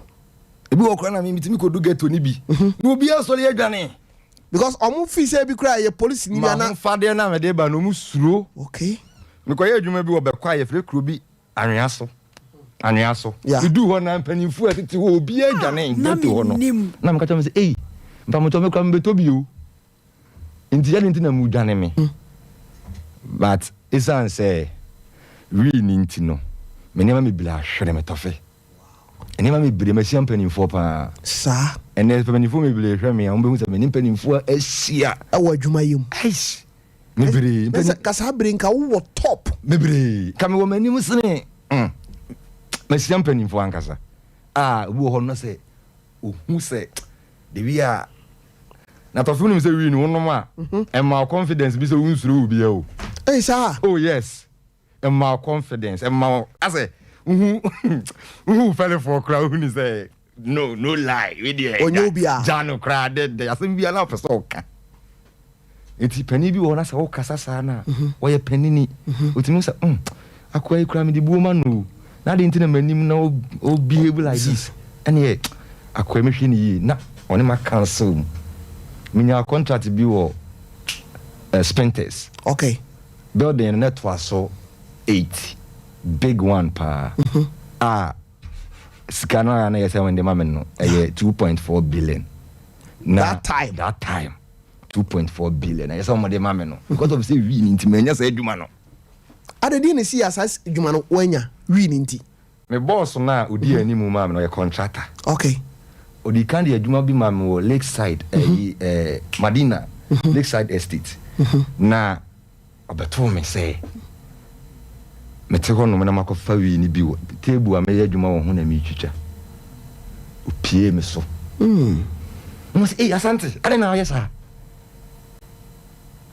Ebi wɔ koraa na me metumi kɔdu ghetto no bi na obiara sɔre adwane. Because ɔmo feel sɛ ebi koraa yɛ polisi ni bi ana. M'ahofadeɛ no a mede ba no ɔmo suro. Okay. Mekɔyɛ adwuma bi wɔ Bɛkɔ a yɛfrɛ kuro bi Anwea so. Anwea so. Yeah. Meduu hɔ na mpanimfoɔ a ɛtete hɔ obiara adwane na ghetto hɔ no. mennim. Na meka kyerɛ wɔn sɛ ei mpamokyɛw me koraa mebɛtɔ bi o. Nti adɛn nti na modwane me? But esiane sɛ wii no nti no, me nneɛma bebree ahwere me tɔfe. Nneɛma bebree, mahyia mpanimfoɔ paa. Saa. Ɛnnɛ mpanimfoɔ bebree hwɛ me a, wɔbɛhu sɛ me ne mpanimfoɔ ahyia. Ɛwɔ adwuma yɛ mu. Eish! Bebree. Na sɛ nka saa bere nka wowɔ top. Bebree. Nka mewɔ m'anim sene. Mm. Mahyia mpanimfoɔ ankasa. A obi wɔ hɔ no na sɛ ohu sɛ the way a na tɔfe wonim sɛ wii no wonom a ɛma wo confidence bi sɛ wonsuro obiara o. Ei saa? Oh yes. Ɛma wo confidence, ɛma wo asɛ wohu wohu wo fɛlefoɔ koraa wohu ne sɛ no no lie wei deɛ Ɔnyɛ obiara. gya no koraa dɛ dɛ asɛm biara na ɔpɛ sɛ ɔka. Nti panin bi wɔ hɔ na sɛ wokasa saa no a ɔyɛ panini ɔtumi hu sɛ mm akoa yi koraa mede buo ma no o na adɛn nti na m'anim na ɔ behave like this ɛneɛ akoa yi mɛhwɛ no yie na ɔne ma counsel mu. Menyaa contract bi wɔ eh, Spintex. Okay. Building no na ɛtoa so 8 big one paa a sika no a na ɛyɛ sɛ wɔde ma me no ɛyɛ 2.4 billion. Na That time. That time 2.4 billion ɛyɛ sɛ wɔde ma me no because of sɛ wii no nti manya saa adwuma no. Adɛn deɛ na ɛsi yɛ a saa adwuma no woanya wii no nti? Me boss no a ɔdi anim maa me no ɔyɛ contractor. Okay. Ɔdii kan de adwuma bi maa me wɔ Lakeside ɛyi ɛɛ Madina Lakeside Estate na ɔbɛtoo me sɛ mete hɔnom na makɔfa wii no bi wɔ table a meyɛ adwuma wɔ ho na meretwitwa. Ɔpiee me so. Na ɔse, Ei Asante, adɛn na woyɛ saa?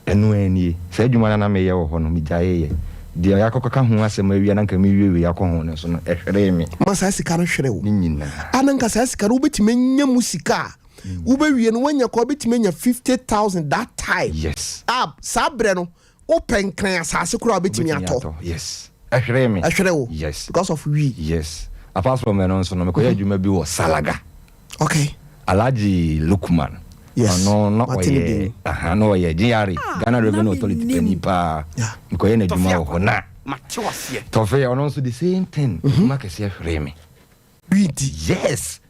Ɛno ara nie, saa adwuma no a na meyɛ wɔ hɔ no, megyaeeɛ. Deɛ yɛakɔkɔka ho asɛm awie a na anka merewie wei akɔ ho no nso no, ɛhweree me. Ma saa sika no hwere wo. Ne nyinaa. A na anka saa sika no wobɛtumi anya mu sika a, wobɛwie no woanya koraa wobɛtumi anya 50,000 that time. Yes. A saa berɛ no wopɛ Nkran asase koraa a wobɛtumi atɔ. Yes. Ɛhweree me. Ɛhwere wo. Yes. Because of wii. Yes. Apart from ɛno nso no, mekɔyɛ adwuma bi wɔ Salaga. Okay. Alhaji Lukman. Yes. Ɔno na Mate ne ɔyɛ din. aha na ɔyɛ GRA, Ah, Ghana na Revenue Authority mennim. panin paa. Yeah. Mekɔyɛ n'adwuma Tɔfe wɔ hɔ akwa. na Mate wo aseɛ. Tɔfe ɔno nso the same thing. Adwuma kɛseɛ hweree me. Wii nti. Yes.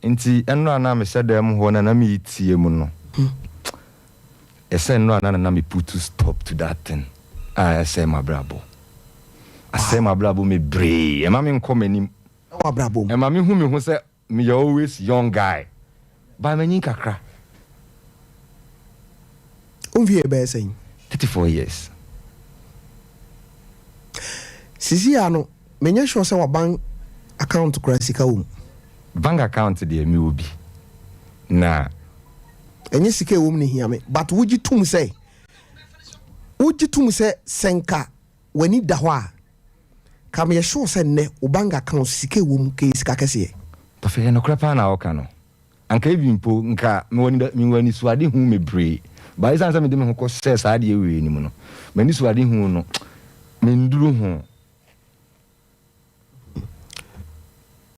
Nti ɛno a na mehyɛ dan mu hɔ na na meretie mu no, ɛsɛ nnora na na me put stop to that thing a ɛsɛe m'abrabɔ. Asɛe m'abrabɔ mebree. Ɛma menkɔ m'anim. Ɛwɔ abrabɔ mu. Ɛma me hu me ho sɛ meyɛ always young guy but manyin kakra. Wo mfe yɛ bɛyɛ sɛn? 34 years. Sisi a no menyɛ sure sɛ wa bank account koraa sika wɔ mu. Bank account deɛ mewɔ bi na. Ɛnyɛ sika ɛwɔ mu na ehia me but wogye tom sɛ wogye tom sɛ sɛ nka w'ani da hɔ a, ka meyɛ sure sɛ nnɛ wo bank account sika ɛwɔ mu ka ɛyɛ sika kɛseɛ. Afei ɛyɛ nokorɛ paa na woka no. Anka even mpo nka mewɔ anida mewɔ anisoadehu mebree but esiane sɛ mede me ho kɔ hyɛɛ saa adeɛ wei no mu no m'anisoadehu no menduru ho.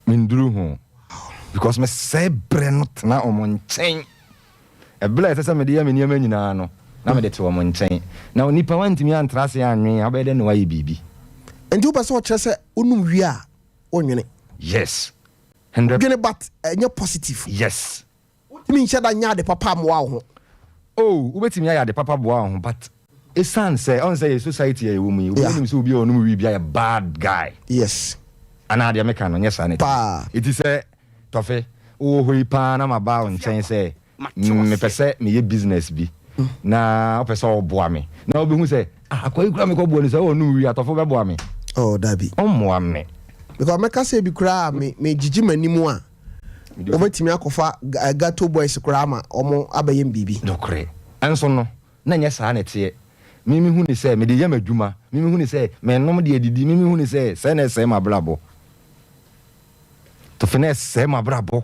Menduru ho because mesɛe berɛ no tena wɔn nkyɛn. Ɛberɛ a ɛsɛ sɛ mede yɛ me nneɛma nyinaa no, na mede te wɔn nkyɛn. Na onipa wantumi antra ase annwen a, wobɛyɛ dɛn na woayɛ biribi? Nti wopɛ sɛ ɔkyerɛ sɛ wonom wie a wonnwene? Yes. Hundred. Wodwene but ɛnyɛ positive. Yes. Wontumi nhyɛ da nyɛ ade papa mmoa wo ho. Oh, wobɛtumi ayɛ ade papa boa wo ho but ɛsiane sɛ, ɔhu sɛ yɛ society a yɛwɔ mu yi, obiara nim sɛ obi a ɔnom wii biara yɛ bad guy. Yes. Anaa deɛ meka no, nyɛ saa na ɛteɛ? Paa. Ɛti sɛ, Tɔfe, Wowɔ hɔ yi paa na maba wo nkyɛn sɛ mepɛ sɛ meyɛ business bi na wopɛ sɛ woboa me na wobɛhu sɛ ah akoa yi koraa mekɔboa no sɛ ɔnom wii atɔfo bɛboa me. Oh dabi. Ɔmmoa me. Because mɛka sɛ ebi koraa me megyigye m'anim a wobɛtumi akɔfa gato boys koraa ama wɔn abɛyɛ me biribi. Nokorɛ. Nso no, na ɛnyɛ saa na ɛteɛ. Me mehu no sɛ mede yɛ m'adwuma, me mehu no sɛ menom de adidi, me mehu no sɛ sɛɛ na ɛsɛe m'abrabɔ. Tofe na ɛsɛe m'abrabɔ.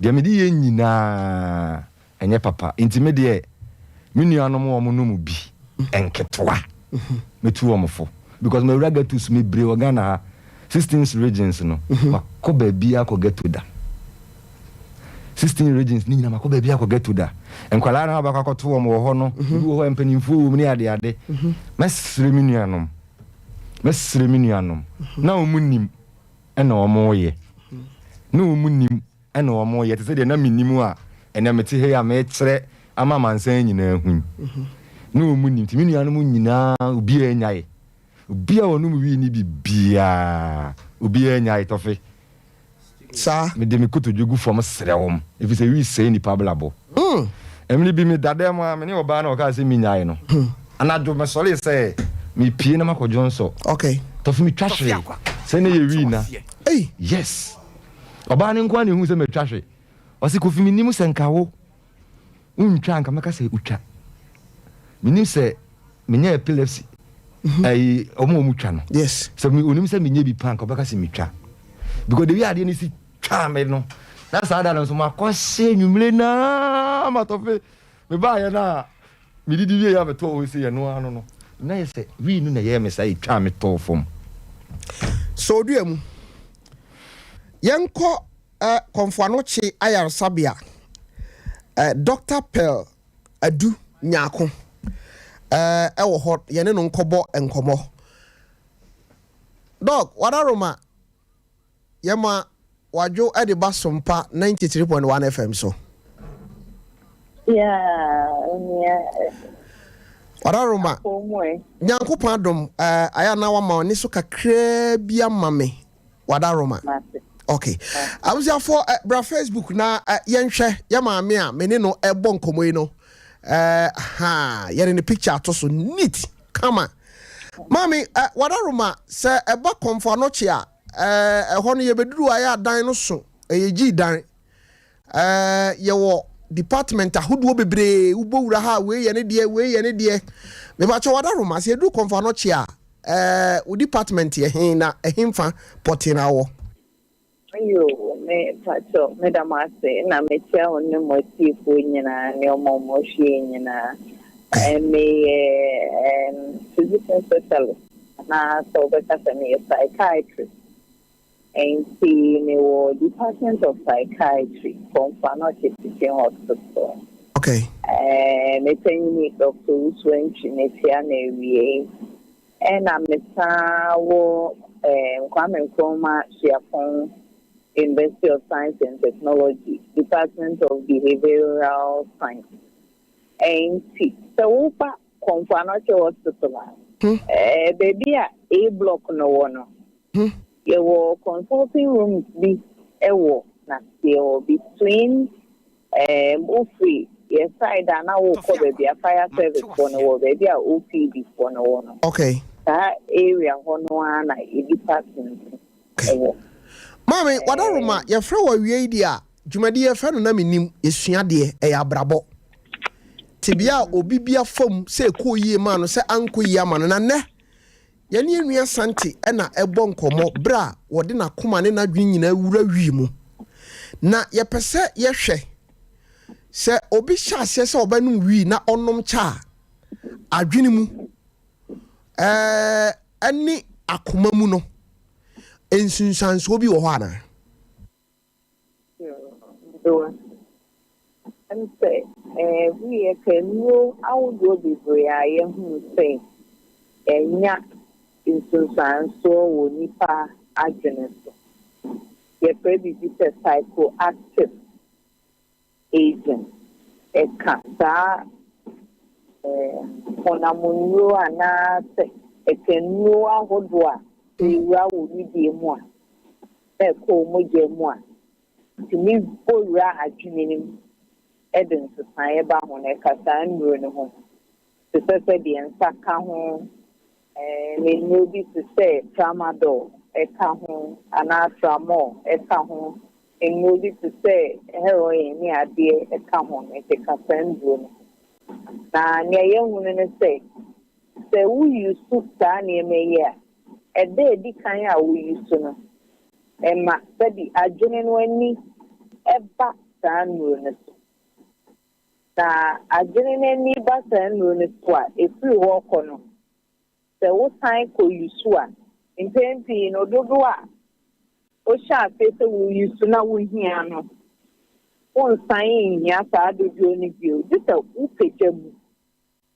Deɛ mede yɛ nyinaa ɛnyɛ papa. Nti me deɛ me nuanom a wɔnom bi nketewa mɛtu wɔn fo because mawura ghettos mebree wɔ Ghana ha 16 regions no makɔ baabiara kɔ ghetto da. 16 regions ne nyinaa makɔ baabi akɔ ghetto da. Nkwadaa no a wobɛkɔ akɔto wɔn wɔ hɔ no, ebi wɔ hɔ a mpanimfoɔ wɔ mu ne adeade. Mɛsrɛ me nuanom, mɛsrɛ me nuanom, na wɔn nim ɛna wɔn reyɛ, na wɔn nim ɛna wɔn reyɛ te sɛ deɛ na menim a ɛnɛ mete ha yi a mekyerɛ ama amansan nyinaa hu yi. Na wɔn nim, nti me nuanom nyinaa obiara nyae, obiara a ɔnom wii ne bi biara, obiara nyae tɔfe. Saa. Mede me kotodwe gu fam srɛ wɔn, efisɛ wii sɛe nnipa abrabɔ. Mmere bi meda dan mu a, me ne ɔbaa no a ɔkaa sɛ minnyae no. Anadwo mesɔree sɛ mepue na makɔ dwonsɔ. Okay. Tɔfe metwa hwee. Sɛ na ɛyɛ wii na. Ei! Yes. Ɔbaa no nko ara na ehuu sɛ matwa hwe. Ɔse, Kofi minnim sɛ nka wo wontwa a nka mɛka sɛ wotwa. Menim sɛ menya epilepsy. Ɛyi, wɔn a wɔtwa no. Yes. Sɛ me onim sɛ menyɛ bi paa nka ɔbɛka sɛ metwa. Because the way adeɛ no si twaa me no, na saa da no nso makɔhyɛ anwummere naa matɔfe. Mebaeɛ no a medidi wie a metɔɔ hɔ sɛ ɛno ano no, na yɛ sɛ wii no na ɛyɛɛ me saa ɛtwaa me tɔɔ fam. Sɛ odua mu. Yɛnkɔ eh, Kɔmfoanokye Ayaresabea, eh, Dɔkta Pearl Adu Nyarko eh, wɔ hɔ, yɛne no nkɔbɔ nkɔmmɔ. Dɔk, Wadaroma, yɛma wadwo de ba Sompa 93.1 FM so. Yeah, onua. Wadaroma, Nyankopɔn adom, eh, ayɛ na wama ɔne so kakraa bi ama me. Wadaroma. Ok. Abusuafoɔ, eh, bra Facebook na eh, yɛnhwɛ yɛ maame a me ne no ɛbɔ nkɔmmɔ yi no. Eh, ha, yɛde ne picture ato so neat, kama. Maame, eh, Wadaroma, sɛ ɛba Kɔmfo Anokye a, eh, ɛhɔ no yɛbɛduru ayɛ adan no so, ɛyɛ gyii dan. Eh, yɛwɔ department ahodoɔ bebree, wobɔ wura ha a, wei yɛ ne deɛ, wei yɛ ne deɛ. Mepakyɛ Wadaroma, sɛ yɛduru Kɔmfo Anokye a, Eh, wo department yɛ he na ɛhenfa pɔtee na wowɔ? Yoo, me pakyɛw, meda mo ase na mekyia wo ne mo atiefoɔ nyinaa ne ɔmo a ɔmo hwɛ yɛn nyinaa. Eh, meyɛ um, physician specialist anaa sɛ wobɛka sɛ meyɛ psychiatrist. Enti mewɔ Department of Psychiatry, Komfo Anokye Teaching Hospital. Okay. Eh, me panyini Dr. Owusu Antwi, mekyia no awiei. Ɛna mesan wɔ eh, Kwame Nkrumah Suapɔn University of Science and Technology, Department of Behavioral Science. Enti sɛ woba Komfo Anokye Hospital a, eh, baabi a A block no wɔ no, Yɛwɔ consulting rooms bi wɔ n'aseɛ hɔ between ɛɛm wofiri yɛ side a na wokɔ baabi a fire service foɔ no wɔ baabi a OPD foɔ no wɔ no. Okay. Saa area hɔ no ara na yɛ department no wɔ. Maame, Wadaroma, yɛfrɛ wo awia yi deɛ a, dwumadi yɛfrɛ no na mennim, yɛsua adeɛ, ɛyɛ abrabɔ. Tebea a obi bi afa mu sɛ ɛkɔɔ yie maa no sɛ ankɔ yie ama no, na nnɛ Yɛne yɛn nua Santi na ɛbɔ nkɔmmɔ bere a wɔde n'akoma ne n'adwene nyinaa wura wii mu. Na yɛpɛ sɛ yɛhwɛ sɛ obi hyɛ aseɛ sɛ ɔbɛnom wii na ɔnom kyɛ a, adwene mu ɛɛ ne akoma mu no, nsunsuansoɔ bi wɔ hɔ anaa? Doa. Ɛne sɛ, ɛɛ, yɛka nnuro ahodoɔ bebree a yɛahunu sɛ ɛnya nsunsuansoɔ wɔ nnipa adwene so. Yɛfrɛ biribi sɛ psychoactive agent. Ɛka saa ɛɛ honam nnuro anaasɛ ɛka nnuro ahodoɔ a sɛ ɛwura wo wedeɛ mu a, na ɛkɔ wo mogya mu a, tumi bɔ wura adwene no mu de nsesaeɛ ba ho no, ɛka saa nnuro no ho, te sɛ sɛdeɛ nsa ka ho, ne nnuro bi te sɛ tramadol ka ho anaa tramol ka ho, nnuro bi te sɛ heroin ne adeɛ ka ho no, ɛkeka saa nnuro no ho. Na nea yɛahunu ne sɛ, sɛ wo use saa nneɛma yi a, ɛda a ɛdi kan a wo use no, ɛma sɛbi adwene no ani ba saa nnuro no so. Na adwene no ani ba saa nnuro no so a, ɛfiri hɔ rekɔ no, sɛ wosan kɔ use a, mpɛn pii no dodoɔ a wohyɛ aseɛ sɛ wo use na wohia no, wonsan nhia saa dodoɔ no bio, gye sɛ wopagya mu.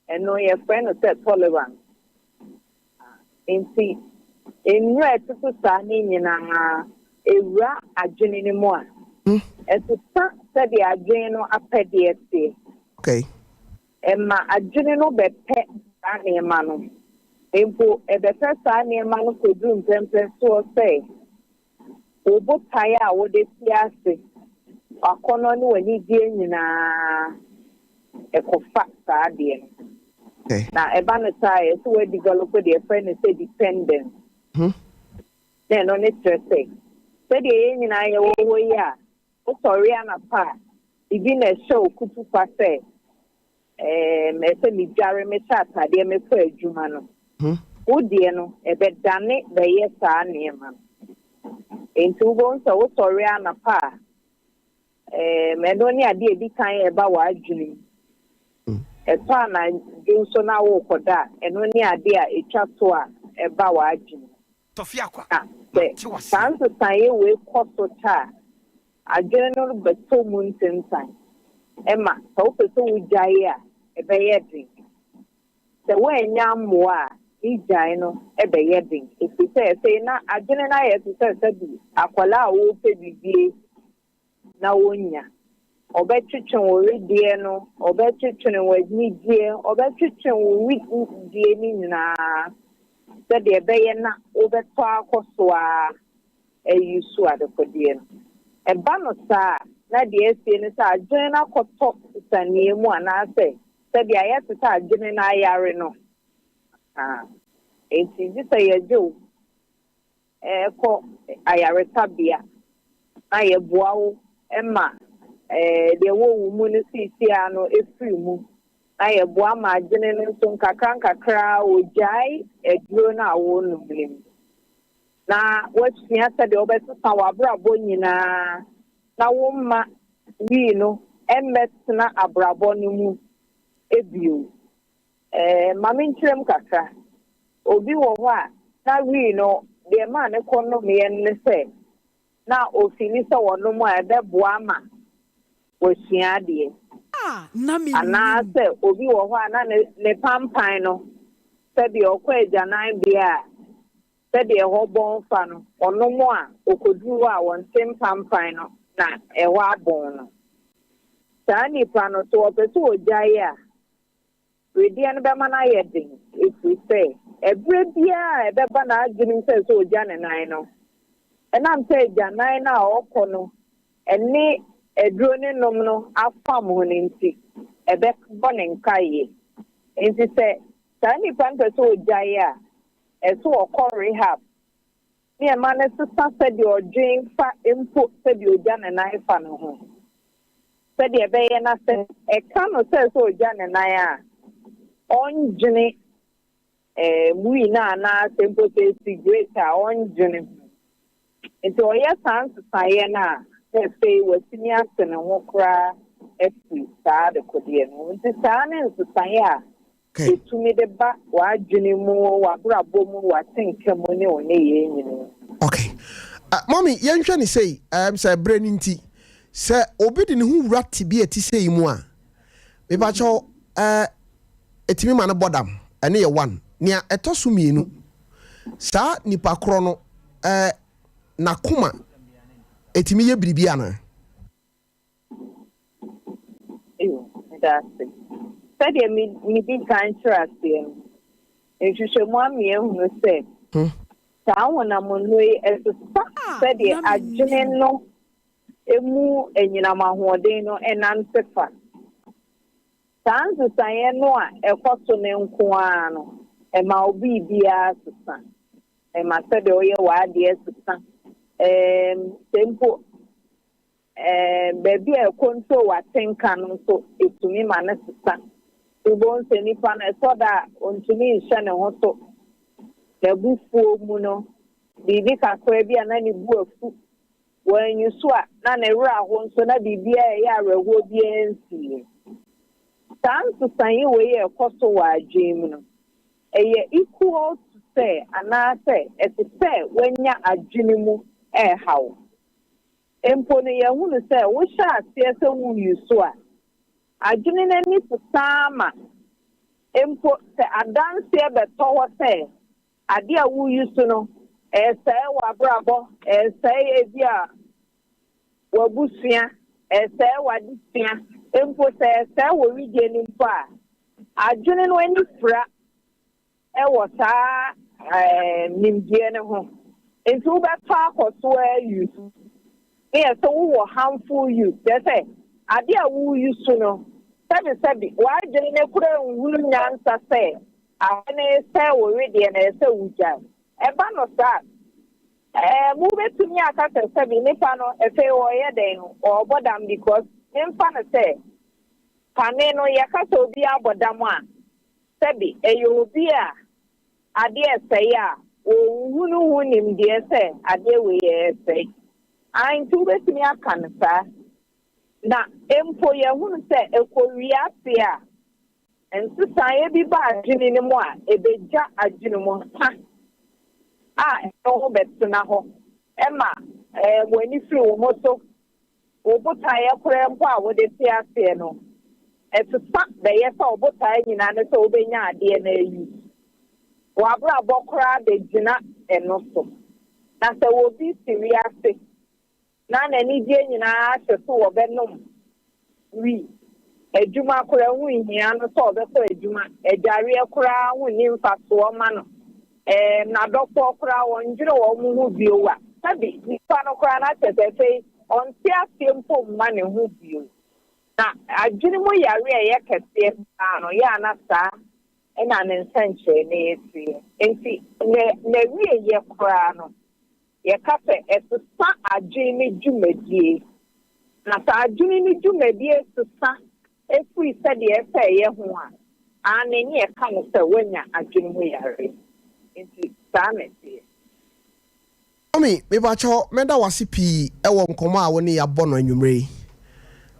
Ɛno yɛfrɛ no sɛ tolerance. Enti nnuru a ɛtete saa no nyinaa, ɛwura adwene no mu a, ɛsesa sɛdeɛ adwene no apɛdeɛ teɛ. Ɛma adwene no bɛpɛ saa nneɛma no. Mpo ɛbɛpɛ saa nneɛma no kɔduru mpɛnpɛnsoɔ sɛ Wo botaeɛ a wode te ase, w'akɔnnɔ ne w'anigyeɛ nyinaa, ɛkɔfa saa adeɛ no. Na ɛba no saa a, ɛsɛ woadevelop deɛ yɛfrɛ no sɛ dependence. Na ɛno ne kyerɛ sɛ, sɛdeɛ yɛn nyinaa yɛwɔ hɔ yi a, wosɔre anapa a, biribi na ɛhyɛ wo kutupa sɛ Ɛɛ, ɛsɛ midware, mehyɛ atadeɛ, mekɔ adwuma no. Wo deɛ no, ɛbɛdane bɛyɛ saa nneɛma no. Enti wobɛhu sɛ wosɔre anɔpa a, ɛɛm, ɛno ne adeɛ a ɛdi kan a ɛba w'adwene mu. Ɛtɔ anadwo nso na worekɔda a, ɛno ne adeɛ a ɛtwa to a ɛba w'adwene mu. Na sɛ saa nsesaeɛ wei kɔ so kyɛ a, adwene no bɛtɔ mu ntentan. Ɛma sɛ wopɛ sɛ wogyae a, ɛbɛyɛ den. Sɛ woannya mmoa a, ne gyae no bɛyɛ den, ɛfiri sɛ afei na adwene no ayɛ te sɛ sɛbi akwadaa a ɔrepɛ biribi na wonnya. Ɔbɛtwetwe wo wedeɛ no, ɔbɛtwetwene w'anigyeɛ, ɔbɛtwetwe wo wedeɛ no nyinaa sɛdeɛ ɛbɛyɛ na wobɛtɔ akɔ so ara ayi so adekodeɛ no. Ɛba no saa a, na deɛ asie ne sɛ adwene no akɔtɔ sisaneɛ mu anaasɛ sɛdeɛ ayɛ te sɛ adwene no ayare no. Enti gye sɛ yɛgye wo kɔ ayaresabea na yɛboa wo ma deɛ ɛwɔ wo mu no seesei ara no firi mu, na yɛboa ma adwene no nso nkakrankakra ɔgyae aduro no a worenom no mu, na woasua sɛdeɛ wobɛsesa w'abrabɔ nyinaa na womma wii no mmɛtena abrabɔ no mu bio. Ɛɛ, ma menkyerɛ mu kakra. Obi wɔ hɔ a, na wii no, deɛ ɛmaa ne kɔn nomeeɛ no ne sɛ, na ɔfili sɛ ɔnom a ɛbɛboa ama wasua adeɛ. Anaasɛ obi wɔ hɔ a na ne ne pampan no, sɛdeɛ ɔkɔ agyananbea a, sɛdeɛ ɛhɔ bɔn fa no, ɔnom a, ɔkɔduru hɔ a, ɔnte mpampan no na ɛhɔ abɔn no. Saa nipa no, sɛ ɔpɛ sɛ ɔgyae a, Wedeɛ no bɛma no ayɛ den, ɛfiri sɛ ɛberɛ biara a ɛbɛba n'adwenem sɛ ɛsɛ sɛ ɔgya ne nan no, ɛnam sɛ agyanan no a ɔkɔ no ne aduro no nom no afam ho no nti, ɛbɛbɔ ne nkaeɛ. Enti sɛ saa nipa no pɛ sɛ ɔgyae a, ɛsɛ ɔkɔ rehab ne ɛma no sesa sɛdeɛ ɔdwen fa mpo sɛdeɛ ɔgya ne nan fa no ho. Sɛdeɛ ɛbɛyɛ na sɛ ɛka no sɛ sɛ ɔgya ne nan a, ɔndwene wii no anaasɛ mpo sɛ sigaret a, ɔndwene ho. Nti ɔyɛ saa nsesaeɛ no a, na afei watumi ate ne ho koraa afiri saa adekodeɛ no ho. Nti saa ne nsesaeɛ a ɛtumi de ba w'adwene mu, w'abrabɔ mu, w'atenka mu ne wo nneyɛɛ nyinaa mu. Okay. Mommy, yɛnhwɛ no sei, um, sɛ berɛ no nti, sɛ obi de ne ho wura tebea a ɛte sei mu a, mepakyɛw, uh, ɛtumi ma no bɔ dam, ɛno yɛ one. Nea ɛtɔ so mmienu, saa nipa korɔ no, uh, n'akoma ɛtumi yɛ biribi anaa? Ew, meda ase. Sɛdeɛ me medi kan kyerɛ aseɛ no, nhwehwɛmu ama yɛahunu sɛ saa honam nnuro yi ɛsesa sɛdeɛ adwene no emu anyinam ahoɔden no nante fa. Saa nsesaeɛ no a ɛkɔ so no nko ara no, ɛma wo biribiara sesa. Ɛma sɛdeɛ woyɛ w'adeɛ sesa. Ɛɛm, sɛ mpo ɛɛm, baabi a ɛcontrol w'atenka no nso, ɛtumi ma no sesa. Wobɛhu sɛ nipa no, ɛtɔ da a, ɔntumi nhyɛ ne ho so. N'abufuo mu no, biribi kakra bi a na ne bo afu. Wanyi so a, na ne werɛ aho nso na biribiara a ɛyɛ awerɛhoɔ biara nsiiɛ. Saa nsesaeɛ wei a ɛkɔ so wɔ adwene mu no, ɛyɛ equal to sɛ anaasɛ ɛte sɛ woanya adwene mu rehaw. Mpo no yɛahunu sɛ wohyɛ aseɛ sɛ woreyi so a, adwene no ani sesa ara ma mpo sɛ adanseɛ bɛtɔ hɔ sɛ adeɛ a woreyi so no ɛresɛe w'abrabɔ, ɛresɛe ebia w'abusua, ɛresɛe w'adesua, mpo sɛ ɛresɛe wo wedeɛ no mpo a, adwene no ani fira wɔ saa nimdeɛ no ho. Nti wobɛtɔ akɔ so ara use. Ne yɛ sɛ wowɔ harmful use, kyerɛ sɛ adeɛ a wo use no, sɛbesɛbe w'adwene no koraa nhunu nyansa sɛ ade no resɛe wo wedeɛ no, ɛsɛ sɛ wogyae. Ɛba no saa a, ɛɛm wobɛtumi aka sɛ sɛbe nipa no afei ɔreyɛ dɛn, ɔrebɔ dam because memfa no sɛ kane no yɛka sɛ obi abɔ dam a, Sɛbe ɛyɛ obi a adeɛ resɛe a, ɔnhunu ho nimdeɛ sɛ adeɛ wei ɛresɛe. Aane, nti wobɛtumi aka no saa. Na mpo yɛahunu sɛ ɛkɔwie ase a, nsesaeɛ bi ba adwene no mu a, ɛbɛgya adwene mu ha a ɛne wo bɛtena hɔ ma w'ani firi wo ho so. Wo botaeɛ koraa mpo a wode te aseɛ no, ɛsesa bɛyɛ sɛ wo botaeɛ nyinaa ne sɛ wobɛnya adeɛ no ayi. W'abrabɔ koraa bɛgyina ɛno so. Na sɛ obi te wiase na n'anigyeɛ nyinaa hyɛ so wɔbɛnom wi, adwuma koraa ho nhia no sɛ ɔbɛkɔ adwuma, adwareɛ koraa ho nni mfasoɔ ma no, ɛɛm, n'adɔfoɔ koraa ɔndwene wɔn ho bio a, sɛbe nipa no koraa na kyerɛ sɛ afei ɔnte aseɛ mpo mma ne ho bio. Na adwene mu yareɛ a ɛyɛ kɛseɛ paa no, yɛ a na saa na ne nsɛnkyerɛnne teɛ. Enti n'awieeɛ koraa no, Yɛka sɛ ɛsesa adwene no dwumadie. Na sɛ adwene no dwumadie sesa firi sɛdeɛ ɛsɛ ɛyɛ ho a, aane ne yɛka no sɛ woanya adwene mu yareɛ. Nti saa na ɛteɛ. Mummy, mepakyɛw mɛda wo ase pii wɔ nkɔmmɔ a wo ne yɛabɔ no anwummere yi.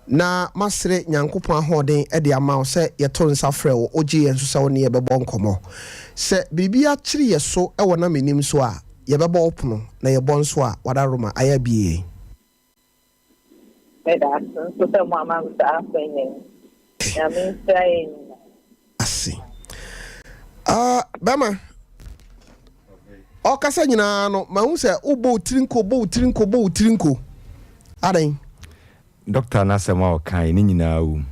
Na masrɛ Nyankopɔn ahoɔden de ama wo sɛ yɛto nsa frɛ wo, wogye yɛn so sɛ wo ne yɛn bɛbɔ nkɔmmɔ. Sɛ biribi akyere yɛn so wɔ na mennim so a, yɛbɛbɔ wo pono, na yɛbɔ nso a, w'adaworoma ayɛ abue yɛn. Meda ase nso sɛ moama me saa akwanya yi. Nyame nhyira yɛn nyinaa. Ase. Ah, bɛma. Ɔkasa nyinaa no, mahu sɛ wobɔ wo tiri nko, bɔ wo tiri nko, bɔ wo tiri nko. Adɛn? Dɔkta no asɛm a ɔkae ne nyinaa wom.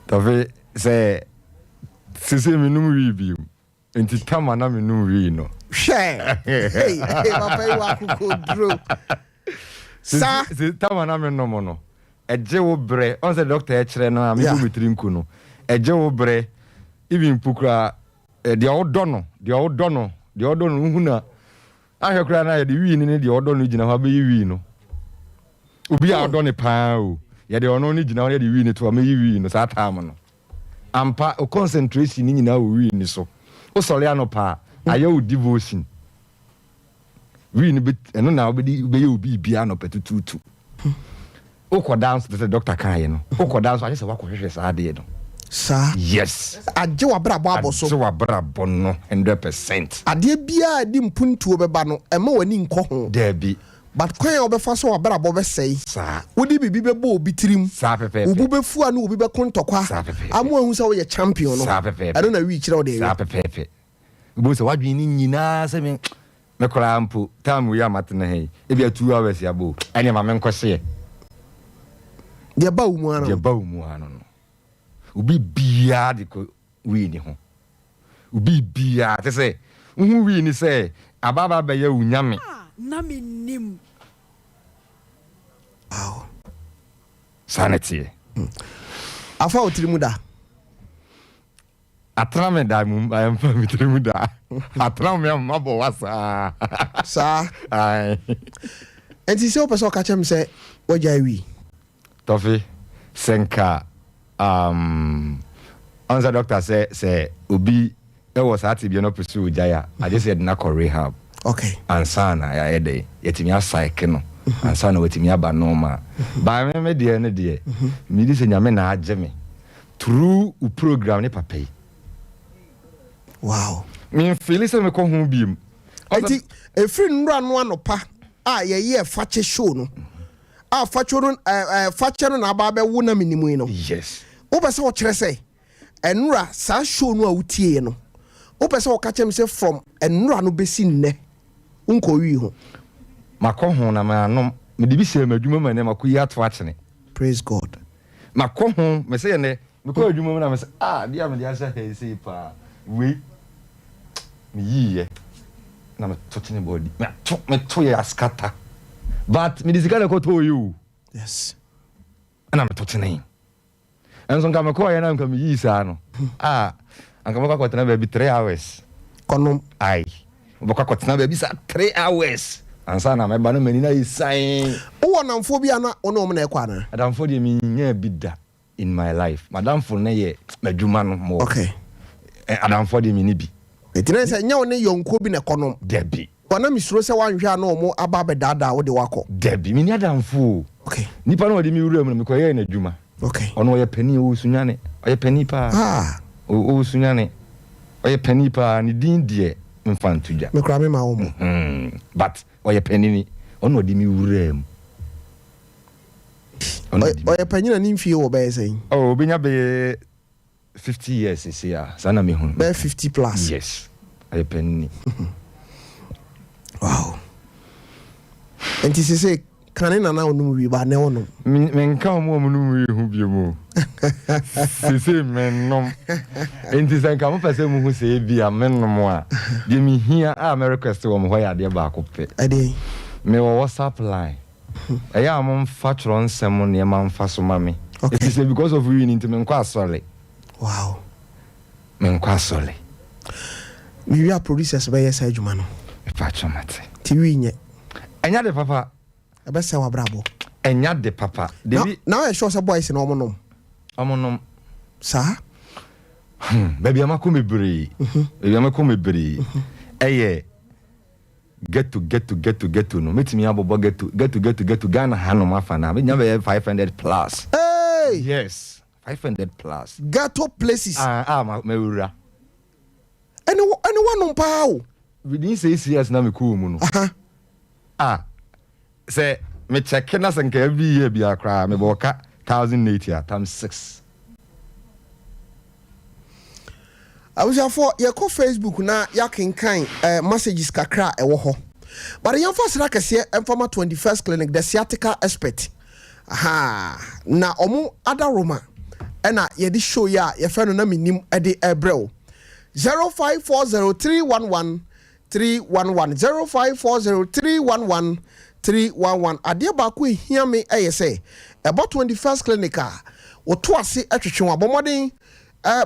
Tɔfe sɛ sese menom wii bio. Nti tam a na menom wii no. Hwɛ! Hey, hey, papa yi wɔ akokoduro. Saa. Sese tam a na menom no, ɛgye wo berɛ. Ɔn sɛ dɔkta ɛkyerɛ no a mebɔ me tiri nko no, ɛgye wo berɛ. Even mpo koraa, deɛ ɔdɔ no, deɛ ɔdɔ no, deɛ ɔdɔ no, wohu no a, ahwɛ koraa na yɛde wii no ne deɛ ɔdɔ no gyina hɔ abɛyi wii no. Obi a ɔdɔ no paa o, yɛde ɔno no gyina hɔ na yɛde wii no to hɔ, mɛyi wii no saa time no. Ampa, wo concentration no nyinaa wɔ wii no so. Wosɔre anɔpa a, ayɛ wo devotion. Wii no bɛ, ɛno na wobɛde wobɛyɛ wo biribiara anɔpa tutuutu. Wokɔda nso te sɛ dɔkta kaeɛ no, wokɔda nso agye sɛ woakɔhwehwɛ saa adeɛ no. Saa. Yes. Agye w'abrabɔ abɔ so. Agye w'abrabɔ no 100%. Adeɛ biara a ɛde mpuntuo bɛba no, mma w'ani nkɔ ho. Daabi. But kwan a wobɛfa so a w'abrabɔ bɛsɛe. Saa. Wode biribi bɛbɔ obi tirim. Saa pɛpɛɛpɛ. Wo bo bɛfu a ne obi bɛko ntɔkwa. Saa pɛpɛɛpɛ. Ama wahu sɛ woyɛ champion no. Saa pɛpɛɛpɛ. Ɛno na wii kyerɛ wo deɛ Saa yɛ. pɛpɛɛpɛ. Wobɛhu sɛ w'adwene no nyinaa sɛ me me koraa mpo time wei a matena ha yi ebia 2 hours abɔ o ɛneɛ ma menkɔhyeɛ. Deɛ ɛba wo mu ara Deɛ no. ɛba wo mu ara no no. Obi biara de kɔ wii ne ho. Obi biara kyɛ sɛ wohu wii ne sɛ aba aba abɛyɛ wo nyame. A na mennim. Wow. Saa na ɛteɛ. Afa wo tiri mu da? Atena me da mu, ɛmfa me tiri mu da. Atena me ama bɔ wa saa. Saa. Ae. Nti sɛ wopɛ sɛ ɔka kyerɛ me sɛ wagyae wii? Tɔfe, sɛ nka um, ɔn sɛ dɔkta sɛ sɛ obi wɔ saa tebea no ɔpɛ sɛ ogyae a, agye sɛ yɛde no akɔ rehab. Okay. Ansa na yɛayɛ dɛ, yɛatumi asaeke no, ansa na watumi aba normal. By me me deɛ no deɛ, medi sɛ Nyame na agye me through wo program ne papa yi. Wow. Me nfeeli sɛ mekɔ ho biom. Enti, ɛfiri nnora no anɔpa a yɛyɛɛ fakye show no, a fakye no ɛɛ fakyɛ no na aba abɛwo na menim yi no. Yes. Wopɛ sɛ ɔkyerɛ sɛ ɛnora saa show no a wotieɛ no, wopɛ sɛ ɔka kyerɛ me sɛ from ɛnora no bɛsi nnɛ wonkɔ wii ho? Makɔ ho na manom. Mede bi hyɛɛ m'adwuma mu ɛnɛ makɔ yi ato akyene. Praise God. Makɔ ho, mese ɛnɛ mekɔ adwuma mu na mese ah adeɛ a mede ahyɛ ha yi sei paa wei meyiiɛ na meto kyene bɔɔdi meto meto yɛ askata but mede sika na ɛkɔtɔɔ yi o. Yes. Ɛna meto kyene. Nso nka mekɔɔyɛ na nka meyii saa no a anka mɛkɔ akɔtena baabi 3 hours. Kɔnom. Ai, mɛkɔ akɔtena baabi saa 3 hours ansa na mɛba no m'ani no ayɛ sian. Wowɔ nnamfoɔ bi a na wo ne wɔn na ɛkɔ anaa? Adamfoɔ deɛ menyaa bi da in my life. M'adamfo no yɛ m'adwuma no more. Okay. Adamfoɔ deɛ menni bi. Nti na sɛ nyɛ wo ne yɔnkoɔ bi na ɛkɔnom? Dabi. Bɔ na mesuro sɛ woanhwɛ a na wɔn aba abɛdaadaa wo de woakɔ. Dabi, menni adamfo o. Okay. Nipa no a ɔde me wuraa mu no, mekɔyɛɛ n'adwuma. Okay. Ɔno ɔyɛ panin, ɔwɔ Sunyani. Ɔyɛ panin paa. Ah. Ɔwɔ Sunyani. Ɔyɛ panin paa. Ne din deɛ, memfa nto dwa. Me koraa memma wo mmɔ. Mm-hmm. But ɔyɛ panini. Ɔno na ɔde me wuraa mu. Ɔyɛ panyin a ne mfie wɔ bɛyɛ sɛn? Oh, obenya bɛyɛ 50 years sese a, saa na mehu. Bɛyɛ 50 plus. Yes, ɔyɛ panini. Wow. Nti sese kane na na ɔnom wi ba ne ɔnom? Menka ɔmo a ɔmo nom wi ho bio mu. Sese mennom. Nti sɛ nka mopɛ sɛ muhu sɛ ebi a mennom a, deɛ mehia a mɛ request wɔ mo hɔ yɛ adeɛ baako pɛ. Ɛdeɛn? Mewɔ WhatsApp line. Ɛyɛ a momfa twerɛ nsɛm nneɛma mfa so ma me. Okay. Ɛfiri sɛ because of wi no nti menkɔ asɔre. Wow. Menkɔ asɔre. Mewie a producers bɛyɛ saa adwuma no. Mepa kyɛw, mate. Nti wi nyɛ. Ɛnyɛ de papa. Ɛbɛsɛ w'abrabɔ. Ɛnya de papa. Na na ɔyɛ sure sɛ boys na ɔmo nom? Ɔmo nom. Saa? Baabi a makɔ bebree. Baabi a makɔ bebree. Ɛyɛ ghetto ghetto ghetto ghetto no. Mɛtumi abobɔ ghetto ghetto ghetto ghetto Ghana hanom afa na. Mɛnya bɛyɛ 500 plus. Hey! Yes, 500 plus. Ghetto places. Ah ah, ma mawura. Ɛne wanom paa o. Within 6 years na mekɔɔ mu no. Ah, sɛ mekyɛke na sɛ nka every year biara koraa mebɔ ɔka 1080 a times six. Abusuafoɔ, yɛkɔ Facebook na yɛakenkan messages kakra a ɛwɔ hɔ. But yɛmfa aseda kɛseɛ mfa ma 21st Clinic, the sciatica expert. Aha, na ɔmo adaworoma ɛna yɛde show yi a yɛfrɛ no na menim ɛde ɛbrɛ wo. 0540311311, 0540311311. Adeɛ baako ehia me ɛyɛ sɛ ɛbɔ 21st Clinic a wɔto ase ɛtwetwe wɔn abɔmmɔden.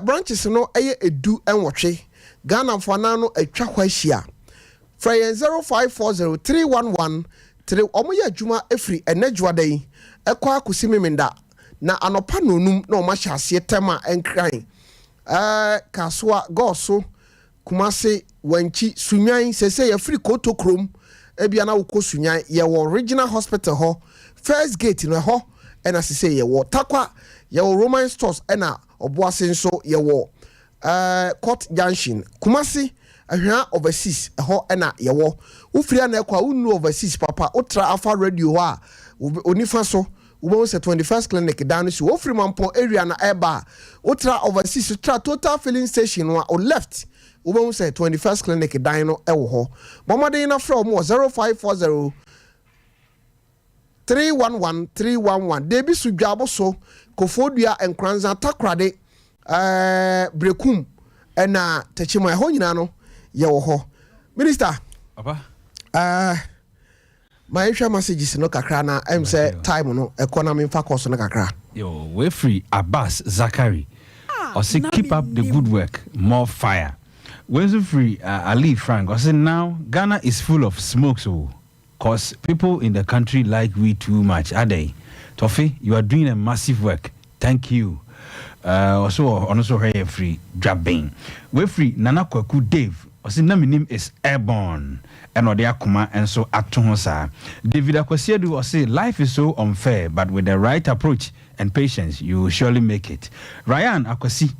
Branches no ɛyɛ 18 Ghana mfoanan no atwa hɔ ahyia. Frɛ yɛn 05403113. Ɔmo yɛ adwuma efiri ɛnɛ dwoada yi ɛkɔ akɔsi Memenda na anɔpa nonum na ɔmo ahyɛ aseɛ tɛm a ɛnkran Kasoa, Gɔɔso, Kumase, Wankyi, Sunyan. Sese yɛfiri Koto kurom ebia na wokɔ Sunyan, yɛwɔ Regional Hospital hɔ, first gate no ɛhɔ ɛna sese yɛwɔ Takwa, yɛwɔ Roman Stores, ɛna Ɔboase nso yɛwɔ Court Junction. Kumase Ahwea Overseas ɛhɔ ɛna yɛwɔ. Wofiri ana ɛkɔ a wonnu Overseas papa, wotra afa radio hɔ a onifa so wobɛhu sɛ 21st Clinic dan no si. Wofiri Mampɔn area na ɛba a, wotra Overseas, tra Total Filling Station no a, o left wobɛhu sɛ 21st Clinic dan no ɛwɔ hɔ. Bɔ mmɔden na frɛ wɔn wɔ 0540 311 311. Deebi so, Dwaabo so, Kofoɔdua, Nkoranza, Takorade, Brekum ɛna Tɛkyima, ɛhɔ nyinaa no yɛwɔ hɔ. Minister. Papa. Ma yɛnhwɛ messages no kakra na ɛm sɛ time no ɛkɔ na memfa kɔ so no kakra. Yo, wei firi Abbas Zakari. Ɔse keep up the good work, more fire. Wei nso firi Ali Frank. Ɔse now Ghana is full of smokes o, cos people in the country like weed too much adɛn? Tɔfe you are doing a massive work, thank you. Ɔse ɔno nso ɔhwɛ yɛn firi Dwaben. Wei firi Nana Kwaku Dave. Ɔse na menim is airborne ɛna ɔde akoma nso ato ho saa. David Akwasi Adu ɔse life is so unfair but with the right approach and patience you will surely make it. Ryan Akwasi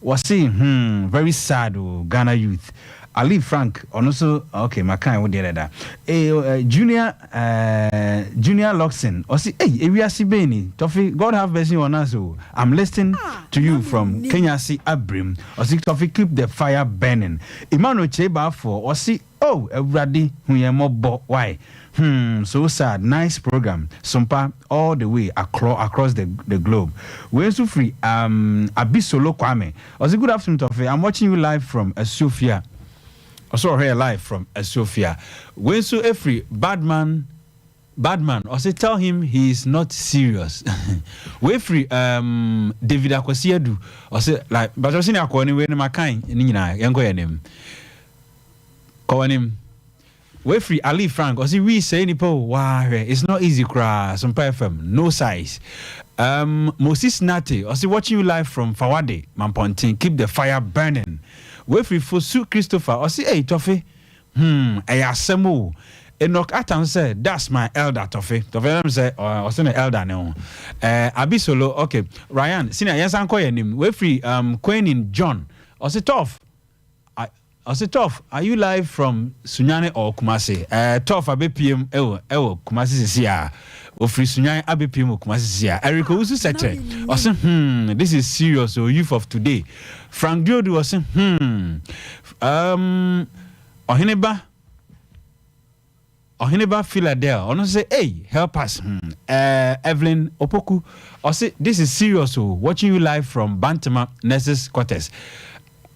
ɔse hmm very sad o Ghana youth. Ali Frank ɔno nso ok makan wo deɛ dada. Eh, Junior eh, Junior Luxon ɔse ei ewiase bɛn ni Tɔfe God have mercy on us o I'm listening to you from Kenyasi Abrim. Ɔse Tɔfe keep the fire burning. Emmanuel Kyei Baafoɔ ɔse oh Awurade hu yɛn mmɔbɔ why hmm so sad nice program Sompa all the way acro across the the globe. Wei nso firi um Abisolo Kwame ɔse good afternoon Tɔfe I'm watching you live from Asuofia ɔse ɔhwɛ yɛ live from Asuofia. Wei nso firi Badman Badman ɔse tell him he is not serious wei firi um, David Akwasi Adu ɔse like mpakyɛw senior kɔ anim wei no makan ne nyinaa yɛnkɔ yɛn anim kɔ w'anim wei firi Ali Frank ɔse wii sɛe nipa o waa hwɛ it's not easy koraa Sompa FM no size um, Moses Nate ɔse watching you live from Fawade Mampɔnten keep the fire burning wei firi Fosu Christopher ɔse ei Tɔfe Hmm ɛyɛ asɛm o. Enoch Atta nso sɛ that's my elder Tɔfe. Tɔfe ɛm sɛ ɔse ne elder ne ho. Eh, Abi Solo, ok. Ryan, senior yɛnsan nkɔ yɛn anim. Wei firi um, Quenin John. Ɔse Tɔf, ɔse Tɔf, are you live from Sunyani or Kumasi? Eh, Tɔf abɛpiem ɛwɔ ɛwɔ Kumasi sisi a. Ofiri Sunyani abɛpiem wɔ Kumasi sisi a. Eric Owusu Sɛkyerɛ, ɔse hmm, this is serious o, youth of today. Frank Duodu ɔse hmm. Um, Ɔheneba, Ɔheneba Philadel, ɔno nso sɛ, ei, help us. Hmm. Uh, Evelyn Opoku, ɔse, this is serious o, watching you live from Bantama Nurses Quarters.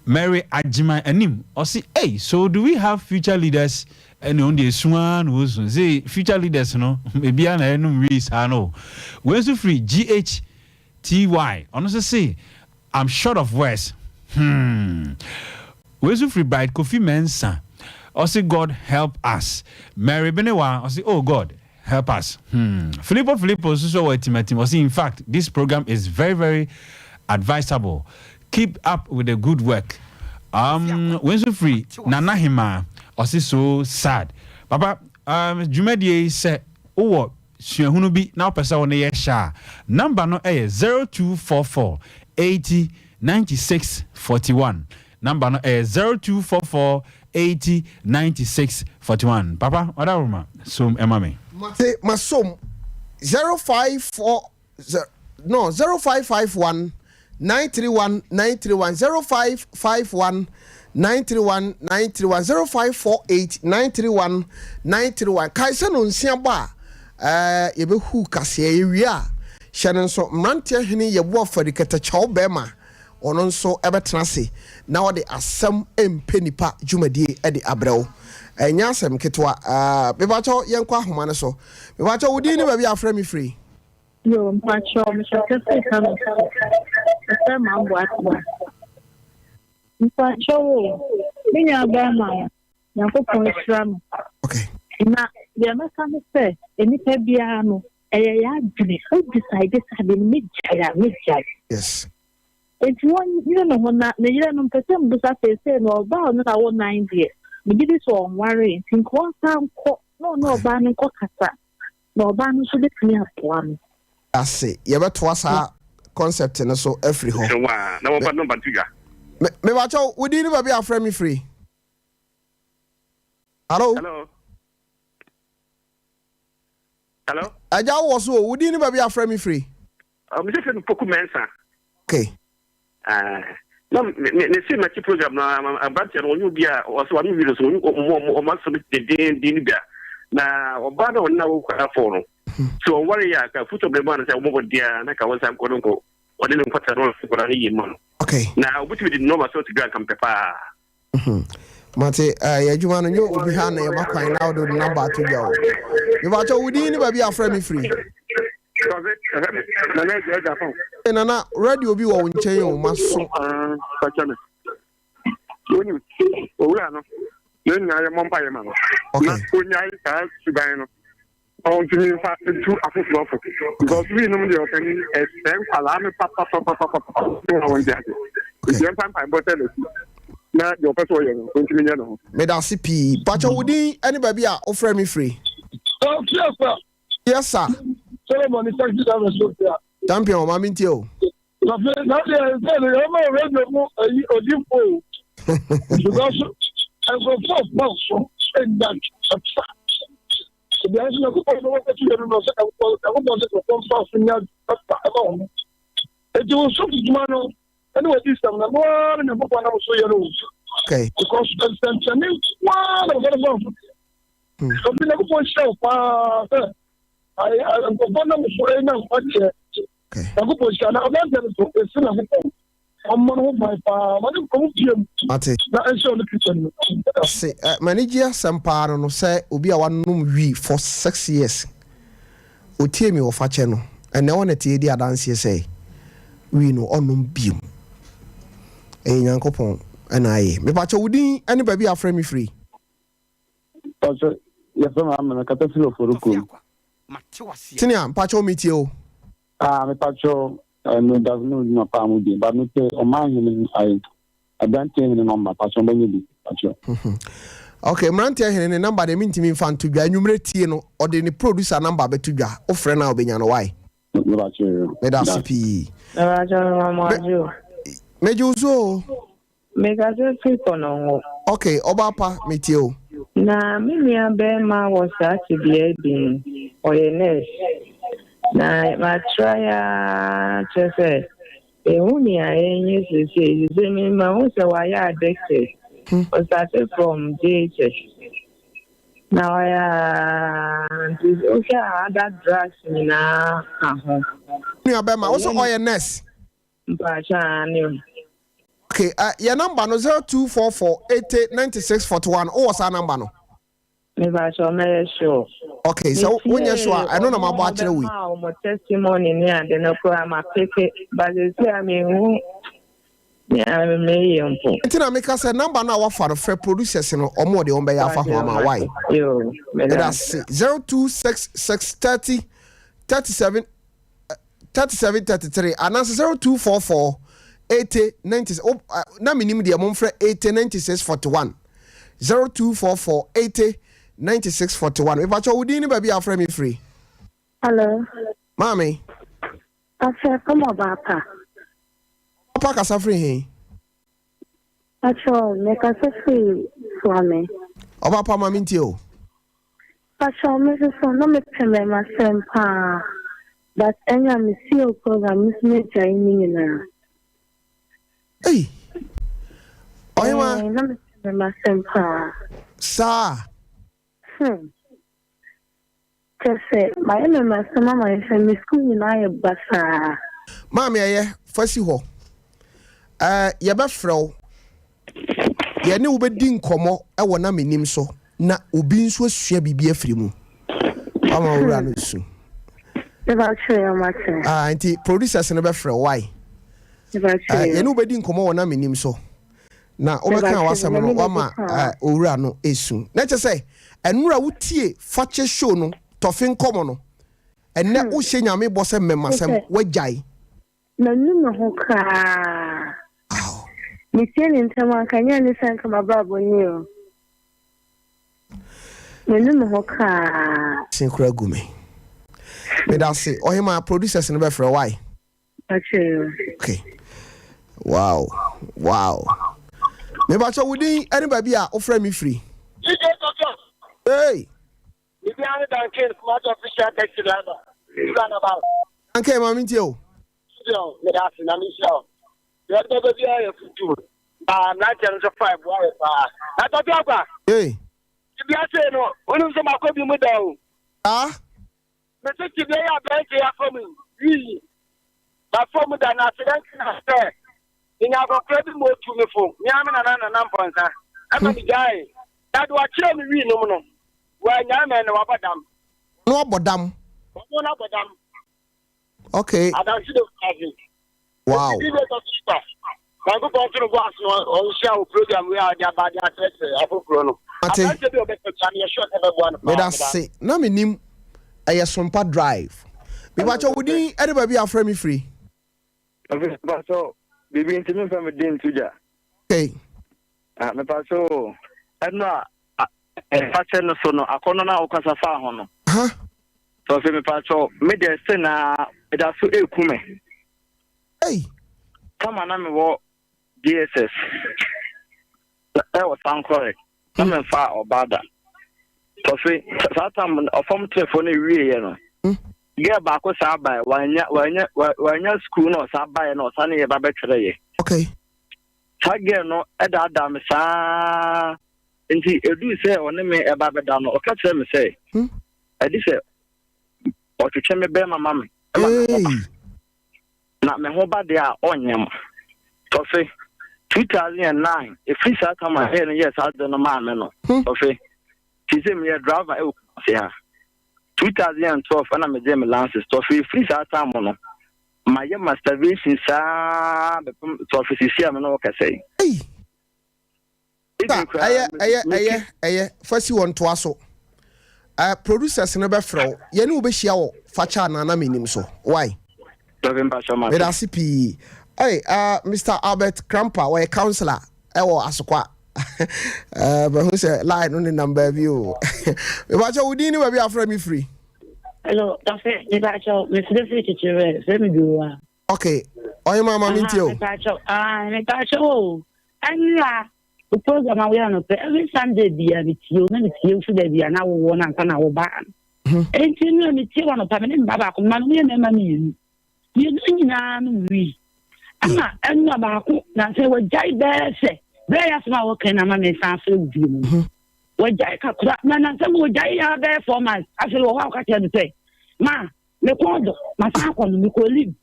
Mary Agyima Anim, ɔse, ei, so do we have future leaders? Ɛne ɔno deɛ esu ara na ɔsu. Sɛ future leaders no, ebiara na ɛnum wii saa no. Wei nso firi GH TY, ɔno nso se I'm short of words hmm. Wei nso firi Bright Kofi Mensah, ɔse God help us. Mary Benewa, ɔse oh God help us hmm. Filippo Filippo nso so wɔ atimatim, ɔse in fact this program is very very advisable, keep up with the good work. Wei nso firi Nana Hemaa, ɔse so sad. Papa, dwumadie yi sɛ wowɔ suahunu bi na wopɛ sɛ wo ne yɛ hyɛ a, number no yɛ 0244 80 96 41. Number no yɛ 0244 80 96 41. Papa, ɔdawuruma, som ɛma me. Mate masom 054 no 0551 931 931 0551 931 931 0548 931 931 Kae sɛ nonsia bɔ a ɛɛ yɛbɛhu kaseɛ yɛwie a hyɛ no nso mmeranteɛ hene yɛboa fari kɛtɛkyɛw bɛrima ɔno nso ɛbɛtena ase na ɔde asɛm mpɛ nipa dwumadie ɛde abrɛ wo ɛnyɛ asɛm ketewa ɛɛ mepakyɛw yɛnkɔ ahoma no so mepakyɛw wo din ne baabi a afrɛ me firi. Yo, mpakyɛw, mehyɛ kɛse ka me so. Mefrɛ Mambo Atena. Mpakyɛw o, me nua bɛrima no, Nyankopɔn nhyira no. Okay. Na deɛ mɛka ne sɛ, nnipa biara no, ɛyɛ yɛn adwene. Wo decide sɛ ade no megyae a, megyae. Yes. Enti wɔnyere ne ho na ne yere no mpɛ sɛ mbusa seesei no ɔbaa ɔno na wo nan deɛ megye di sɛ ɔnwaree nti nka ɔnsan nkɔ na ɔne ɔbaa no nkɔ kasa Na ɔbaa no nso bɛtumi aboa no. Ase. Yɛbɛtoa saa concept no so afiri hɔ. Sɛ wa na wɔfa nɔmba nto dwa. Me, mebakyɛw, wo din ne baabi a afrɛ me firi? Hello? Hello? Hello? Agya wowɔ so o, wo din ne baabi a afrɛ me firi? Uh, me sɛ Poku Mensah. Okay. Ah, na me me me se mɛte program no aberanteɛ no ɔnyɛ obi a ɔsɛ wano wi no so ɔmo ɔmo ɔmo asɛm dendenden bi a na ɔbaa na ɔne na wɔkɔ afɔ no sɛ ɔware yɛ a ka futu bɛrɛ mu ano sɛ ɔmo bɔ deɛ na ka wɔn nsa nkɔ no nkɔ ɔne ne nkɔtɛ no nkɔla no yie ma no okay na obetumi de nɔɔma sɛ ɔte dwa nka mpɛ paa. Mhm. Mate, eh, yɛ adwuma no nyɛ obi ha na yɛma kwan na wode wo namba ato dwa o. Mepakyɛ wo din ne baabi a afrɛ me firi. Hey, Nana, radio bi wɔ wo nkyɛn o, maso. Wonim, owura no, yɛn nyinaa yɛmmɔ mpaeɛ ma no. Na ɔnyae saa suban no. Na ɔntumi mfa ntu afoforɔ fo. Because wii nom deɛ ɔpani ɛsɛ nkwalaa no papapapapapa na wɔn ti ase. Nti yɛmfa mpaebɔ sɛ n'akyi na deɛ ɔpɛ sɛ ɔyɛ no ɔntumi nyɛ ne ho. Meda ase pii. Pakyɛ wo din ne baabi a wofrɛ me firi? Yes sir. Yes sir. Solomon ni taxi driver so fia. Champion, ma me ntie o. Afei na deɛ sɛ no yɛma radio mu ayi odifo o. Because nkurɔfoɔ fa so nnya ɛfa. Ebi nso Nyankopɔn no wɔkɔto yɛ no no sɛ Nyankopɔn sɛ nkurɔfoɔ mfa so nya ɛfa ɛma wɔn. Eti wo so dwuma no ɛne wɔdi sɛm na no ara na Nyankopɔn nam so yɛ no o. Okay. Because nsɛnkyɛnne nko ara na wɔfa no fa so. Obi Nyankopɔn hyira wo paa sɛ nkurɔfoɔ nam so ɛnya nkwagyeɛ. Nyankopɔn hyira na aberanteɛ no so ɛsi Nyankopɔn ɔmmɔ no ho ban paa ma ne nkɔm pie mu Mate. na ɛnhyɛ ɔne Kristo no. Se eh, m'ani gye asɛm paa no no sɛ obi a wanom wii for 6 years otie mi wɔfa kyɛ no ɛnɛ ɔna tie di adanseɛ sɛ wii no ɔnom biom. Ɛyɛ Nyankopɔn ɛna ayɛ. Mepakyɛ wo din ɛne baabi a afrɛ me firi? Pastor, yɛfrɛ me Amena, kata firi Ɔfɔre kurom. Tenea, mpakyɛ wo, metie o. Ah, mepakyɛ me da no dwuma paa mu bi, ba mepɛ ɔman hene ayi, aberanteɛ hene nɔmba, pakyɛ ɔbɛnyɛ bi, pakyɛ. Ok, mmeranteɛ hene ne number deɛ mentumi mfa nto dwa. Anwummerɛ tie no, ɔde ne producer number bɛto dwa. Wofrɛ no a wobɛnya no, why? Mepakyɛ. Meda ase pii. Mepakyɛ mama. Megye wo so o. Mekasa firi Kɔnɔngo. Ok, ɔbaa pa, metie o. Na me nua bɛrima wɔ saa tebea bi mu, ɔyɛ nurse. Na matra ya kyerɛ sɛ ehu nea ɛnyɛ seesei seesei me ma hu sɛ wayɛ addicted. Ɔstarte from JHS. Na ɔyɛ nti wohwɛ a other drugs nyinaa ka ho. Nua bɛrima, wo sɛ ɔyɛ nurse? Mpakyɛ ane. Okay, yɛ number no 0244 80 96 41. Wowɔ saa number no? Mepakyɛ mɛyɛ sure. Okay, sɛ wonyɛ sure a, ɛno na mabɔ akyerɛ wo yi. Ɔmo testimony ne ade no koraa ma peke, but esi a mehu nea meyɛ mpo. Nti na meka sɛ number no a wafa no, frɛ producers no, ɔmo ɔde wɔn bɛyɛ afa ho ama why. Yo, meda ase. 0266 30 37 37 33 anaasɛ 0244 80 90 oh, na menim deɛ momfrɛ 80 96 41, 0244 80 96 41. Mepakyɛ wo din ne baabi a afrɛ me firi? Hello. Maame. Akyɛ fam ɔbaa pa. Papa, kasa firi he? Akyɛ mekasa firi Suame. Ɔbaa pa, ma mentie o. Akyɛ me soso na mepɛ mɛmasɛm paa, but ɛnya me sie program me so megyae ne nyinaa. Ei, ɔhema. Na mepɛ mɛmasɛm paa. Saa. Kyɛ sɛ mayɛ mɛmasɛm ama yɛ sɛ me sukuu nyinaa yɛ basaa. Maame, ɛyɛ fa si hɔ. Yɛbɛfrɛ wo, yɛne wo bɛdi nkɔmmɔ ɛwɔ na menim so na obi nso asua biribi afiri mu wama owura no su. Ah, nti producers no bɛfrɛ wo wae. Yɛne wo bɛdi nkɔmmɔ wɔ na menim so na wobɛka w'asɛm no wama owura no esu na kyɛ sɛ ɛnora wotie Fakyɛ show no tɔfe nkɔmmɔ no ɛnɛ wohyɛ Nyame bɔ sɛ mmɛmasɛm woagyae. Manu me ho koraa. Metie ne ntɛm anka nyɛ ne sɛ nka mabrabɔ ni o. Manu me ho koraa. Se kora gu me. Meda ase, ɔhema. Producers no bɛfrɛ wae. Okay, wow. Mebakyɛ wo din ɛne baabi a wofrɛ me firi? Hey. Bibiara Duncan, Smart Official Taxi Driver. Roundabout. Duncan, ma mentie o. Studio, meda ase na mehyia wo. Deɛ ɔde bɛba biara yɛ futu. Baa mmeranteɛ no nso fa ɛboa yɛ paa. Na tɔto akwa. Hey. Tibia sei no, wonim sɛ makɔ bi mu da o. Ah. Mese tibia yi aberanteɛ yi afa mu yi, wii. Mafa mu da na accident na sɛ menya akɔkora bi ma ɔtu me fo. Mea me nana nana mpɔnsa. Ɛma megyaee. Na deɛ ɔkyerɛɛ me wii nom no, wannyae me, ɛnnɛ wabɔ dam. Ɔno abɔ dam. Ɔno no abɔ dam. Okay. Adanse de ase. Wow. Eti DJ Tɔfika. Nyankopɔn nto no bo ase na ɔnhyia wo program wei a ɔde aba de akyerɛkyerɛ afoforɔ no. Mate. Aberanteɛ bi a ɔbɛka bia no yɛ sure sɛ ɛbɛboa no paa. Meda se. Na menim ɛyɛ Sompa Drive. Mepakyɛ wo din ɛne baabi a afrɛ me firi. Mepakyɛ biribi nti memfa me din nto dwa. Okay. Ah, mepakyɛ o. Ɛno a ɛfakyɛ no so no akɔnnɔ no a wokasa faa ho no. Sɛ ɔsɛ mepakyɛ me deɛ se na ɛda so ɛku me. Hey. Kama na mewɔ JSS ɛwɔ Sankore na hmm. memfa ɔbaa da. Tɔfe saa tam ɔfam tenefoɔ no wieɛ no. Hmm. Girl baako saa bae wanya wanya wanya school na ɔsaa baeɛ na ɔsa ne yɛ ba bɛtwerɛ yɛ. Okay. Saa girl no daadaa me saa nti eduu sɛ ɔne me ɛba bɛda no ɔka kyerɛ me sɛ hmm. ɛde sɛ ɔtwetwe me bɛrima ma me ɛma me ho ba na me ho ba deɛ a ɔnyɛ mo tɔfe 2009 ɛfiri saa tam a ɛyɛ no yɛ saa de no maa me no hmm. tɔfe te sɛ meyɛ driver ɛwɔ Kumasi ha 2012 ɛna megye me lances tɔfe ɛfiri saa tam no Mayɛ masturbation saa bɛpem tɔfe sisi a me ne wo kasa yi. Ei! Ɛyɛ ɛyɛ ɛyɛ ɛyɛ fa si hɔ ntoa so. Uh, producers no bɛfrɛ wo. Yɛne wo bɛhyia wɔ fakyɛ anaa na menim so. Why? Meda ase pii. Hey, uh, Mr. Albert Krampa, ɔyɛ counselor ɛwɔ Asokwa. Uh, mahu sɛ line no nenam baabi o. Mebakyɛ wo din ne baabi afrɛ me firi. Hello, Tafe, mepakyɛw, mefrɛ firi kyekyerɛ, frɛ me Dwowa. Ok, ɔyɛ maa ma mentie o. Mepakyɛw, ah, mepakyɛw o. Ɛnna o program a woyɛ no pɛ, every Sunday bia metie o, na metie wo fi baabi a na wowɔ na ansa na woba. Mhm. Enti no metie wɔ anɔpa, me ne mba baako, mma no yɛ mmarima mmienu. Mmienu nyinaa no wui. Ɛna ɛnna baako, na sɛ wɔgyae bɛɛ sɛ, berɛ yɛ asɛm a wɔka na ama mesan afrɛ wo bio mu. Mhm. Wagyae kakra, na nnansa mu ogyae ara bɛyɛ 4 months. Afei wɔ hɔ a ɔka kyerɛ me sɛ, ma me kɔn dɔ, masan akɔ no, mekɔ leave.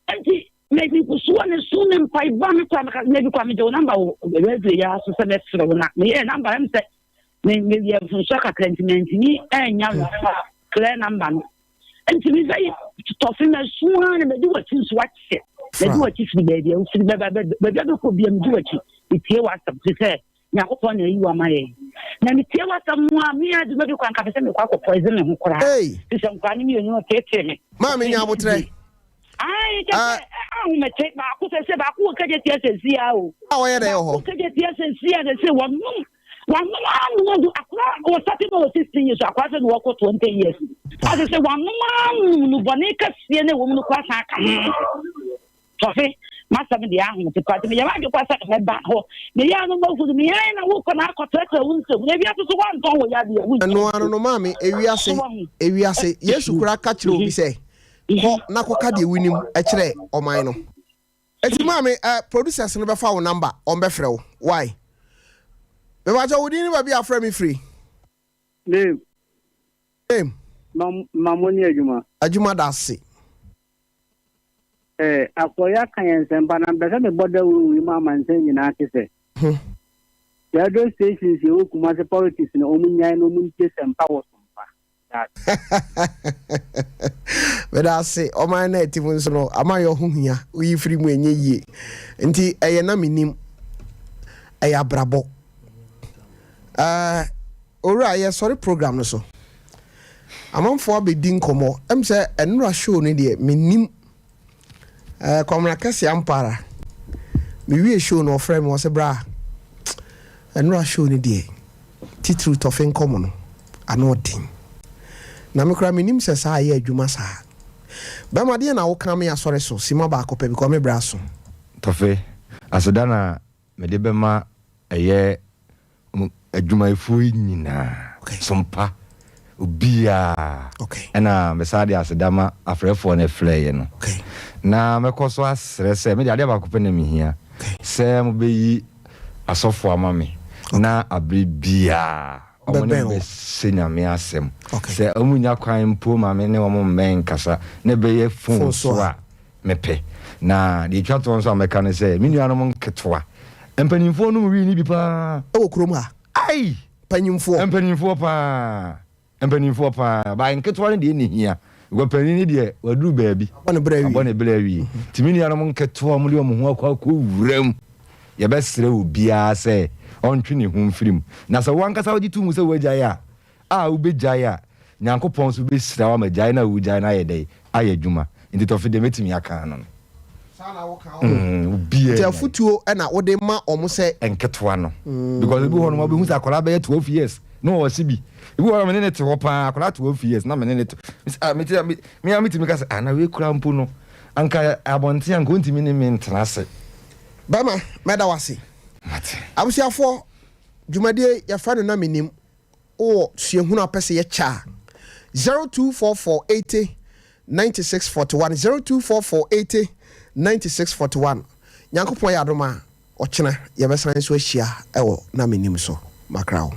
Enti mekusuo ne so ne mpaebɔ a mekɔ a meka mebi kɔ a megye wo namba wɔ radio yi ara so sɛ mɛfrɛ wo na meyɛɛ namba ɛm sɛ meyɛ mfomsoɔ kakra nti mantumi annya wo clear namba no. Nti me sɛ tɔfe masu ara na madi w'akyi nso wakyɛ. Madi w'akyi firi baabi a wofiri baabi a bɛkɔ bia medi w'akyi. Metie w'asɛm te sɛ Nyankopɔn na ayi wo ama yɛn. Na metie w'asɛm no a, me ara dwuma bi kɔ anka pɛ sɛ mekɔ akɔ poison me ho koraa. Te sɛ nkwadaa no mmienu no teetee me. Maame nya abotrɛ. Ayi kyɛ sɛ ahomete baako sɛ sɛ baako wɔ kagye tia sɛ si a o. A wɔyɛ dɛ wɔ hɔ. Baako kagye tia sɛ si a sɛ sɛ wɔnom wɔnom anom adu akora wɔ sati na wɔ 16 years akora sɛ na wɔkɔ 20 years. Ase sɛ wɔnom anom no bɔne kɛseɛ na ɛwɔ mu no kora san ka ho. Tɔfe, m'asɛm deɛ ahomete paa nti meyɛ m'adwene koraa sɛ mɛba hɔ. Meyɛ a no mahu no, meyɛ na wokɔ na akɔtrɛtrɛ wo nsam. Na ewiase so woantɔn wo yadeɛ a, wonnya Ɛno ano no maame, ewiase, So wahu? ewiase, Yesu koraa ka kyerɛɛ obi sɛ, kɔ na kɔka deɛ wonim kyerɛ ɔman no. Enti maame, eh, producers no bɛfa wo number, wɔbɛfrɛ wo. Why? Mepakyɛ wo din ne baabi a afrɛ me firi? Name. Name. Ma, ma mo ne adwuma. Adwuma da ase. Eh, akɔyɛ aka yɛn nsɛmpa na mpɛ sɛ mebɔ dawuro wei ma amansan nyinaa te sɛ. Radio stations ɛwɔ Kumasi politics no wɔn nyae na wɔn ntie sɛmpa wɔ sompa. Meda ase ɔman no a ɛte mu nso no amayɔ ho hia woyi firi mu ɛnyɛ yie nti ɛyɛ na menim ɛyɛ abrabɔ ɛɛ owura yɛsɔre program no so Amanfoɔ abɛdi nkɔmmɔ. Ɛm sɛ ɛnora show no deɛ mennim. Ɛɛ Kwamina kɛse ampa ara. Mewie show no ɔfrɛ me ɔsɛ bra ɛnora show no deɛ titiriw tɔfe nkɔmmɔ no ano ɔden. Na me koraa mennim sɛ saa yɛ adwuma saa. Bɛma deɛ na woka me asɔre so sima baako pɛ because me brɛ aso. Tɔfe, aseda na mede bɛma ɛyɛ adwumayɛfoɔ yi nyinaa, sompa, obiara, ɛna mesan de aseda ma afrɛfoɔ no ɛfrɛeɛ no. Na mɛkɔ so asrɛ sɛ, medeɛ adeɛ baako pɛ na mehia, sɛ mobɛyi asɔfoɔ ama me, na aberɛ biara wɔn ne me bɛhyɛ Nyame asɛm. Sɛ wɔn nnya kwan mpo ma me ne wɔn mmɛn nkasa, na ɛbɛyɛ phone so a, mepɛ. Na deɛ ɛtwa toɔ nso a mɛka ne sɛ, me nuanom nketewa. Mpanimfoɔ nom wii no bi paa. Ɛwɔ kurom ha? Ai! Mpanyimfoɔ? Mpanimfoɔ paa. Mpanimfoɔ paa. But nketewa no deɛ ɛnni hia. Because panin no deɛ waduru baabi. Abɔ ne berɛ awie. Abɔ ne berɛ awie. Nti me nuanom nketewa a wɔde wɔn ho akɔ akɔ wura mu, yɛbɛsrɛ obiara sɛ ɔntwe ne ho mfiri mu. Na sɛ wo ankasa wogye to mu sɛ woagyae a, a wobɛgyae a, Nyankopɔn nso bɛhyira wo ama gyae no a wogyae no ayɛ dɛn? Ayɛ adwuma. Nti Tɔfe deɛ mɛtumi aka ano no. Saa na woka wo. Nti afutuo na wode ma wɔn sɛ. Nketewa no. Because ebi wɔ hɔ nom a wobɛhu sɛ akwadaa bɛyɛ 12 years na ɔwɔ bi. Ebi wɔ hɔ a me ne no te hɔ paa, akwadaa 12 years na me ne no te. Ah, me te me me ara metumi ka sɛ ah na wei koraa mpo no anka abɔnten anka ɔntumi ne me ntena ase. Bɛma, mɛda wo ase. Mate. Abusuafoɔ, dwumadie yɛfrɛ no na menim. Wowɔ suahunu a wopɛ sɛ yɛkyɛ a, 0244 80 96 41, 0244 80 96 41. Nyankopɔn yɛ adom a, ɔkyena yɛbɛsan nso ahyia wɔ Na Mennim so. Makra wo.